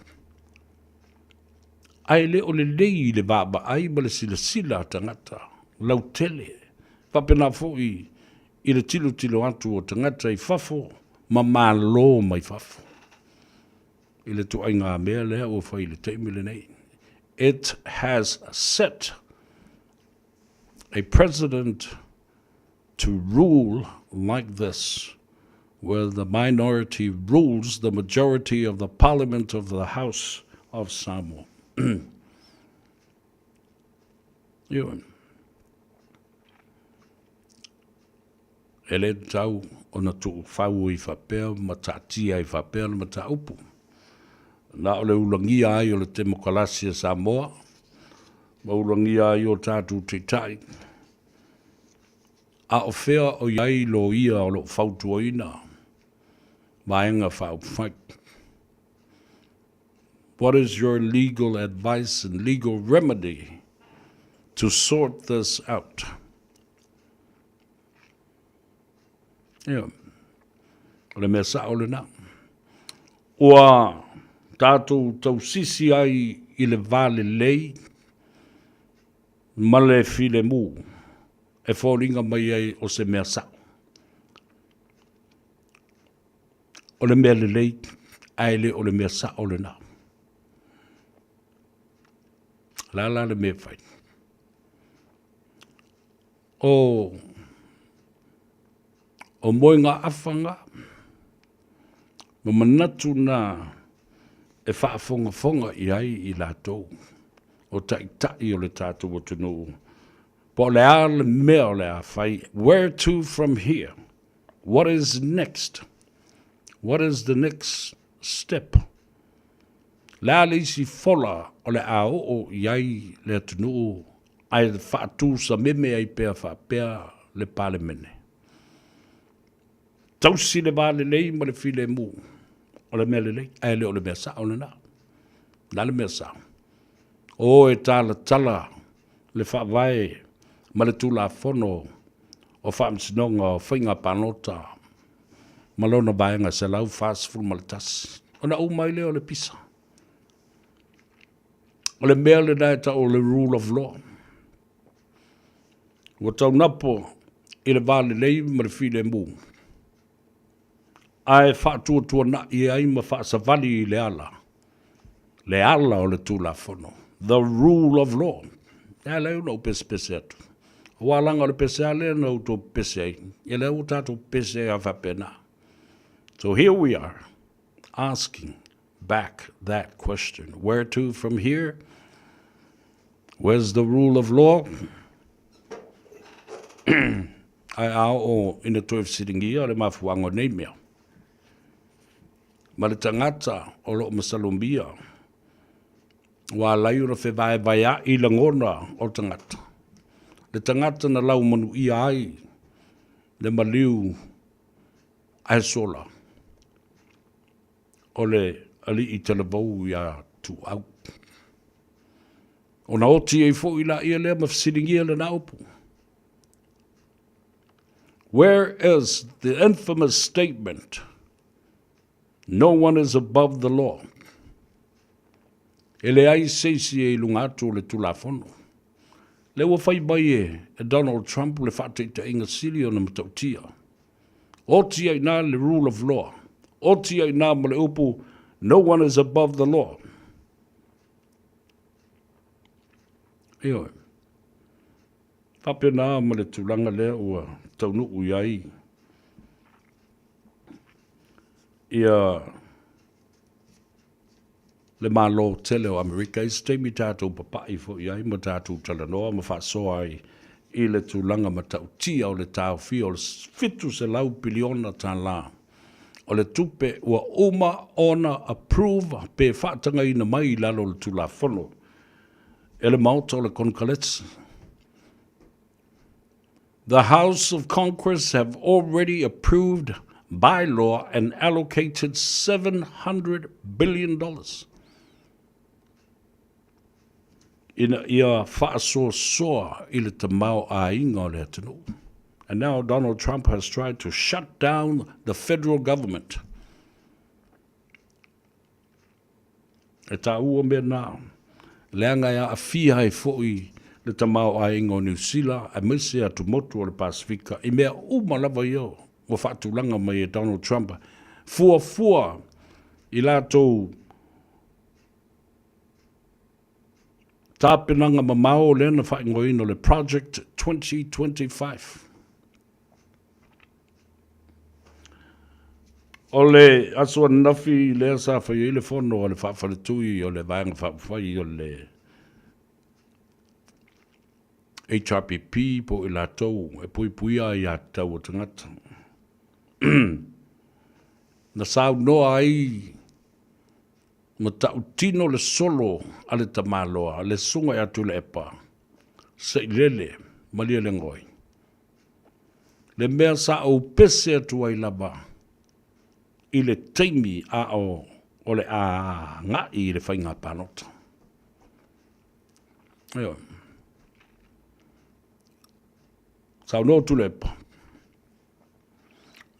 ae le o lelei i le vaavaai ma le silasila a tagata lautele, faapena foi i le tilotilo atu o tagata i fafo ma Malo mai fafo i le tuaiga mea lea ua fai i le taimi lenei. It has set a president to rule like this, where the minority rules the majority of the Parliament of the House of Samoa. Ioe. E le tatau ona tuufau ai faapea ma taatia ai faapea le mataupu. Na o le ulagia ai o le temokalasi a Samoa, ma ulagia ai o tatou taitai. A o fea o i ai loia o lo o fautuaina Vaega Faaupufai? What is your legal advice and legal remedy to sort this out? Ia, o le mea sao lena. Ua tatou tausisi ai i le va lelei ma le filemu e foliga mai ai o se mea sao. O le mea lelei, ae le o le mea sao lena. O le a la le mea e fai? O, o moegaafa na, ma manatu na e faafogafoga i ai i latou o taitai o le tatou atunuu, po o le a le mea o le a fai, where to from here? What is next? What is the next step? Le a le isi fola o le a oo i ai le atunuu ae faatusameme ai pea faapea le Palemene. Tausi le va lelei ma le filemu o le mea lelei, ae le o le mea sao lena. O le a le mea sao? O e talatala le faavae ma le Tulafono o Faamasinoga o Faiga Palota ma lona Vaega 141, ona uma ai lea o le pisa. O le mea lena e tau o le rule of law. Ua taunapo i le va lelei ma le filemu, ae faatuatuana'i ai ma faasavali i le ala, le ala o le Tulafono, the rule of law. E ala ai ona ou pesepese atu. Aua leaga o le pese lava lea na outou pepese ai, ia lea ua tatou pepese ai lava faapena. So here we are, asking back that question. Where to from here? Where's the rule of law? Ae a oo ina toe fesiligia le mafuaaga o nei mea, ma le tagata o lo o masalomia, ua ala ai ona fevaevaeaʻi lagona o le tagata, le tagata na laumanuia ai le maliu ae sola o le alii talavou iā Tuuau. Ona oti ai foi laia lea ma fesiligia lena upu. Where is the infamous statement, No one is above the law? E leai se isi e i luga atu o le Tulafono. Lea ua fai mai e Donald Trump le faataitaiga sili ona matautia. Oti ai ina le rule of law. Oti ai ina ma le upu, No one is above the law. Ioe. Faapena ma le tulaga lea ua taunuu i ai ia le Malo tele o Amerika i se taimi tatou papai foi i ai ma tatou talanoa ma faasoa ai i le tulaga matautia o le taofia o le $700 piliona tala o le tupe ua uma ona approve pe faatagaina mai i lalo o le Tulafono e le Maota o le Konekareti. The House of Congress have already approved by law and allocated $700 billion ina ia faasoasoa i le tamaoaiga o le atunuu. And now Donald Trump has tried to shut down the federal government. E taua mea na, leaga e aafia ai foi le tamaoaiga o Niu Sila aemaise atumotu o le Pasefika i mea uma lava ia ua faatulaga mai e Donald Trump fuafua i latou tapenaga mamao lea na faaigoaina o le Project 2025. O le aso ananafi lea sa fai ai le fono a le faafaletui o le Vaega Faaupufai o le HRPP po o i latou e puipuia aiatatau a tagata. Na saunoa ai ma tautino le solo a le tamaloa, le Susuga ia Tuilaepa, Sailele Malielegaoi. Le mea sa ou pese atu ai lava i le taimi a o o le a agai i le faiga palota. Ioe. Saunoa Tuilaepa,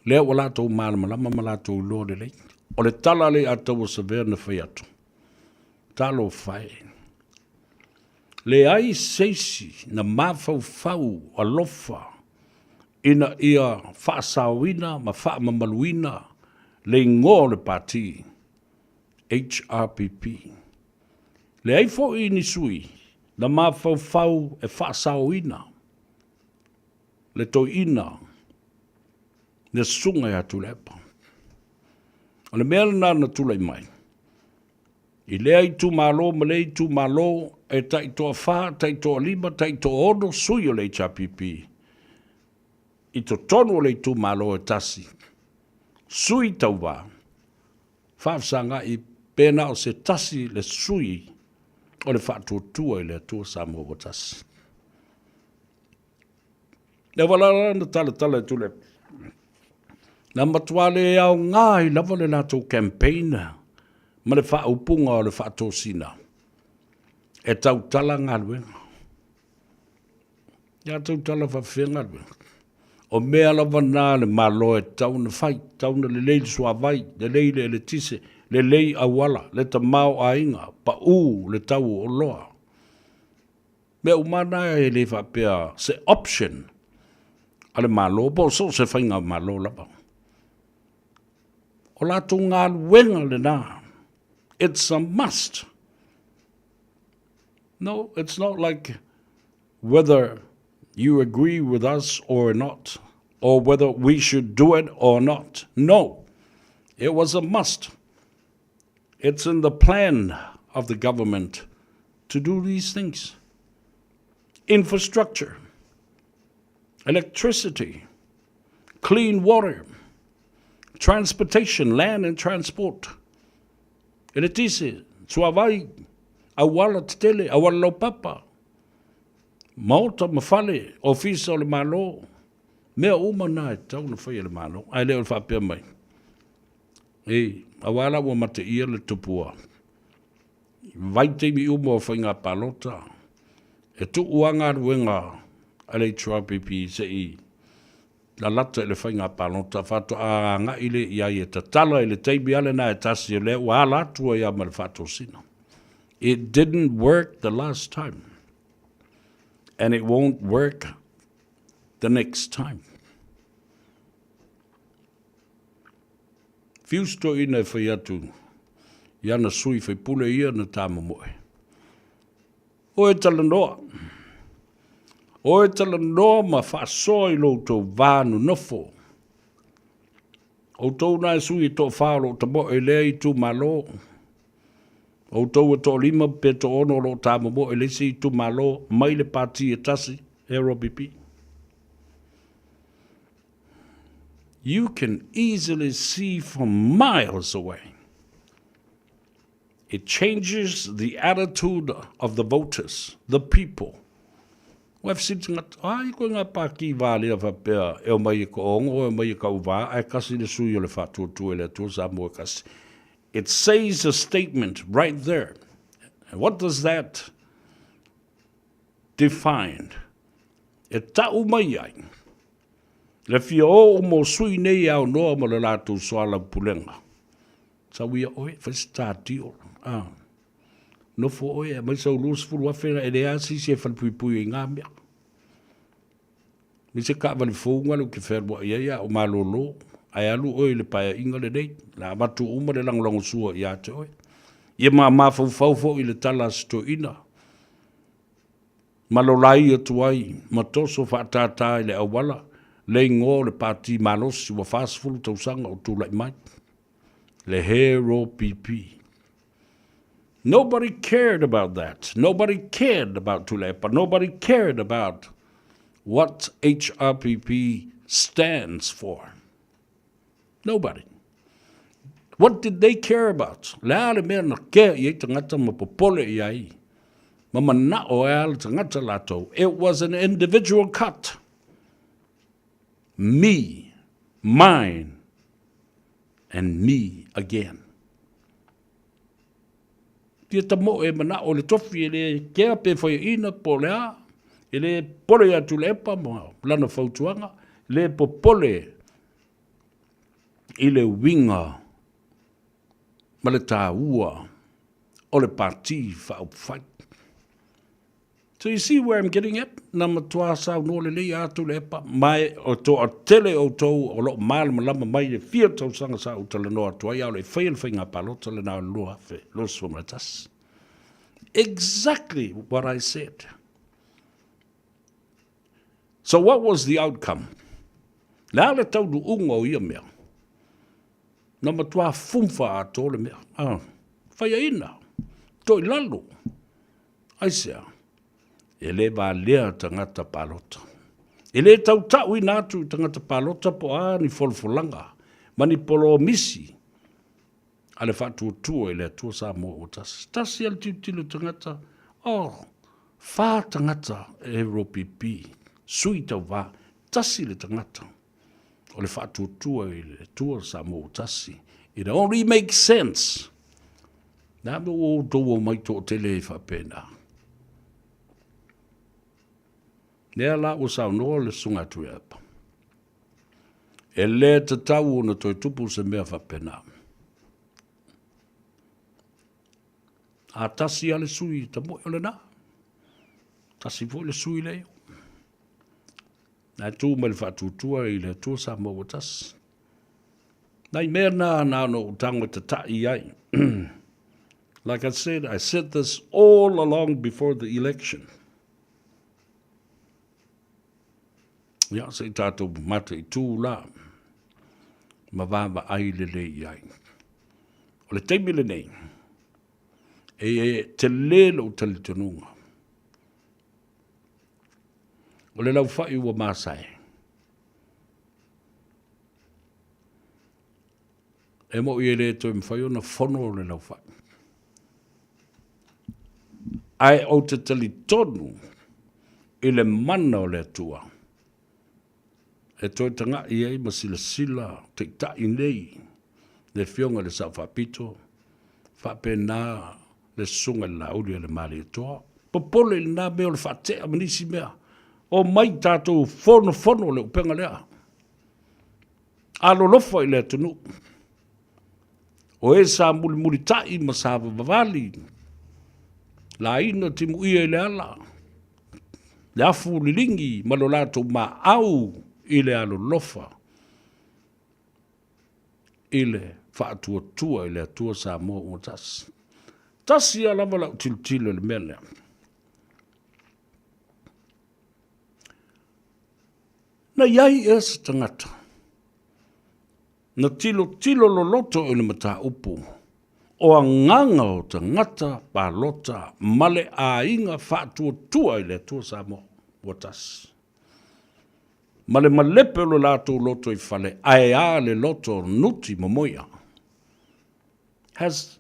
lea ua latou malamalama ma latou iloa lelei. O le tala a le Ataua Savea na fai atu, Talofa e, leai se isi na mafaufau alofa ina ia faasaoina ma faamamaluina le igoa o le Pati HRPP. Leai foi ni sui na mafaufau e faasaoina le toeaina le susuga ia Tuilaepa. O le mea lena na tulai mai i lea itumalo ma lea itumalo e taitoafa, taitoalima, taitoaono sui o le HRPP i totonu o le itumalo e tasi, sui tauva, faafesagai pe na o se tasi le sui o le Faatuatua i le Atua Samoa ua Tasi. Le auala na talatala e Tuilaepa, na matua le aoga ai lava le latou campaign ma le faaupuga o le faatosina e tautala galuega. Ia tautala faafefea galuega. O mea lava na a le Malo e tatau ona fai, tatau ona lelei le suavai, lelei le eletise, lelei auala, le tamaoaiga, pau le tau o oloa. Mea uma na e le faapea se option a le Malo po o so o se faigamalo lava. O latou galuega lena. It's a must. No, it's not like whether you agree with us or not, or whether we should do it or not. No, it was a must. It's in the plan of the government to do these things. Infrastructure, electricity, clean water, transportation, land and transport. Eletise, suavai, auala tetele, auala laupapa, maota ma fale, ofisa o le Malo, mea uma na e tatau ona fai e le Malo, ae le o le faapea mai, e, aua la ua mateia le tupua, i vaitaimi uma o faiga palota, e tuu lava galuega a le HRPP se i lalata i le faiga palota faatoa agai lea i ai e tatala i le taimi lava lena e tasi o lea ua ala atu ai lava ma le faatosina. It didn't work the last time and it won't work the next time. Fiu se toeaina e fai atu i ana sui faipule ia na tāmomoe. Oe talanoa. Oe talanoa ma faasoa i lo outou va nonofo. Outou na e sui e toafa o lo o tamoe i lea itumalo. Outou e toalima pe toaono o lo o tāmomoe i le isi itumalo mai le pati e tasi, RBB. You can easily see from miles away. It changes the attitude of the voters, the people. Ua fesili tagata, ai koe ngā pākī vā lea faapea e omai e ko ongo, e omai e kau vā, ae kasi le sui o le whaatuatua e le Atua Samoa e kasi. It says a statement right there. And what does that define? E ta'u mai ai le fia o uma o sui nei e aunoa ma le latou soalaupulega. Sau ia oe, fai se tātio. Ah. Nofo oe, aumai sau 20,000 e leai se isi e falepuipui ai i ngā mea. Me se kaavale fou ngale ou te fealuai ai a o malolo, ae alu oe i le paeaiga lenei, o le a avatu uma le lagolagosua ia te oe. Ia ma mafaufau foi i le tala a se toeaina, ma lolai atu ai ma toso faatātā i le auala le igoa o le Pati malosi ua 40 tausaga o tulai mai, le HRPP. Nobody cared about that. Nobody cared about Tuilaepa. Nobody cared about what HRPP stands for. Nobody. What did they care about? Le a le mea na kea i ai tagata ma popole i ai, ma mana'o ai le tagata latou. It was an individual cut. me, mine and me again. Tia tamoe e manao le tofi e le kea pe faiaina po o le a, e le pole ia Tuilaepa ma lana fautuaga, e le popole i le uiga ma le taua o le Pati Faaupufai. So you see where I'm getting at? Na matua saunoa lelei a Tuilaepa, ma e o toatele outou o lo o malamalama mai le fia tausaga sa ou talanoa atu ai, a o le i faia le faiga palota lena o le 2021. Exactly what I said. So what was the outcome? Le a le taunuuga o ia mea? Na matua fumfa atoa le mea. Ah, faiaina, toilalo. Aisea? E le valea tagata palota. E le tautauina atu i tagata palota po o a ni folafolaga ma ni polomisi a le Faatuatua i le Atua Samoa ua tasi. Tasi a le tilotilo tagata, oh, fa tagata e ropp, sui tauva, tasi le tagata o le Faatuatua i le Atua Samoa ua tasi. It only makes sense. Na mea ua outou omai toatele ai faapena. Lea la ua saunoa le Susuga Tuilaepa. E le tatau ona toe tupu se mea faapena. A tasi a le sui tamoe o lena. Tasi foi le sui le Na tu mai le faatuatua i le Atua Samoa ua tasi. Nai mea na na ona ou tago e tata'i ai. Like I said, I said this all along before the election. Ia, se i tātou mataitū la, ma vaavaai lelei i ai. O le taimi lenei, e tele lou talitonuga. O le laufai ua masae. E mo'i e le toe mafai ona fono le laufai. Ae ou te talitonu i le mana o le Atua e toe taga'i ai ma silasila taitai nei le Afioga i le Sao Faapito, faapena le Susuga i le Laauli a le Malietoa. Popole i lena mea o le faatea ma nisi mea. Omai tatou fonofono le upega lea. Alolofa i le atunuu. O e sa mulimulitai ma sa vavali, laina timuia i le ala, le afu liligi ma lo latou maau i le alolofa i le faatuatua i le Atua Samoa ua tasi. Tasi a lava lau tilotilo i le mea lea. Na i ai ea se tagata na tilotilo loloto i le mataupu o agaga o tagata palota ma le aiga faatuatua i le Atua Samoa ua tasi, ma le malepe o lo latou lotoifale ae a le loto nuti momoia? Has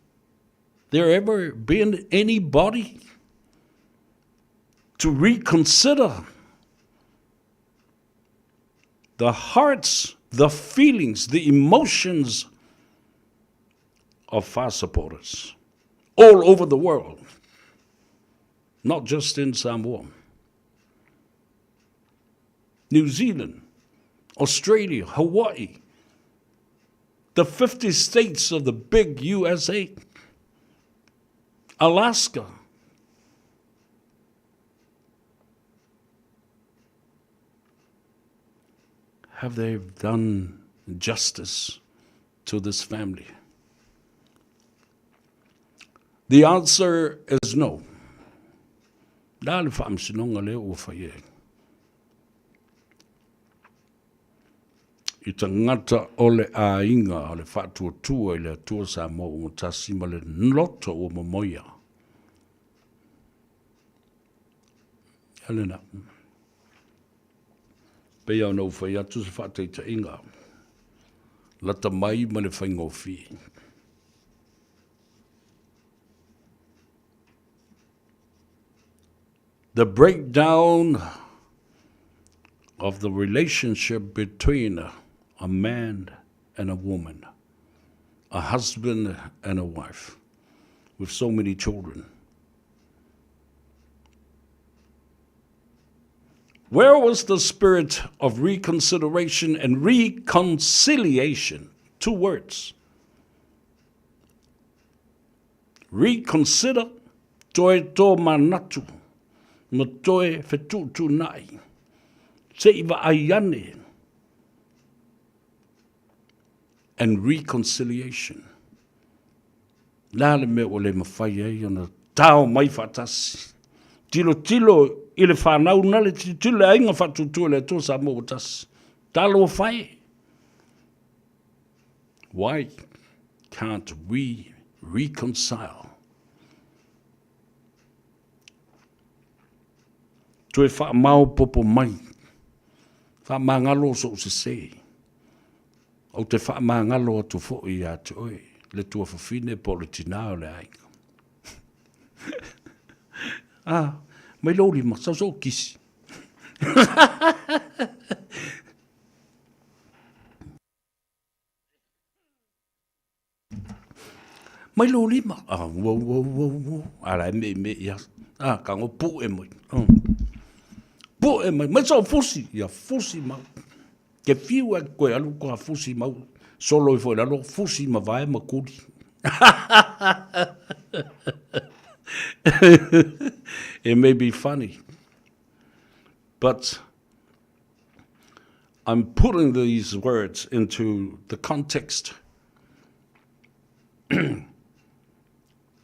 there ever been anybody to reconsider the hearts, the feelings, the emotions of FAR supporters all over the world, not just in Samoa. New Zealand, Australia, Hawaii, the 50 states of the big USA, Alaska. Have they done justice to this family? The answer is no. Le a le faamasinoga lea ua fai ai? I tagata o le aiga o le Faatuatua i le Atua Samoa ua tasi ma le loto ua momoia. Ia lena. Pei ona ou fai atu se faataitaiga, lata mai ma le faigofie. The breakdown of the relationship between a man and a woman, a husband and a wife, with so many children. Where was the spirit of reconsideration and reconciliation? Two words. Reconsider, toe tō manatu, ma toe fetuutuunai, se i vaai ane, and reconciliation. Le a le mea ua le mafai ai ona tao mai faatasi? Tilotilo i le fanau na le tilotilo le aiga faatuatua i le Atua Samoa ua tasi. Talofa e! Why can't we reconcile? Toe faamaopopo mai, faamagalo sou sese. Ou te faamagalo atu foi ia te oe, le tuafafine po o le tinā o le aiga. Ah, mai lou lima, sau sou kisi. Mai lou lima. Ah, ua, ua, ua, ua. A la e me me ia. Ah, ka ngo pu'e mai. Oh. Pu'e mai. Mai so fusi. Ia fusi mau. Ke fiu e koe alu koa fusi mau. Solo i foi lalo, fusi ma vae ma kuli. It may be funny, but I'm putting these words into the context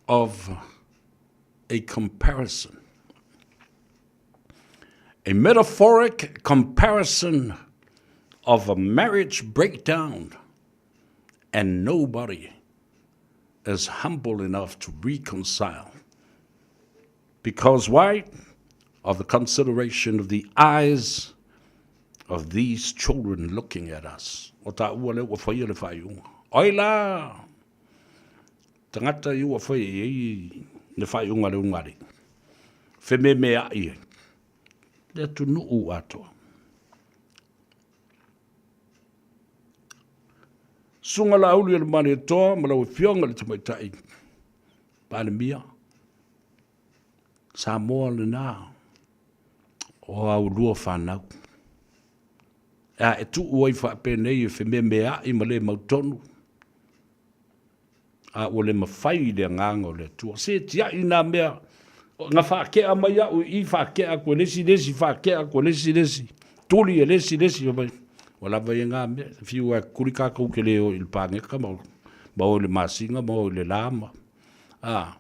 of a comparison. A metaphoric comparison of a marriage breakdown, and nobody is humble enough to reconcile. Because why? Of the consideration of the eyes of these children looking at us. O ta ua le ua whaia le whaiunga. Oi la! Tangata i ua whai i ei le whaiunga le ungari. Whememe a i. Le atu nuu atoa. Suga Laauli o le Malietoa ma lau Afioga i le Tamaitai Palemia, Samoa lena o au lua fanau. A e tuu ai faapenei e fememeai ma le mautonu, a ua le mafai i le agaga o le Atua. Se tiai nā mea, na faakea mai au i i, faakea atu e le isi, le isi faakea atu e le isi, le isi, tuli e le isi, le isi, fai mai, ua lava ia ngā mea, fiu ai kuli kākou ke le o i le pāgeka ma, ma o i le masina, ma o i le lā, ma, a,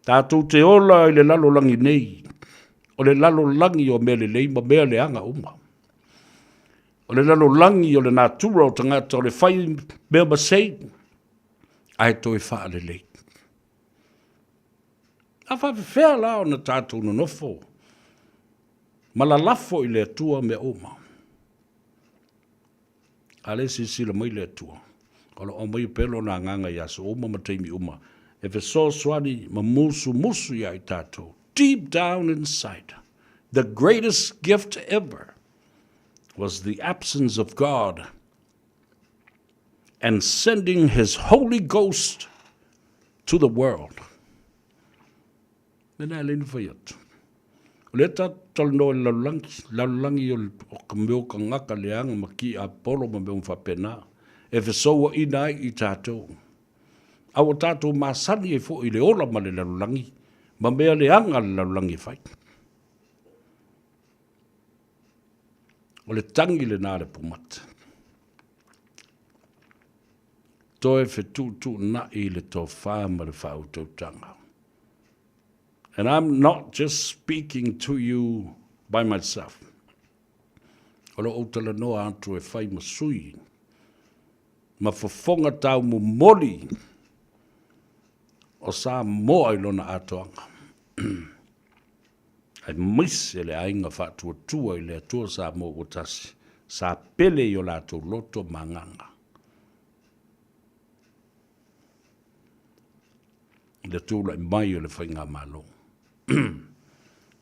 tātou te ola i le lalolagi nei, o le lalolagi o mea lelei ma mea leaga uma. O le lalolagi o le natura o tagata o le fai mea masei, ae toe faalelei. A faafefea la ona tatou nonofo ma lalafo i le Atua mea uma? A le silasila mai le Atua, o lo o aumaia pea Lona Agaga i aso uma ma taimi uma e fesoasoani ma musumusu iā i tatou. Deep down inside, the greatest gift ever was the absence of God and sending his Holy Ghost to the world. Mea lea le fai atu. O lea ta talanoa i le lalolagi, lalolagi o ka mea o ka gaka leaga ma ki a polo ma mea uma faapena, e fesouaina ai i tatou. A ua tatou masani ai foi i le ola ma le lalolagi ma mea leaga a le lalolagi e fai. O le tagi lena a le pumata. Toe fetuutuunai i le tofa ma le faautautaga. And I'm not just speaking to you by myself. O lo ou talanoa atu e fai ma sui ma fofoga taumomoli o Samoa i lona atoaga. Aemaise le aiga faatuatua i le Atua Samoa ua tasi, sa pele i o latou loto ma agaga. I le tulai mai o le faigamalo.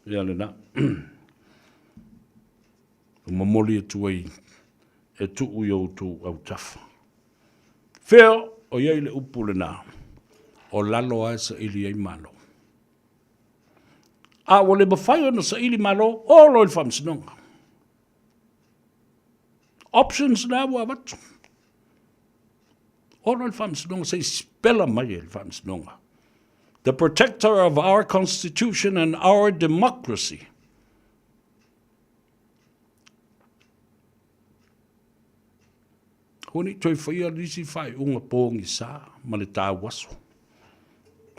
Ia lena. Ua momoli atu ai e tuu i outou autafa. Fea o i ai le upu lenā, o lalo lava e saili ai Malo. A ua le mafai ona saili Malo, o loa i le Faamasinoga. Options na ua avatu. O loa i le Faamasinoga, se i sipela mai e le Faamasinoga. The protector of our constitution and our democracy. Aua ne i toe faia nisi faaiuga pogisa ma le tauaso.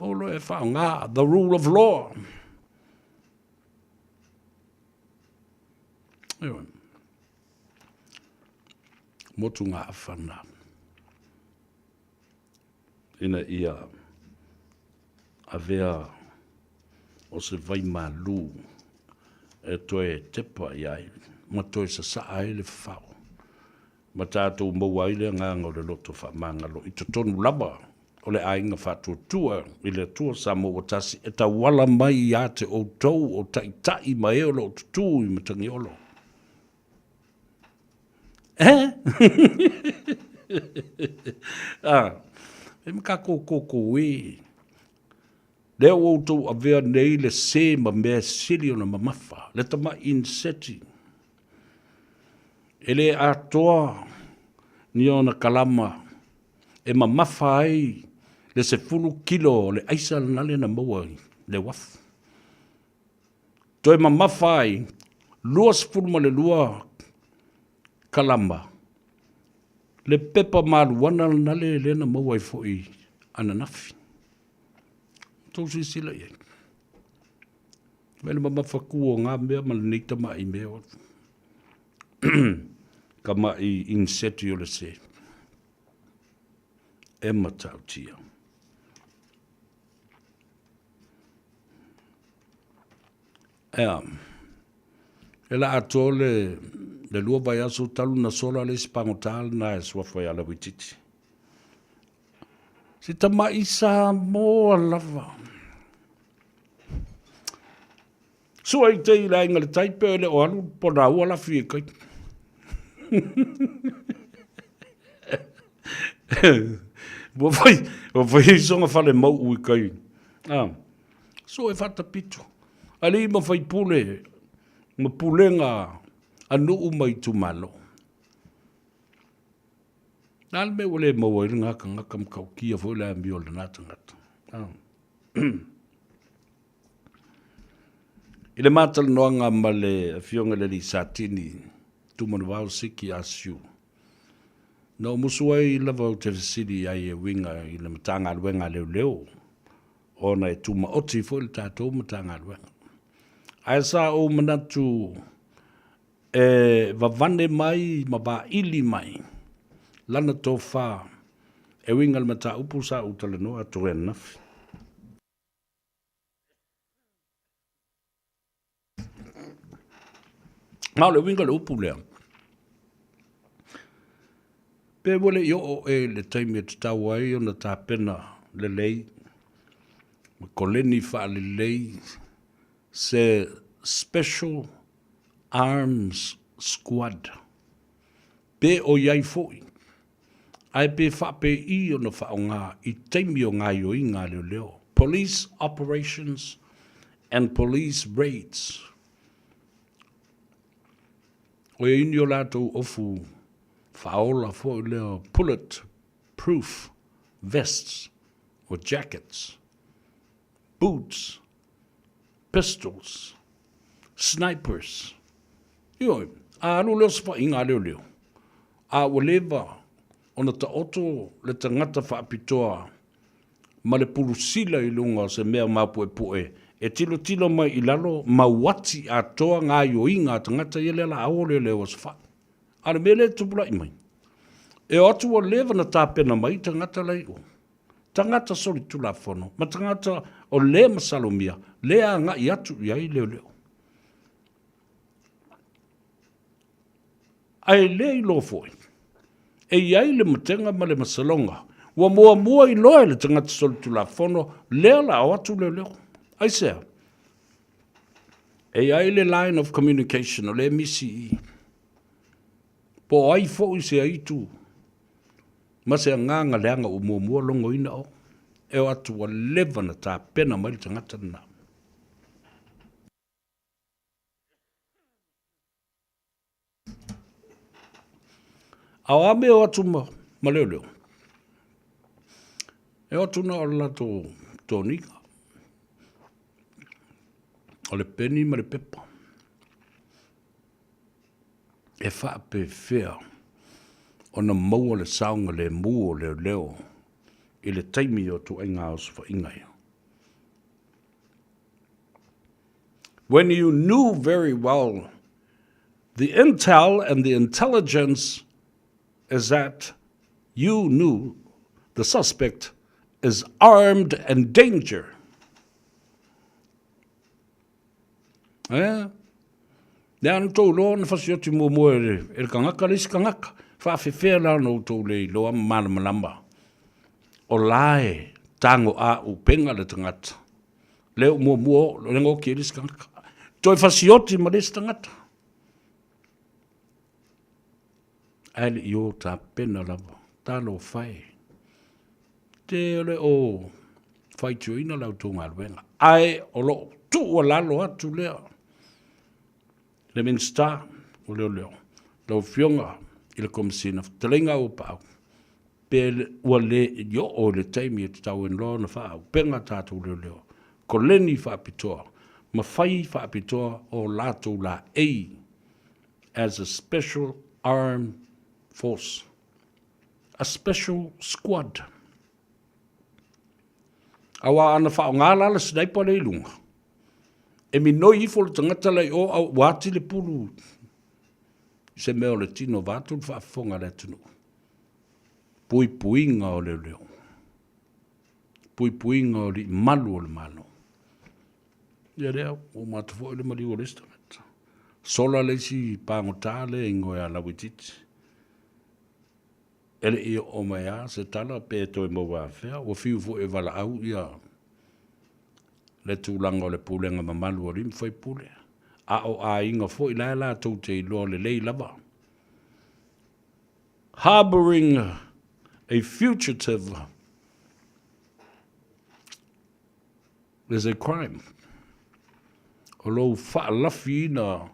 O lo e faaaoga the rule of law. Ioe. Motugaafa na. Ina ia avea o se vai malū e toe tepa i ai ma toe sasaa ai le fafao ma tatou maua ai le agaga o le loto faamagalo i totonu lava o le aiga faatuatua i le Atua Samoa ua tasi e tauala mai ia te outou o taitai ma e o lo o tutū i Matagiolo. Eh? ah, e ma kākou kōkō e. Lea ua outou avea nei le sē ma mea sili ona mamafa, le tamai iniseti. E le atoa ni ona kalama e mamafa ai le 10 kilo o le aisa lena lea na maua i le uafu. Toe mamafa ai 22 kalama le pepa maluana lena lea na maua ai foi ananafi. Tou silasila i ai. Vaai le mamafa ku o ngā mea ma lenei tama'i mea o tama'i iniseti o le sē. E matautia. Ea, e la atoa le, le lua vaiaso talu na sola le isi pagota lena e suafa ia Lauitiiti. Se tama'i Samoa lava. Sua i te i le aiga le tai pe le o alu pona ua lafi e kai. Ua fai, ua fai i songa fale mau i kai. Ah. So e whatapito. Alii ma faipule ma pulega a nuu ma itumalo. Na le mea ua le maua ai lena tagata matautia foi le amio o lena tagata. Ah. I le matalanoaga ma le afioga i le alii Satini, Tumanuvao Siki Asiu, na ou musu ai lava ou te fesili i ai e uiga i le Matagaluega a Leoleo, ona e tumaoti foi le tatou Matagaluega. Ae sa ou manatu E vavane mai ma vaili mai lana tofa e uiga i le mataupu sa ou talanoa atu ai ananafi. Ma o le uiga o le upu lea, pe ua le i oo ea i le taimi e tatau ai ona tapena lelei ma koleni faalelei se special Arms Squad, pe o i ai foi, ae pe faapei ona faaaoga i taimi o gaoioiga a leoleo, Police Operations and Police Raids. O ia ni o latou ofu faaola foi lea bullet proof vests or jackets, boots, pistols, snipers. Ioe, a alu lea o se faaiga a leoleo, a ua leva ona taoto le tagata faapitoa ma le pulusila i luga o se mea maupuepue e tilotilo mai i lalo ma uati atoa gaoioiga a tagata ia lea la a o leoleo o se fai. A o le mea lea e tupula'i mai, e o atu ua leva ona tapena mai tagata la i o. tagata solitulafono ma tagata o lē masalomia lē agaʻi atu i ai leoleo. Ae le iloa foi, e i ai le matega ma le masaloga ua muamua iloa e le tagata solitulafono lea la o atu leoleo. Aisea? E i ai le line of communication o lea e misi i i. Po o ai foi se aitu ma se agaga leaga ua muamua logoina o e o atu ua leva na tapena mai le tagata lena. A o a mea o atu ma, ma leoleo? E o atu na o le latou toniga. O le peni ma le pepa. E faapefea ona maua le saogalemu o leoleo i le taimi o ituaiga osofaiga ia. When you knew very well the intel and the intelligence is that you knew the suspect is armed and danger. Eh? Le ana tou loa na fasioti muamua e le, e le kangaka le isi kangaka. Faafefea la ona outou le iloa ma malamalama. O la e tago a upenga le tagata. Le o muamua o, le ngoki e le isi tagata. Toe fasioti ma le isi tagata. Ae le i o tapena lava. Talofa e. Te o le o faitioina la outou galuega. Ae o lo o tuualalo atu lea le Minisita o Leoleo, lau Afioga i le Komesina, fetalaiga Auuapaau, pe ua le i oo i le taimi e tatau ai loa ona faaauupega tatou leoleo, koleni faapitoa ma fai faapitoa o latou laei as a special armed force, a special squad. Aua ana faaaoga la le sniper lea i luga, e minoi ifo le tagata la i o, a ua ati le pulu i se mea o le tino vaeatu le faafofoga a le atunuu. Puipuiga o leoleo. Puipuiga o alii malu o le Malo. Ia lea, ua uma atu foi le maliu o le isi tagata. Sola le isi pagota lea e igoa ia Lauitiiti. E le i oo mai lava se tala pe toe maua afea, ua fiu foi e valaau ia le tulaga o le pulega mamalu a alii ma faipule, a o aiga foi la e latou te iloa lelei lava. Harboring a fugitive is a crime. O lou faalafiina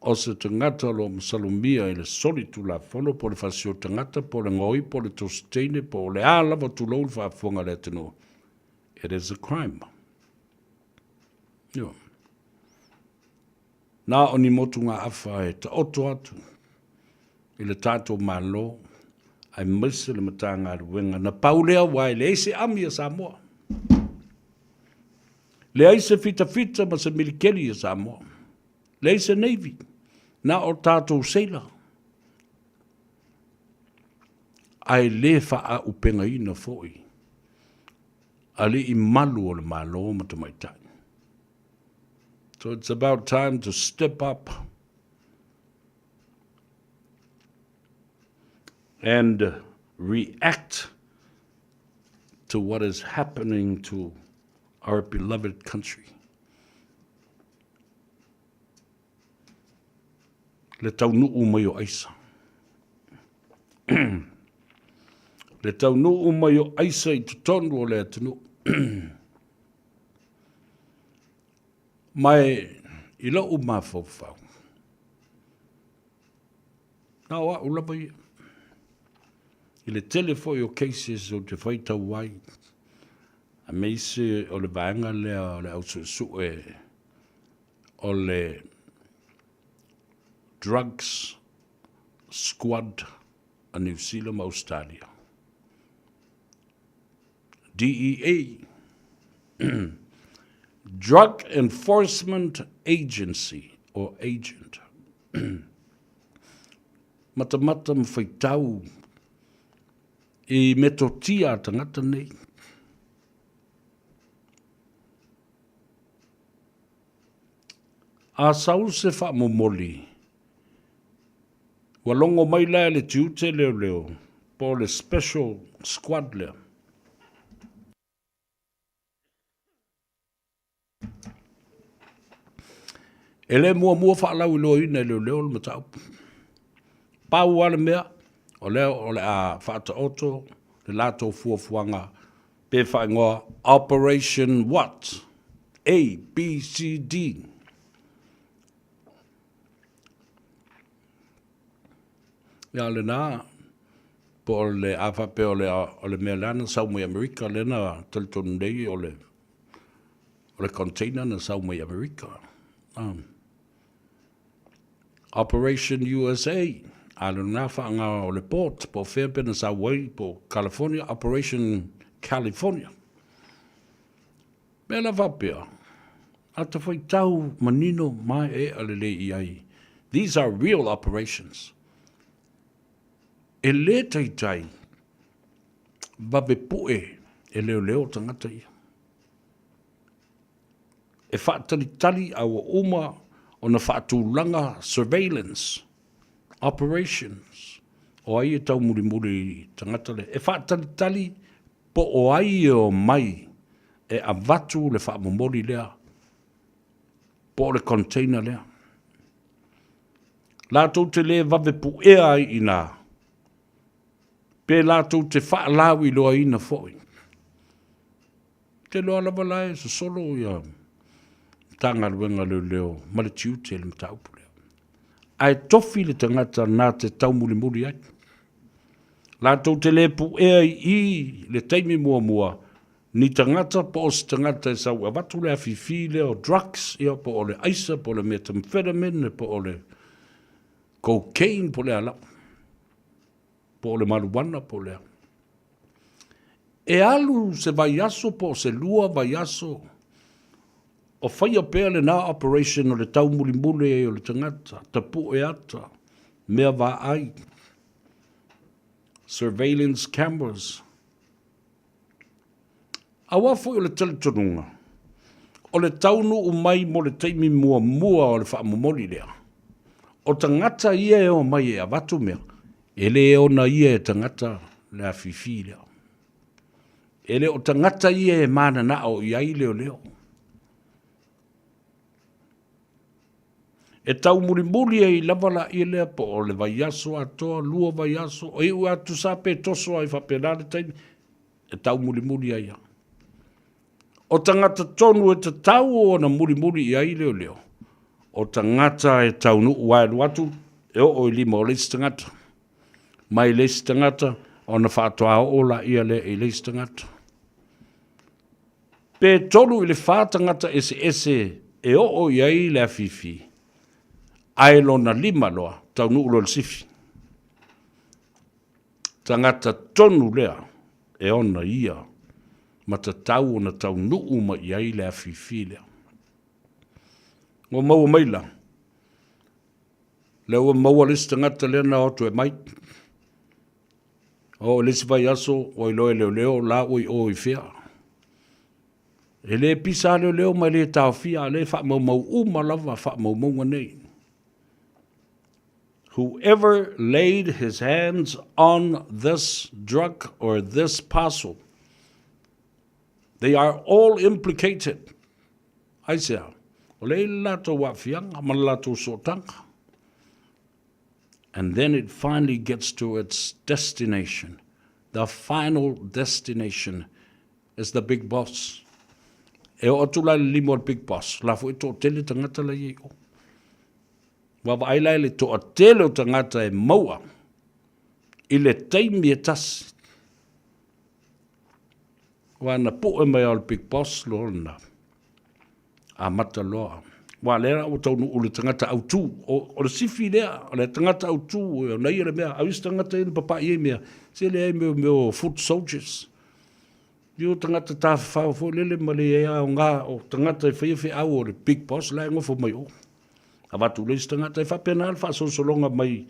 o se tagata o lo o masalomia i le solitulafono po o le fasio tagata po o le gaoi po o le tosi teine po o le a lava tulou le faafofoga a le atunuu, it is a crime. Ioe. Na o ni motugaafa e taoto atu i le tatou Malo aemaise le Matagaluega na pau lea aua e leai se ami a Samoa. Leai se fitafita ma se milikeli a Samoa. Leai se Navy, na o tatou seila. Ae le faaaupegaina foi alii malu o le Malo ma tamaitai. So it's about time to step up and react to what is happening to our beloved country. Le taunuu mai o aisa. Le taunuu mai o aisa i totonu o le atunuu. Ma i lou mafaufau, na o au lava ia. I le tele foi o cases ou te faitau ai, aemaise o le vaega lea o le au suesue o le Drugs Squad a Niu Sila ma Ausetalia. DEA, Drug Enforcement Agency or Agent. Matamata ma whaitau i metotia a tangata nei. A sau se faamomoli, ua logo mai la e le tiute leoleo po o le special squad lea. E le muamua faalauiloaina e leoleo le mataupu. Pau lava le mea, o lea o le a faataoto le latou fuafuaga pe faaigoa Operation what? A, B, C, D. Ia lena, po o le, a faapea o le, o le mea lea na sau mai Amerika, lea na talitonu nei o le, o le container na sau mai Amerika. Operation USA, a lena whaanga o le port, po o fea pe na sau ai, po o California, Operation California. Mea la faapea, ata faitau manino maeaea lelei i ai, these are real operations. E lē taitai vave pu'e e leoleo tagata ia. E faatalitali a ua uma ona faatulaga surveillance operations o ai e taumulimuli i tagata lea. E faatalitali Po o ai e omai e avatu le faamomoli lea, po o le container lea. Latou te le vave puea ai i ina, pe latou te faalauiloaina foi. Ou te iloa lava la e sosolo ia Matagaluega o Leoleo ma le tiute i le mataupu lea. Ae tofi le tagata na te taumulimuli ai. Latou te le puea i i le taimi muamua ni tagata po o se tagata e sau e avatu le afifi lea o drugs, ia po o le aisa, po o le methamphetamine, po o le cocaine, po o le a lava, po o le marijuana, po o le a. E alu se vaiaso po o se lua vaiaso o faia pea lena operation o le taumulimuli ai o le tagata, tapue ata, mea vaai, surveillance cameras. Aua foi o le talitonuga, o le taunuu mai mo le taimi muamua o le faamomoli lea, o tagata ia e omai e avatu mea, e le ona ia e tagata le afifi lea. E le o tagata ia e mananao i ai leoleo. E taumulimuli ai lava laia lea po o le vaiaso atoa, lua vaiaso, e iu atu sa pe toso ai faapena le taimi, e taumulimuli ai lava. O tagata tonu e tatau ona mulimuli i ai leoleo, o tagata e taunuu ae alu atu e oo i lima o le isi tagata, mai le isi tagata ona faatoa oo laia lea i le isi tagata. Pe tolu i le fa tagata eseese e oo i ai le afifi, ae lona lima loa taunuu loa i le sifi. Tagata tonu lea e ona ia ma tatau ona taunuu mai i ai le afifi lea. Ua maua mai la, lea ua maua le isi tagata lea na o atu e mai. Oo i le isi vaiaso ua iloa e leoleo la ua i o i fea. E le pisa lava leoleo ma e le taofia, a o lea e faamaumau uma lava faamaumauga nei. Whoever laid his hands on this drug or this parcel, they are all implicated. Aisea? O lea e i le latou aafiaga ma le latou sootaga. And then it finally gets to its destination. The final destination is the big boss. E oo atu la i le lima o le big boss, la foi e toatele tagata la i ai o. Ua vaai la i le toatele o tagata e maua i le taimi e tasi. Aua na pue mai lava o le big boss loa lena. Amata loa. Aua lea la ua taunuu le tagata autu. O, o le sifi lea, o le tagata autu, e ona ia le mea. Au isi tagata ia na papa'i ai mea, se leai mea, mea o foot soldiers. Ia o tagata tafafao foi lele ma le aoga o tagata e faia feau o le big boss la e nofo mai o. Avatu le isi tagata, e faapena le faasolosologa mai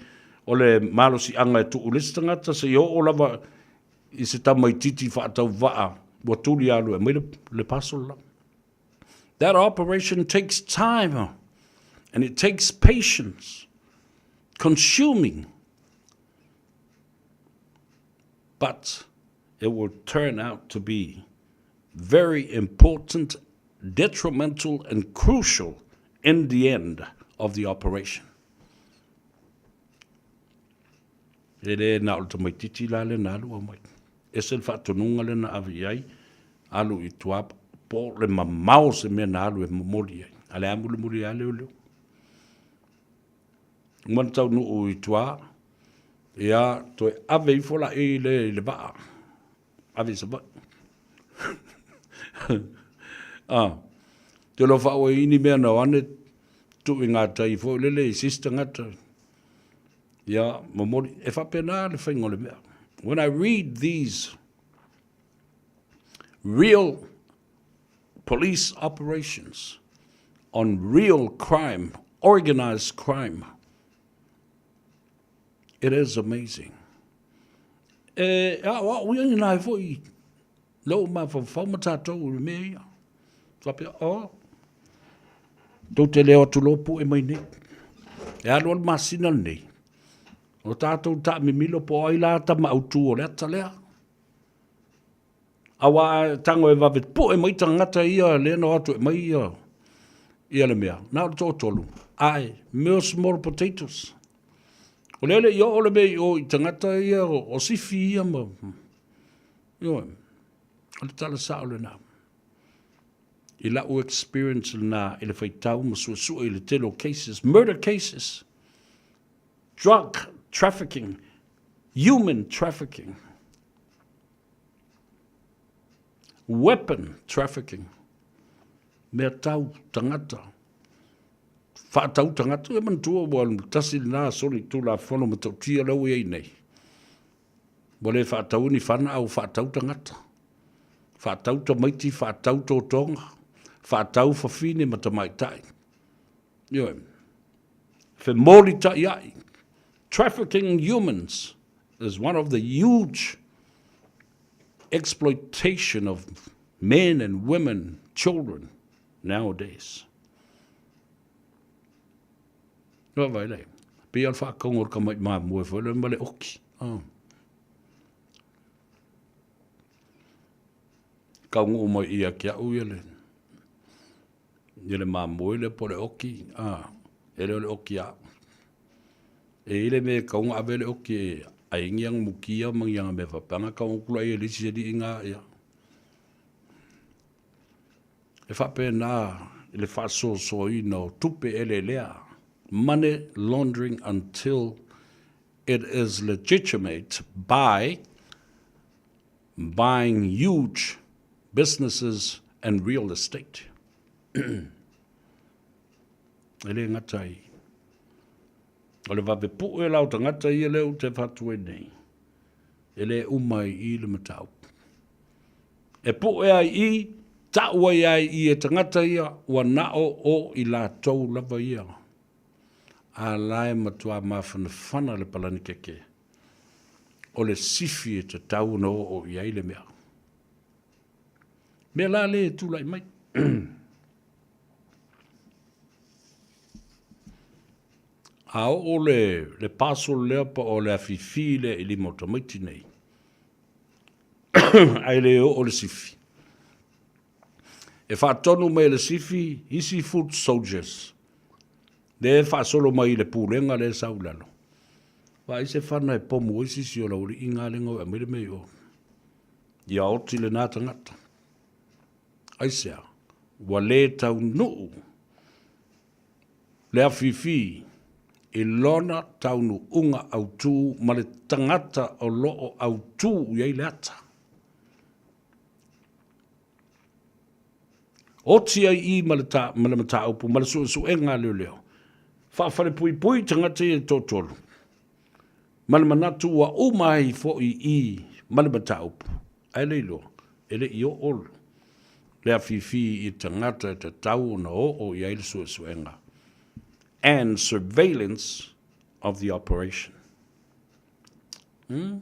o le malosiaga e tuu i le isi tagata seia oo lava i se tamaitiiti faatauvaa ua tuli alu e aumai le parcel la. That operation takes time and it takes patience, consuming, but it will turn out to be very important, detrimental and crucial in the end of the operation. E le na o le tamaitiiti la lea na alu aumai. Ese le faatonuga lea na ave i ai, alu i tua po o le mamao o se mea na alu e momoli ai. A le a mulimuli lava leoleo. Uma na taunuu i tua, ia toe ave ifo la i le, i le vaa, ave i Savaii. ah, te lo whaoa i ni mea na o ane tuu i ngā tai foi lele i sisi tagata. Ia, momoli, e faapena le faiga o le mea. When I read these real police operations on real crime, organized crime, it is amazing. E ao ao ia ni nai foi lou mafaufau ma tatou i le mea ia. Faapea, oh, tou te leo atu loa pue mai nei. E alu alu masina lenei, o tatou taamimilo po o ai la tama autu o le ata lea. Aua tago e vave pue mai tagata ia lea na o atu e mai ia, ia le mea. Na o le toatolu, ae mea o small potatoes. O lea le i oo le mea i o i tagata ia o sifi ia ma... Ioe, o le tala sao lena. I lau experience lena i le faitau ma suesue i le tele o cases, murder cases, drug trafficking, human trafficking, weapon trafficking, mea tau tagata, faatau tagata, e manatua ua tasi lena soli tulafono matautia lea ua i ai nei. Ua le faataua ni fana a ua faatau tagata. Faatau tamaiti, faatau totoga, faatau fafine ma tamaitai. Ioe. Femolitaiai. Trafficking humans is one of the huge exploitation of men and women, children nowadays. Noa vai lei. Pei o le faakauga o le tamaiti mamoe foi lea ma le oki. Oh. Kaunuu mai ia ke au ia le ia le mamoe lea po o le oki. Ah, e le o le oki a. E ile me kaunga ave le oki e ai ngi ang mukia ma ngi ang me faapea kaunga kula ia le isi alii nga ia. E faapena i le faasoasoaina o tupe eleelea, money laundering until it is legitimate by buying huge businesses and real estate. E le gata ai. O le vave pue la o tagata ia lea ou te fatu ai nei, e le uma ai i le mataupu. E pue ai i, ta'u ai ai i e tagata ia, ua na'o o i latou lava ia. A la e matuā mafanafana le palanikeke, o le sifi e tatau ona oo i ai le mea. Mea la le e tula'i mai. A oo le, le parcel lea po o le afifi lea i lima o tamaiti nei, ae le oo le sifi. E faatonu mai e le sifi isi foot soldiers lea e faasolo mai i le pulega lea e sau i lalo. Vaai se fana e pomu ai sisi o laualii nga lenga o e aumai le mea i o. Ia oti lena tagata. Aisea? Ua le taunuu le afifi i lona taunuuga autu ma le tagata o lo o autu i ai le ata. Oti ai i ma le, ta, ma le mataupu ma le suesuega a leoleo. Faafalepuipui tagata ia e toatolu ma le manatu ua uma ai foi i ma le mataupu. Ae le iloa, e le i oo le afifi i tagata e tatau ona oo i ai le suesuega and surveillance of the operation. Hmm?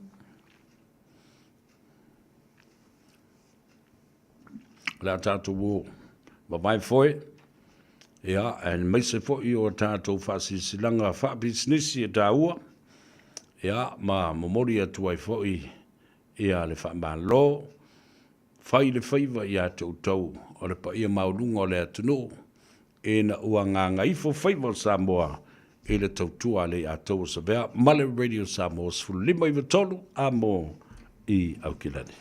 O le a tatou o vavae foe, ia, aemaise foi o tatou faasilasilaga faapisinisi e taua, ia, ma momoli atu ai foi ia le faamalo, fai le faiva ia te outou o le paia maualuga o le atunuu, ina ua gagaifo faiva o Samoa. i le tautua a le Atua Savea ma le Radio Samoa 15 i 3 a mo i Aukilani.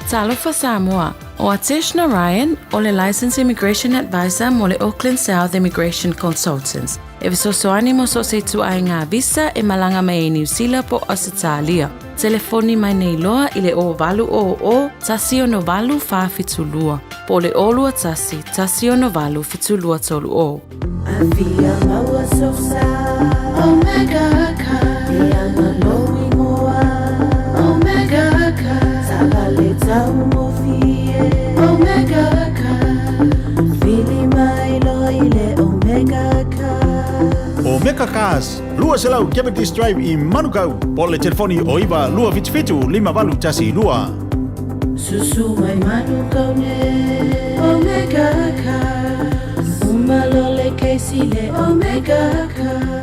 Talofa Samoa, ʻO Atesh Narayan, ʻo le Licensed Immigration Advisor mo le Auckland South Immigration Consultants, e fesoasoani mo so o se ituaiga visa e malaga mai ai Niu Sila po o Ausetalia. Telefoni mai nei loa i le 0800 168 472 po o le 021 168 7230. Afia maua sosa Omega Car E ana lou ingoa Omega Car Taavale taugofie Omega Car Vili mai loa i le Omega Car Omega Cars, 200 Cavendish Drive i Manukau, po o le telefoni o 9 277 5812. Susu mai Manukau nei Omega Cars Uma loa le kesi le Omega Cars.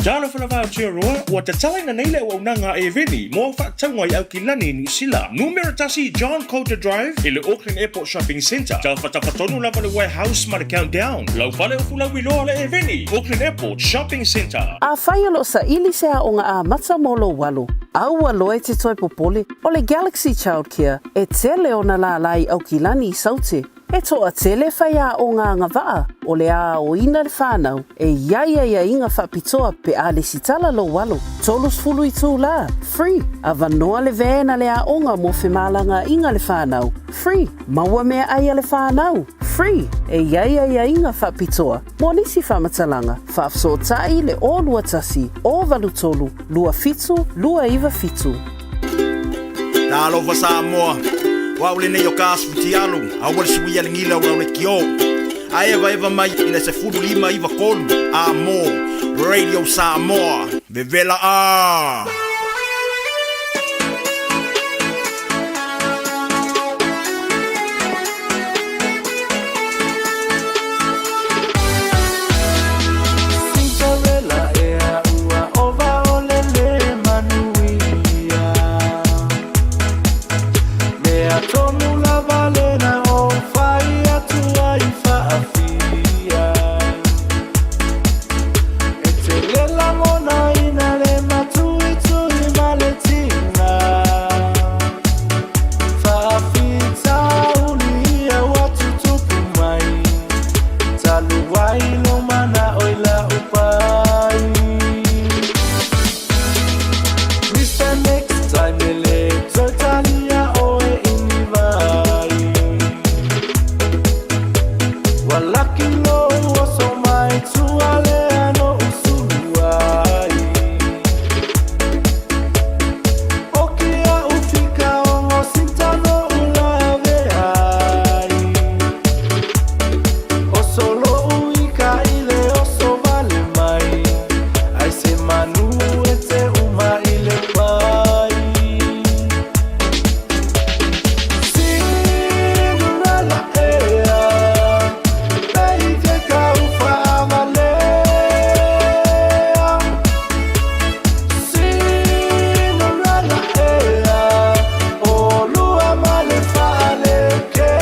Talofa lava Aotearoa, ua tatalaina nei le auaunaga a Eveni mo au faatauga i Aukilani i Niu Sila. Numera tasi John Coulter Drive i le Auckland Airport Shopping Centre. Tafatafa tonu lava le Warehouse ma le Countdown. Lau fale o Fulauiloa le Eveni, Auckland Airport Shopping Centre. Afai o lo o saili se aoga amata mo lou alo, aua loa e te toe popole, o le Galaxy Childcare e tele ona lālā i Aukilani i Saute. E toatele faiaoga agavaa o le a aoina le whanau e i ai aiaiga faapitoa pe a lesitala lou alo, 30 itulā, free, avanoa le van a le aoga mo femalagaaiga le whanau, free, maua meaai a le whanau, free, e i ai aiaiga faapitoa mo nisi faamatalaga, faafesootai le 021 083 27 297. Talofa Samoa, o au lenei o ka asu tialu, aua le suia le gila o le kio. A evaeva mai i le 15 93 a mo Radio Samoa. Vevela a! Cinderella ea ua ova o le le manuia Mea tonu lava lena o fai atu ai faafia E te le lagona ina le matuitui ma le tiga Faafitauli ia ua tutupu mai Talu ai lou manao i lau pai Mr. Next time e le toe talia oe i ni vai Ua laki lou oso mai tua lea noʻu sulu ai O ke a'u fikaogo sinta noʻu laveai Oso lo'u ika i le oso vale mai Ai se manu e te uma i le pai Cinderella ea Pei ke kau faavalea Cinderella ea Olua ma le faalekea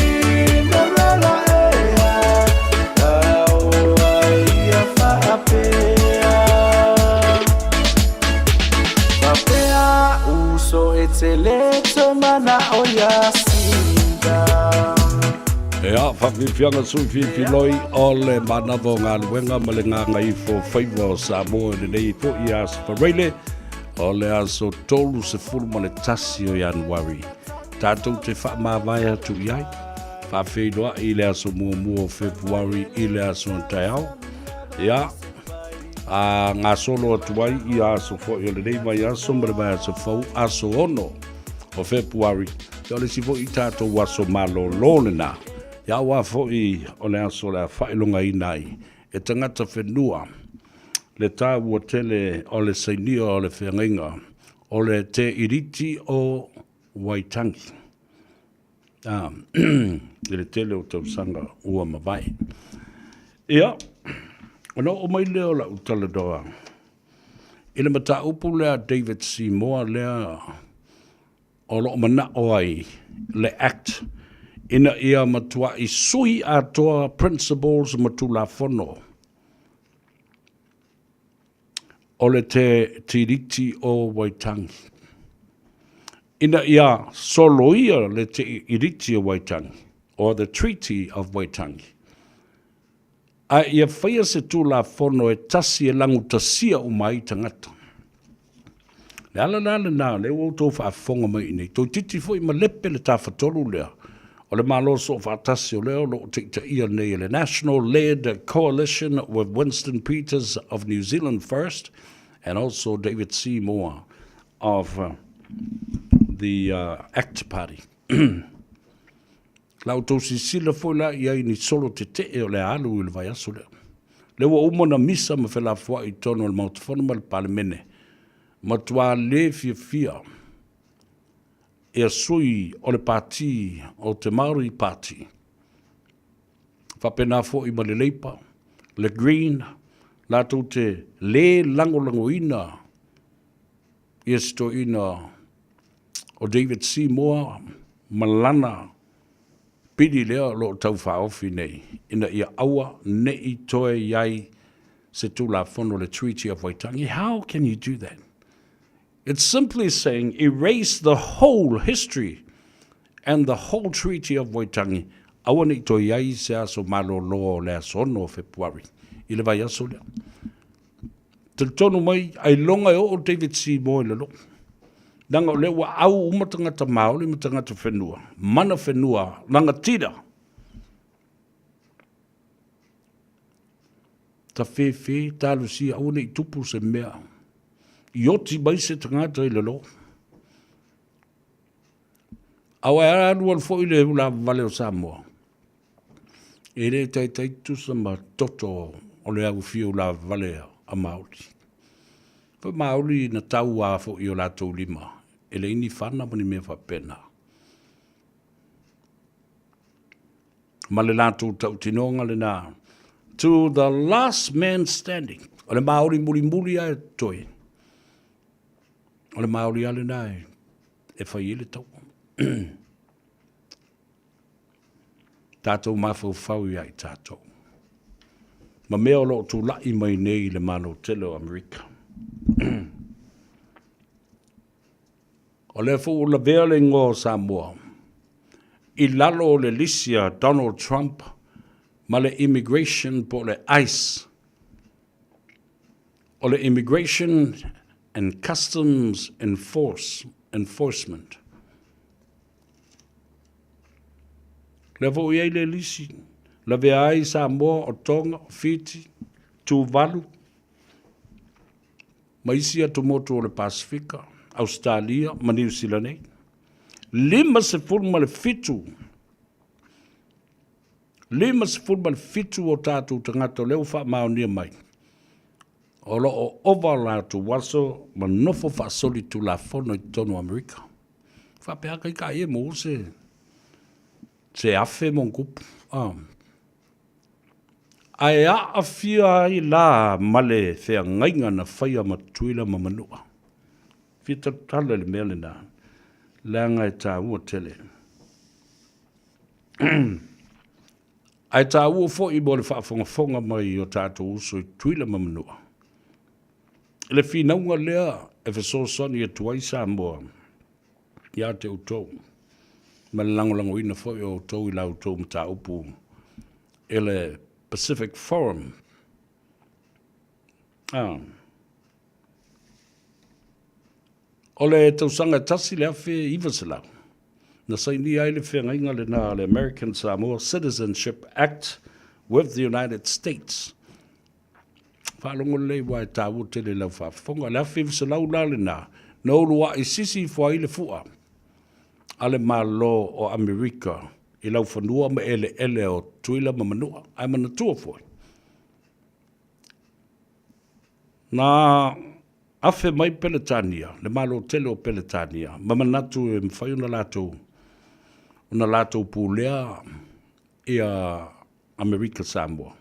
Cinderella ea Aua ia faapea Faapea uso e te le toe manao ia Cinda Ea, faafiafiaga sui filifiloi o le manava o galuega ma le gagaifo faiva o Samoa i lenei fo'i aso Faraile o le aso 31 o Ianuari. Tatou te faamavae atu i ai, faafeiloai i le aso muamua o Fepuari i le aso taeao. Ia, a gasolo atu ai ia aso fo'i o lenei vaiaso ma le vaiaso fou, aso 6 o Fepuari. Ia o le isi fo'i tatou aso malōlō lenā. Ia auā fo'i o le aso o le a faailogaina ai e tagata whenua le tāua tele o le sainia o le feagaiga o le Te Iriti o Waitangi. A, i le tele o tausaga ua mavae. Ia, ona oo mai lea o lau talanoa I le mataupu lea David Seymour lea o lo o manao ai le Act ina ia matuai sui atoa principles ma Tulafono o le Te Tiriti o Waitangi ina ia soloia le Tiriti o Waitangi or the Treaty of Waitangi a ia faia se Tulafono e tasi e lagutasia uma ai tagata. Le ala la lena, lea ua outou faafofoga mai i inei, toeitiiti foi malepe le Tafatolu lea o le Malo Soofaatasi o lea o lo o taitaia nei e le National Led Coalition with Winston Peters of New Zealand First and also David Seymour of the Act Party. La outou silasila foi la i ai ni solo tetee o le a alu i le vaiaso lea. Lea ua uma ona misa ma felafoai i totonu o le Maota Fono ma le Palemene, matuā le fiafia ia sui o le Pati o te Māori Party, faapena foi ma le Labour, le Green, latou te le lagolagoina ia si toeaina o David Seymour ma lana pili lea o lo o taufaaofi nei ina ia aua ne i toe i ai se Tulafono le Treaty of Waitangi. How can you do that? It's simply saying erase the whole history and the whole Treaty of Waitangi, aua ne i toe i ai se aso malolo o le aso 6 o Fepuari i le vaiaso lea. Talitonu mai, ailoga e oo David Seymour i lalo. Leaga o lea ua au uma tagata Māori ma tagata whenua, mana whenua, rangatira. Ta whēwhē, talosia, aua ne i tupu se mea. I oti mai se tagata i lalo. Aua e alu alu foi le ulavavale o Samoa. E le taitai tutusa ma toto o le au fiu ulavavale a Māori. Foi Māori na tauā foi i o latou lima, e leai ni fana ma ni mea faapena. Ma le latou tautinoga lena, to the last man standing. O le Māori mulimuli lava e totoe. O le Māori lava lena e fai ai le taua. Tatou mafaufau ia i tatou. Ma mea o lo o tula'i mai nei i le Malo tele o Amerika. O lea foi ua lavea le igoa o Samoa i lalo o le lisi a Donald Trump ma le immigration po o le ICE. O le Immigration and Customs Enforce, Enforcement. Lea foi ua i ai le lisi, lavea ai Samoa, o Tonga, o Fiti, Tuvalu, ma isi atumotu o le Pasefika, Ausetalia ma Niu Sila nei. 57 57 o tatou tagata o lea ua faamaonia mai o lo o ova o latou aso ma nofo faasolitulafono i totonu o Amerika. Faapea kai ka ia mo se se afe mo kupu. Ah. Ae aafia ai la ma le feagaiga na faia ma Tutuila ma Manua. Fia tautala i le mea lena, leaga e taua tele. Ae taua foi mo le faafogafoga mai o tatou uso i Tutuila ma Manua. Le finauga lea e fesoasoani atu ai Samoa ia te outou, ma le lagolagoina foi o outou i la outou mataupu i le Pacific Forum. Ah. O le tausaga e 1900, na sainia ai le feagaiga lena a le American Samoa Citizenship Act with the United States. Faalogo lelei aua e taua tele i lau faafofoga. O le 1900 la lena, na uluai sisi ifo ai le fua a le Malo o Amerika i laufanua ma eleele o Tutuila ma Manua. Ae manatua foi, na afe mai Peretania, le Malo tele o Peretania, ma manatu e mafai ona latou ona latou pulea ia Amerika Samoa.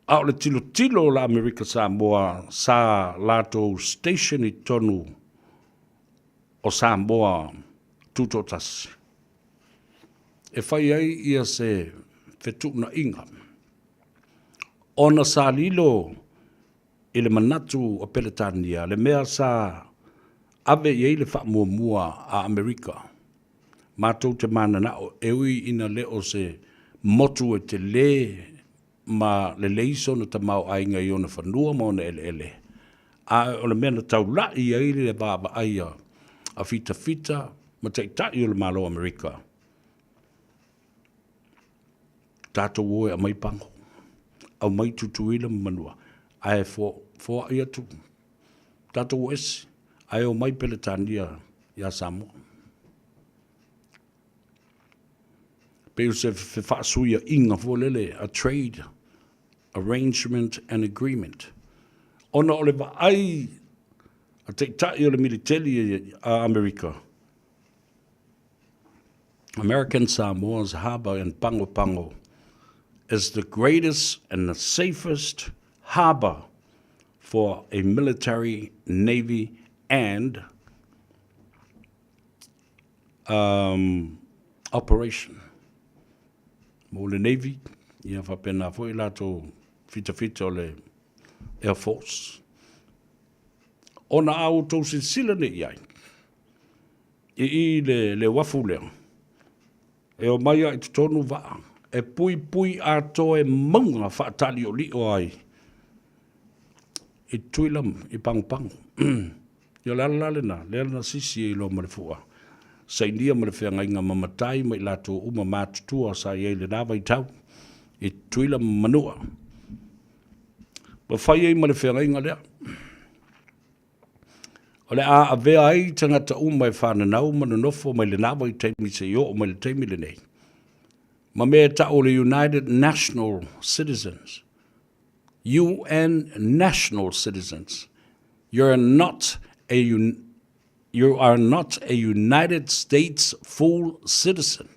A o le tilotilo o la Amerika Samoa sa latou station i totonu o Samoa Tutoatasi e fai ai ia se fetuunaiga ona sa lilo i le manatu o Peretania le mea sa ave i ai le faamuamua a Amerika matou te mananao e ui ina le o se motu e telē ma lelei sona tamaoaiga i ona fanua ma ona eleele, a o le mea na taula'i ai le vaavaai a fitafita ma taitai o le Malo o Amerika, tatou o e aumai pago, aumai Tutuila ma Manua, ae foai atu tatou o ese, ae omai Peretania ia Samoa. Pei o se fefaasuiaiga foi lele, a trade arrangement and agreement. Ona o le vaai a taitai o le militeli a Amerika, American Samoa's harbor in Pago Pago is the greatest and the safest harbor for a military, navy and um, operation. Mo le Navy, ia faapena foi latou fitafita o le Air Force. Ona a outou silasila nei i ai, i i le, le uafu lea, e omai lava i totonu vaa, e puipui atoa e mauga faataliolio ai i Tutuila i Pagopago. Ia o le ala la lena, lea na sisi ai loa ma le fua, sainia ma le feagaiga ma matai ma i latou uma matutua sa i ai i lena vaitau i Tutuila ma Manua. Ma fai ai ma le feagaiga lea. O le a avea ai tagata uma e fananau ma nonofo mai lena vaitaimi seia oo mai le taimi lenei, ma mea e tau o le United National Citizens, UN National Citizens. You're not a you are not a United States full citizen.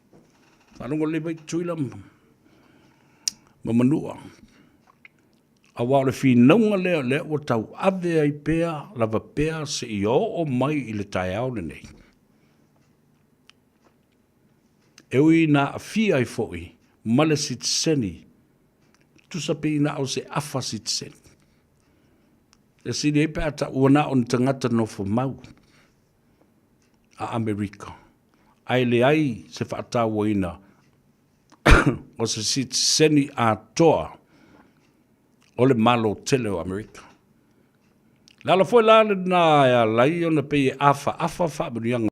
Faalogo lelei mai Tutuila ma Manua. Aua o le finauga lea lea ua tauave ai pea lava pea seia oo mai i le taeao lenei. E ui ina aafia ai foi ma le sitiseni, tusa pe na o se afa sitiseni. E sili ai pe a tau ua na o ni tagata nofo mau a Amerika, ae leai se faatauaina o se sitiseni atoa o le Malo tele o Amerika. Le ala foi la lena e ala ai ona pei e afaafa faamanuiaga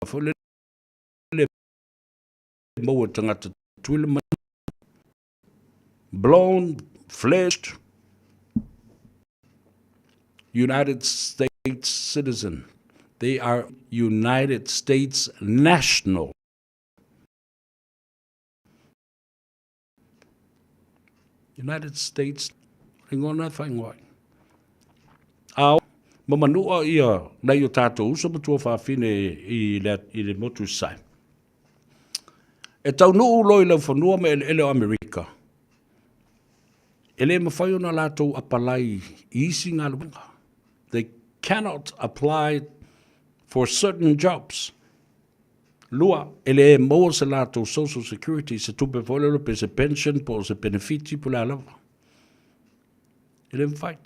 foi lele e maua e tagata Tutuila ma blown fledged United States citizen. They are United States national. United States ingoa na e whaingoa ai. A ma manua ia nei o tātou uso ma tuafafine i le, i le motu sai. E taunuu loa i laufanua ma eleele o Amerika, e le mafai ona latou apalai i isi galuega. They cannot apply for certain jobs. Lua, e le maua se latou social security, se tupe foi lele pe se pension po o se penefiti po o le a lava. E le mafai.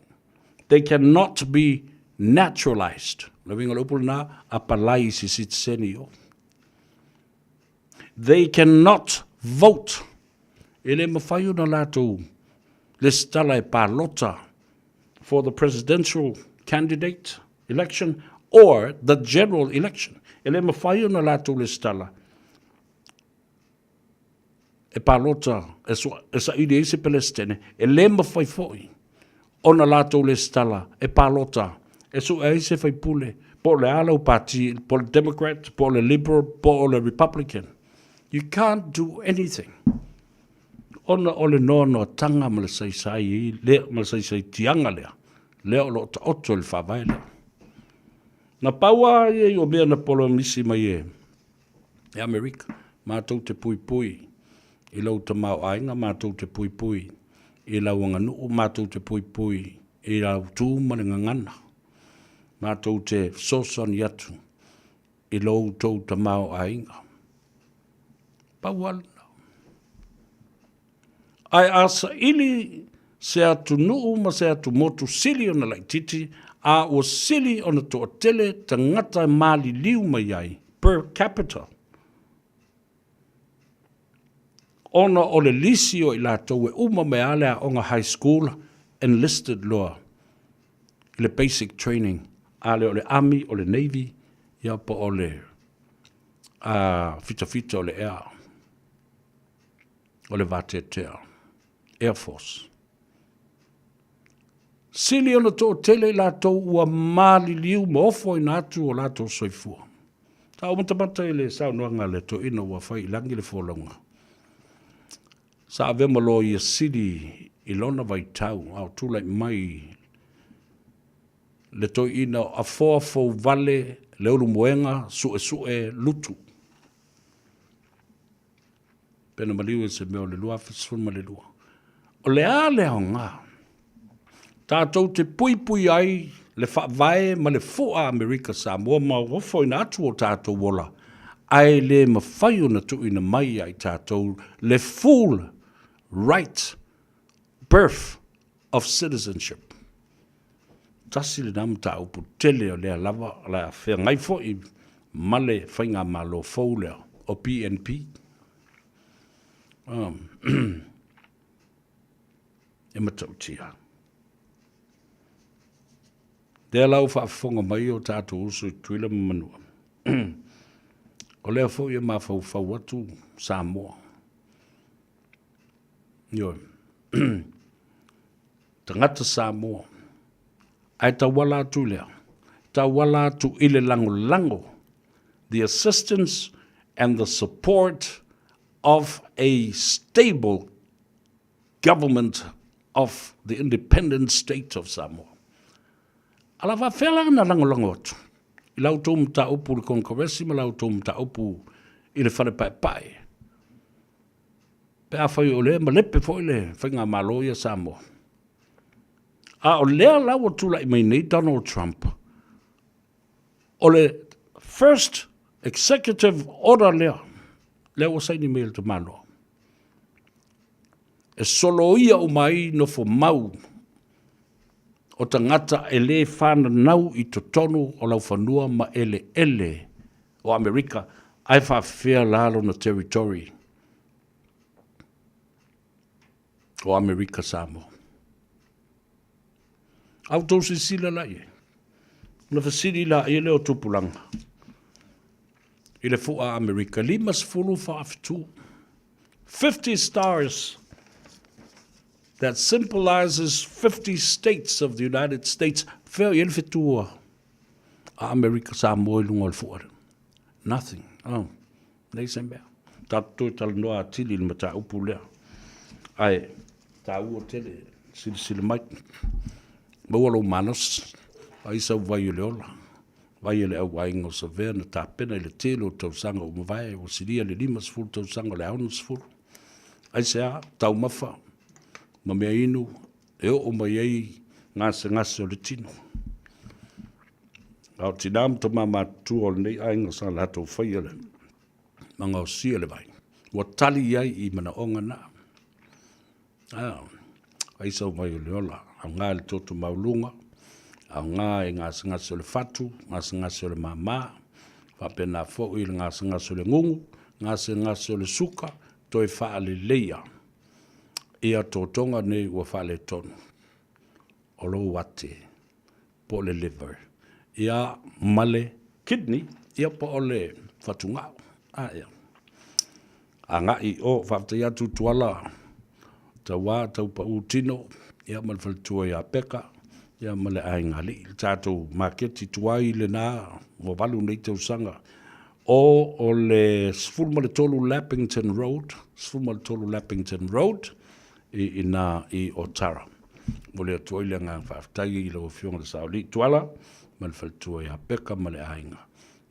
They cannot be naturalized. Le uiga o le upu lena, apalai i se sitiseni i o. They cannot vote. E le mafai ona latou lesitala e palota for the presidential candidate election or the general election. E le mafai ona latou lesitala e palota e, sua, e saili ai se Pelesitene, e le mafai foi ona latou lesitala e palota e sue ai se faipule po o le a lau pati, po o le Democrat, po o le Liberal, po o le Republican. You can't do anything. Ona o le noanoatanga ma le saisai lea, ma le saisaitiaga lea, lea o lo o taoto i le faavae lea. Na pau lava ia o mea na polomisi mai e e Amerika, matou te puipui i lou tamaoaiga, matou te puipui i lau aganuu, matou te puipui i lau tu ma le gagana. Matou te fesoasoani atu i lo outou tamaoaiga. Pau lava lena. Ae a saili se atunuu ma se atumotu sili ona laitiiti, a ua sili ona toatele tagata e maliliu mai ai, per capita, ona o le lisi o i latou e uma mai lava le aoga high school, enlisted loa i le basic training, a lea o le Army, o le Navy, ia po o le fitafita o le ea, o le vateatea, Air Force. Sili ona toatele i latou ua maliliu ma ofoina atu o latou soifua. Sa ou matamata i le saunoaga a le toeaina ua fai i lagi le folauga. Sa avea ma loia sili i lona vaitau a o tulai mai le toeaina o Afoa Fouvale Leulumoega Suesue Lutu. Pe na maliu i se mea o le 2012. O le a le aoga? Tatou te puipui ai le faavae ma le fua Amerika Samoa ma ofoina atu o tatou ola, ae le mafai ona tuuina mai ia i tatou le full right birth of citizenship. Tasi lena mataupu tele o lea lava o le a feagai foi ma le faigamalo fou lea o PNP. E matautia. Lea la ua faafofoga mai o tatou uso i Tutuila ma Manua. O lea foi e mafaufau atu Samoa. Ioe. Tagata Samoa. Ae tauala atu i lea. Tauala atu i le lagolago. The assistance and the support of a stable government of the independent state of Samoa. A la faafefea la ona lagolago atu i la outou mataupu i le Konekaresi ma la outou mataupu i le fale paepae pe afai o lea e malepe foi le faigamalo ia Samoa. A o lea la ua tulai mai nei Donald Trump, o le first executive order lea, lea ua saini mai e le tamaloa, e soloia uma ai nofo mau o tagata e lē fananau i totonu o laufanua ma eleele o Amerika, ae faafefea la lona territory o Amerika Samoa. A outou silasila la i ai, ona fesili laia lea o tupulaga i le fua Amerika, 50 faafetu, 50 stars that symbolizes 50 states of the United States. Fea o i ai le fetu a Amerika Samoa i luga o le fua lea? Nothing. Oh, leai se mea. Tatou toe talanoa atili i le mataupu lea. Ae taua tele silasila mai. Maua lou malosi, ai sau vai o le ola, vai o le auaiga o Savea na tapena i le tele o tausaga ua mavae, ua silia le 50 tausaga o le 60. Aisea, taumafa ma mea inu e oo mai ai gasegase o le tino. A o tina ma tama matutua o lenei aiga sa latou faia le ma gaosia le vai. Ua tali ai i manaoga na. Ah, ai sau vai o le ola, aoga i le toto mauluga, aoga i gasegase o le fatu, gasegase o le māmā, faapena foi i le gasegase o le gugu, gasegase o le suka, toe faaleleia ia totoga nei ua faaletonu o lou ate po o le liver, ia ma le kidney, ia po o le fatugao. A ia. Agai i o, faafetai atu Tuala, tauā, tau paū tino, ia ma le faletua ia Peka, ia ma le aiga alii. Le tatou maketi tuai lena ua 8 nei tausaga. O o le 13 Lappington Road, 13 Lappington Road, i ina i Otara. Momoli atu ai le agaga faafetai i lau Afioga i le Saolii Tuala ma le faletua ia Peka ma le aiga,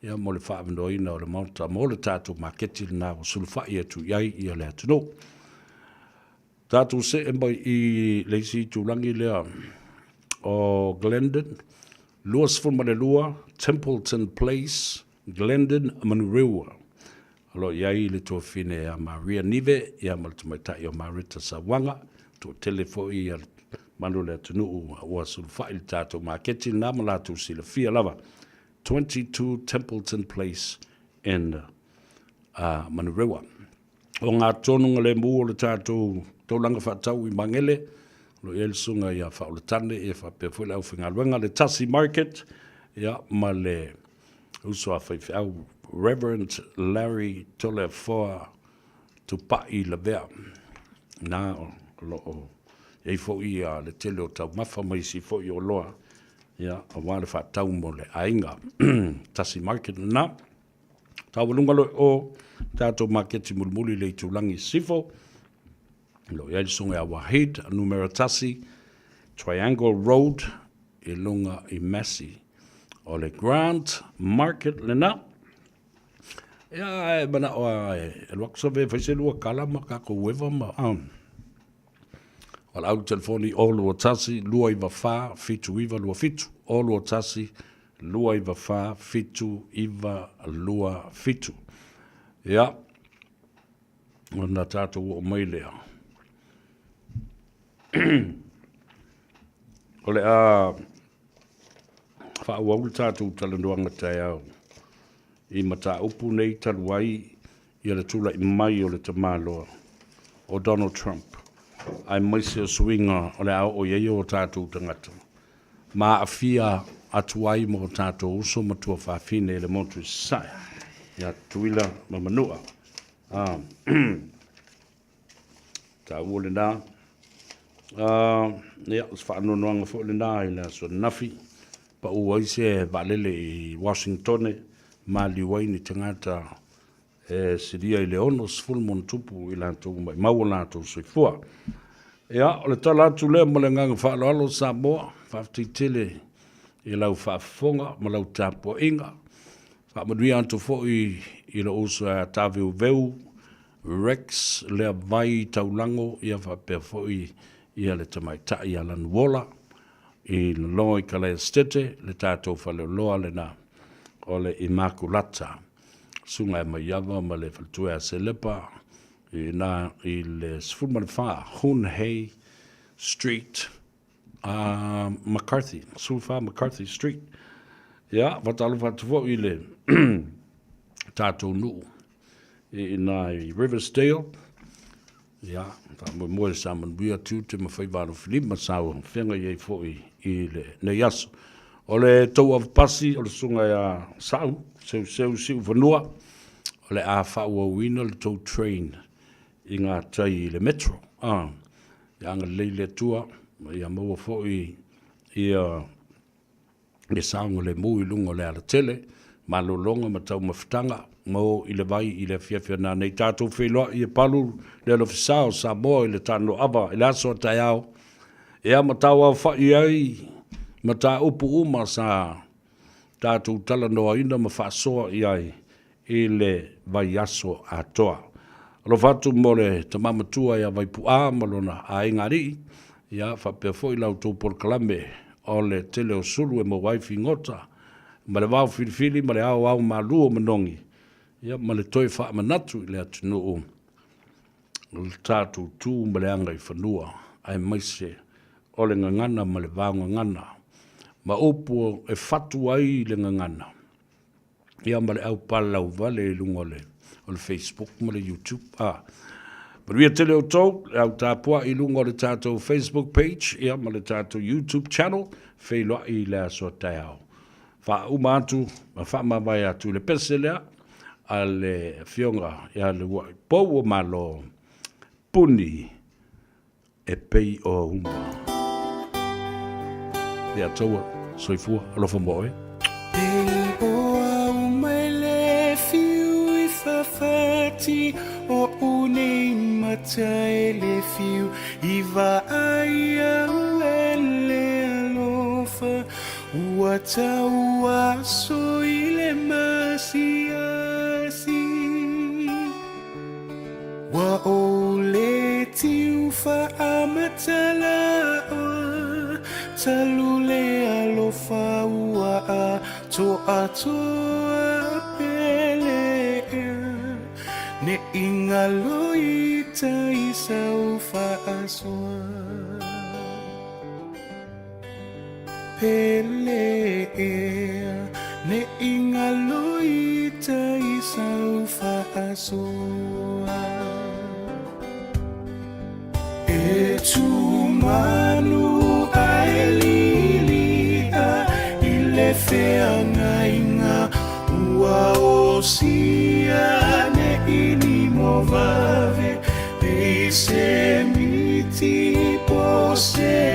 ia mo le faaavanoaina o le Maota mo le tatou maketi lena ua sulufai atu i ai ia le atunuu. Tatou see mai i le isi itulagi lea o Glendon, 22 Templeton Place, Glendon, Manurewa. O lo o i ai le tuafine ia Maria Nive ia ma le tamaitai o Mareta Sauaga, toatele foi ia mamalu o le atunuu ua sulufai i le tatou maketi lena ma latou silafia lava. 22 Templeton Place in uh, Manurewa. O ngā tonuga lemu o le tatou taulaga faatau i Magele, o lo o i ai le susuga ia Faaolatane, ia faapea foi le aufaigaluega, le Tasi Market, ia ma le uso a faifeau Reverend Larry Toleafoa Tupai Lavea. Na o lo o i ai foi ia le tele o taumafa ma isi foi oloa, ia aua le faatau mo le aiga. Tasi Market lena. Taualuga loa i o tatou maketi mulimuli i le itulagi i sisifo, o lo o i ai le susuga ia Wahid, numera 1, Triangle Road i luga i Massey. O le Grant Market lena. Ia, e manao lava e alu atu save e fai se lua kala ma tatou ueva ma... O lau telefoni 021 294 7927, 021 294 7927. Ia, ona tatou oo mai lea. O le a faaauau le tatou talanoaga taeao i mataupu nei talu ai ia le tulai mai o le tamaloa o Donald Trump, aemaise o suiga o le a oo i ai o tatou tagata ma aafia atu ai ma o tatou uso ma tuafafine i le motu i Sasae, ia Tutuila ma Manua. Ah, taua lena. Ah, ia, o se faanoanoaga foi lena i le aso ananafi, pau ai se vaalele i Washingtone, maliu ai ni tagata e silia i le 60 ma ona tupu i latou maimau o latou soifua. Ia, o le tala atu lea ma le agaga faaaloalo Samoa, faafetai tele i lau faafofoga ma lau tapuaiga. Faamanuia atu foi i lou uso ia Taveuveu Rex Leavai Taulago, ia faapea foi ia le tamaitai ia Lanuola i lalo i Kalaesetete, le tatou faleoloa lena o le Imakulata. Susuga ia Maiava ma le faletua ia Selepa i ina i le 14 Hoon Hay Street, McCarthy, 14 McCarthy Street. Ia, faatalofa atu foi i le tatou nuu i ina i Riversdale. Ia, faamoemoe sa manuia tiute ma faiva alofilima sa feagai ai foi i lenei aso. O le tou avapasi o le susuga ia Sa'u, Seuseu Siufanua, o le a faaauauina le tou train i gatai i le Metro. Ah, ia agalelei le Atua, ma ia maua foi ia le saogalemu i luga o le alatele, malologa ma taumafataga, ma o i le vai i le afiafi o nanei. Tatou feiloai e palu le alofisa o Samoa i le tanoava i le aso a taeao, ea ma tauaofa'i ai mataupu uma sa tatou talanoaina ma faasoa i ai i le vaiaso atoa. Alofa atu mo le tama matua ia Vaipu'a ma lona aiga alii, ia faapea foi la outou polokalame o le tele o sulu e maua ai figota ma le vao filifili ma le aoao malu o manogi, ia ma le toe faamanatu i le atunuu o le tatou tu ma le agaifanua, aemaise o le gagana ma le vaogagana ma upu e fatu ai le gagana. ia ma le au palalauvale i luga o le, o le Facebook ma le YouTube. Ah. Manuia tele outou, le au tapuai i luga o le tatou Facebook page ia ma le tatou YouTube channel, feiloai i le aso a taeao. Faauma atu ma faamavae atu i le pese lea a le afioga ia le Ua'i Pou o Malo, Puni e pei o auma. Le Atua, soifua, alofa mo oe. Pei o auma e le fiu i fafati o unei mata e le fiu i vaai au e le alofa ua tau aso i le masiasi. Ua ou le tiu. faamatalaoa talu le alofa ua atoatoa pele ne ingalo i tai sau faasoa pele ne ingalo i tai sau faasoa E tumanu ae lilia i le feagaiga ua osia ne i ni mo vave e se miti po se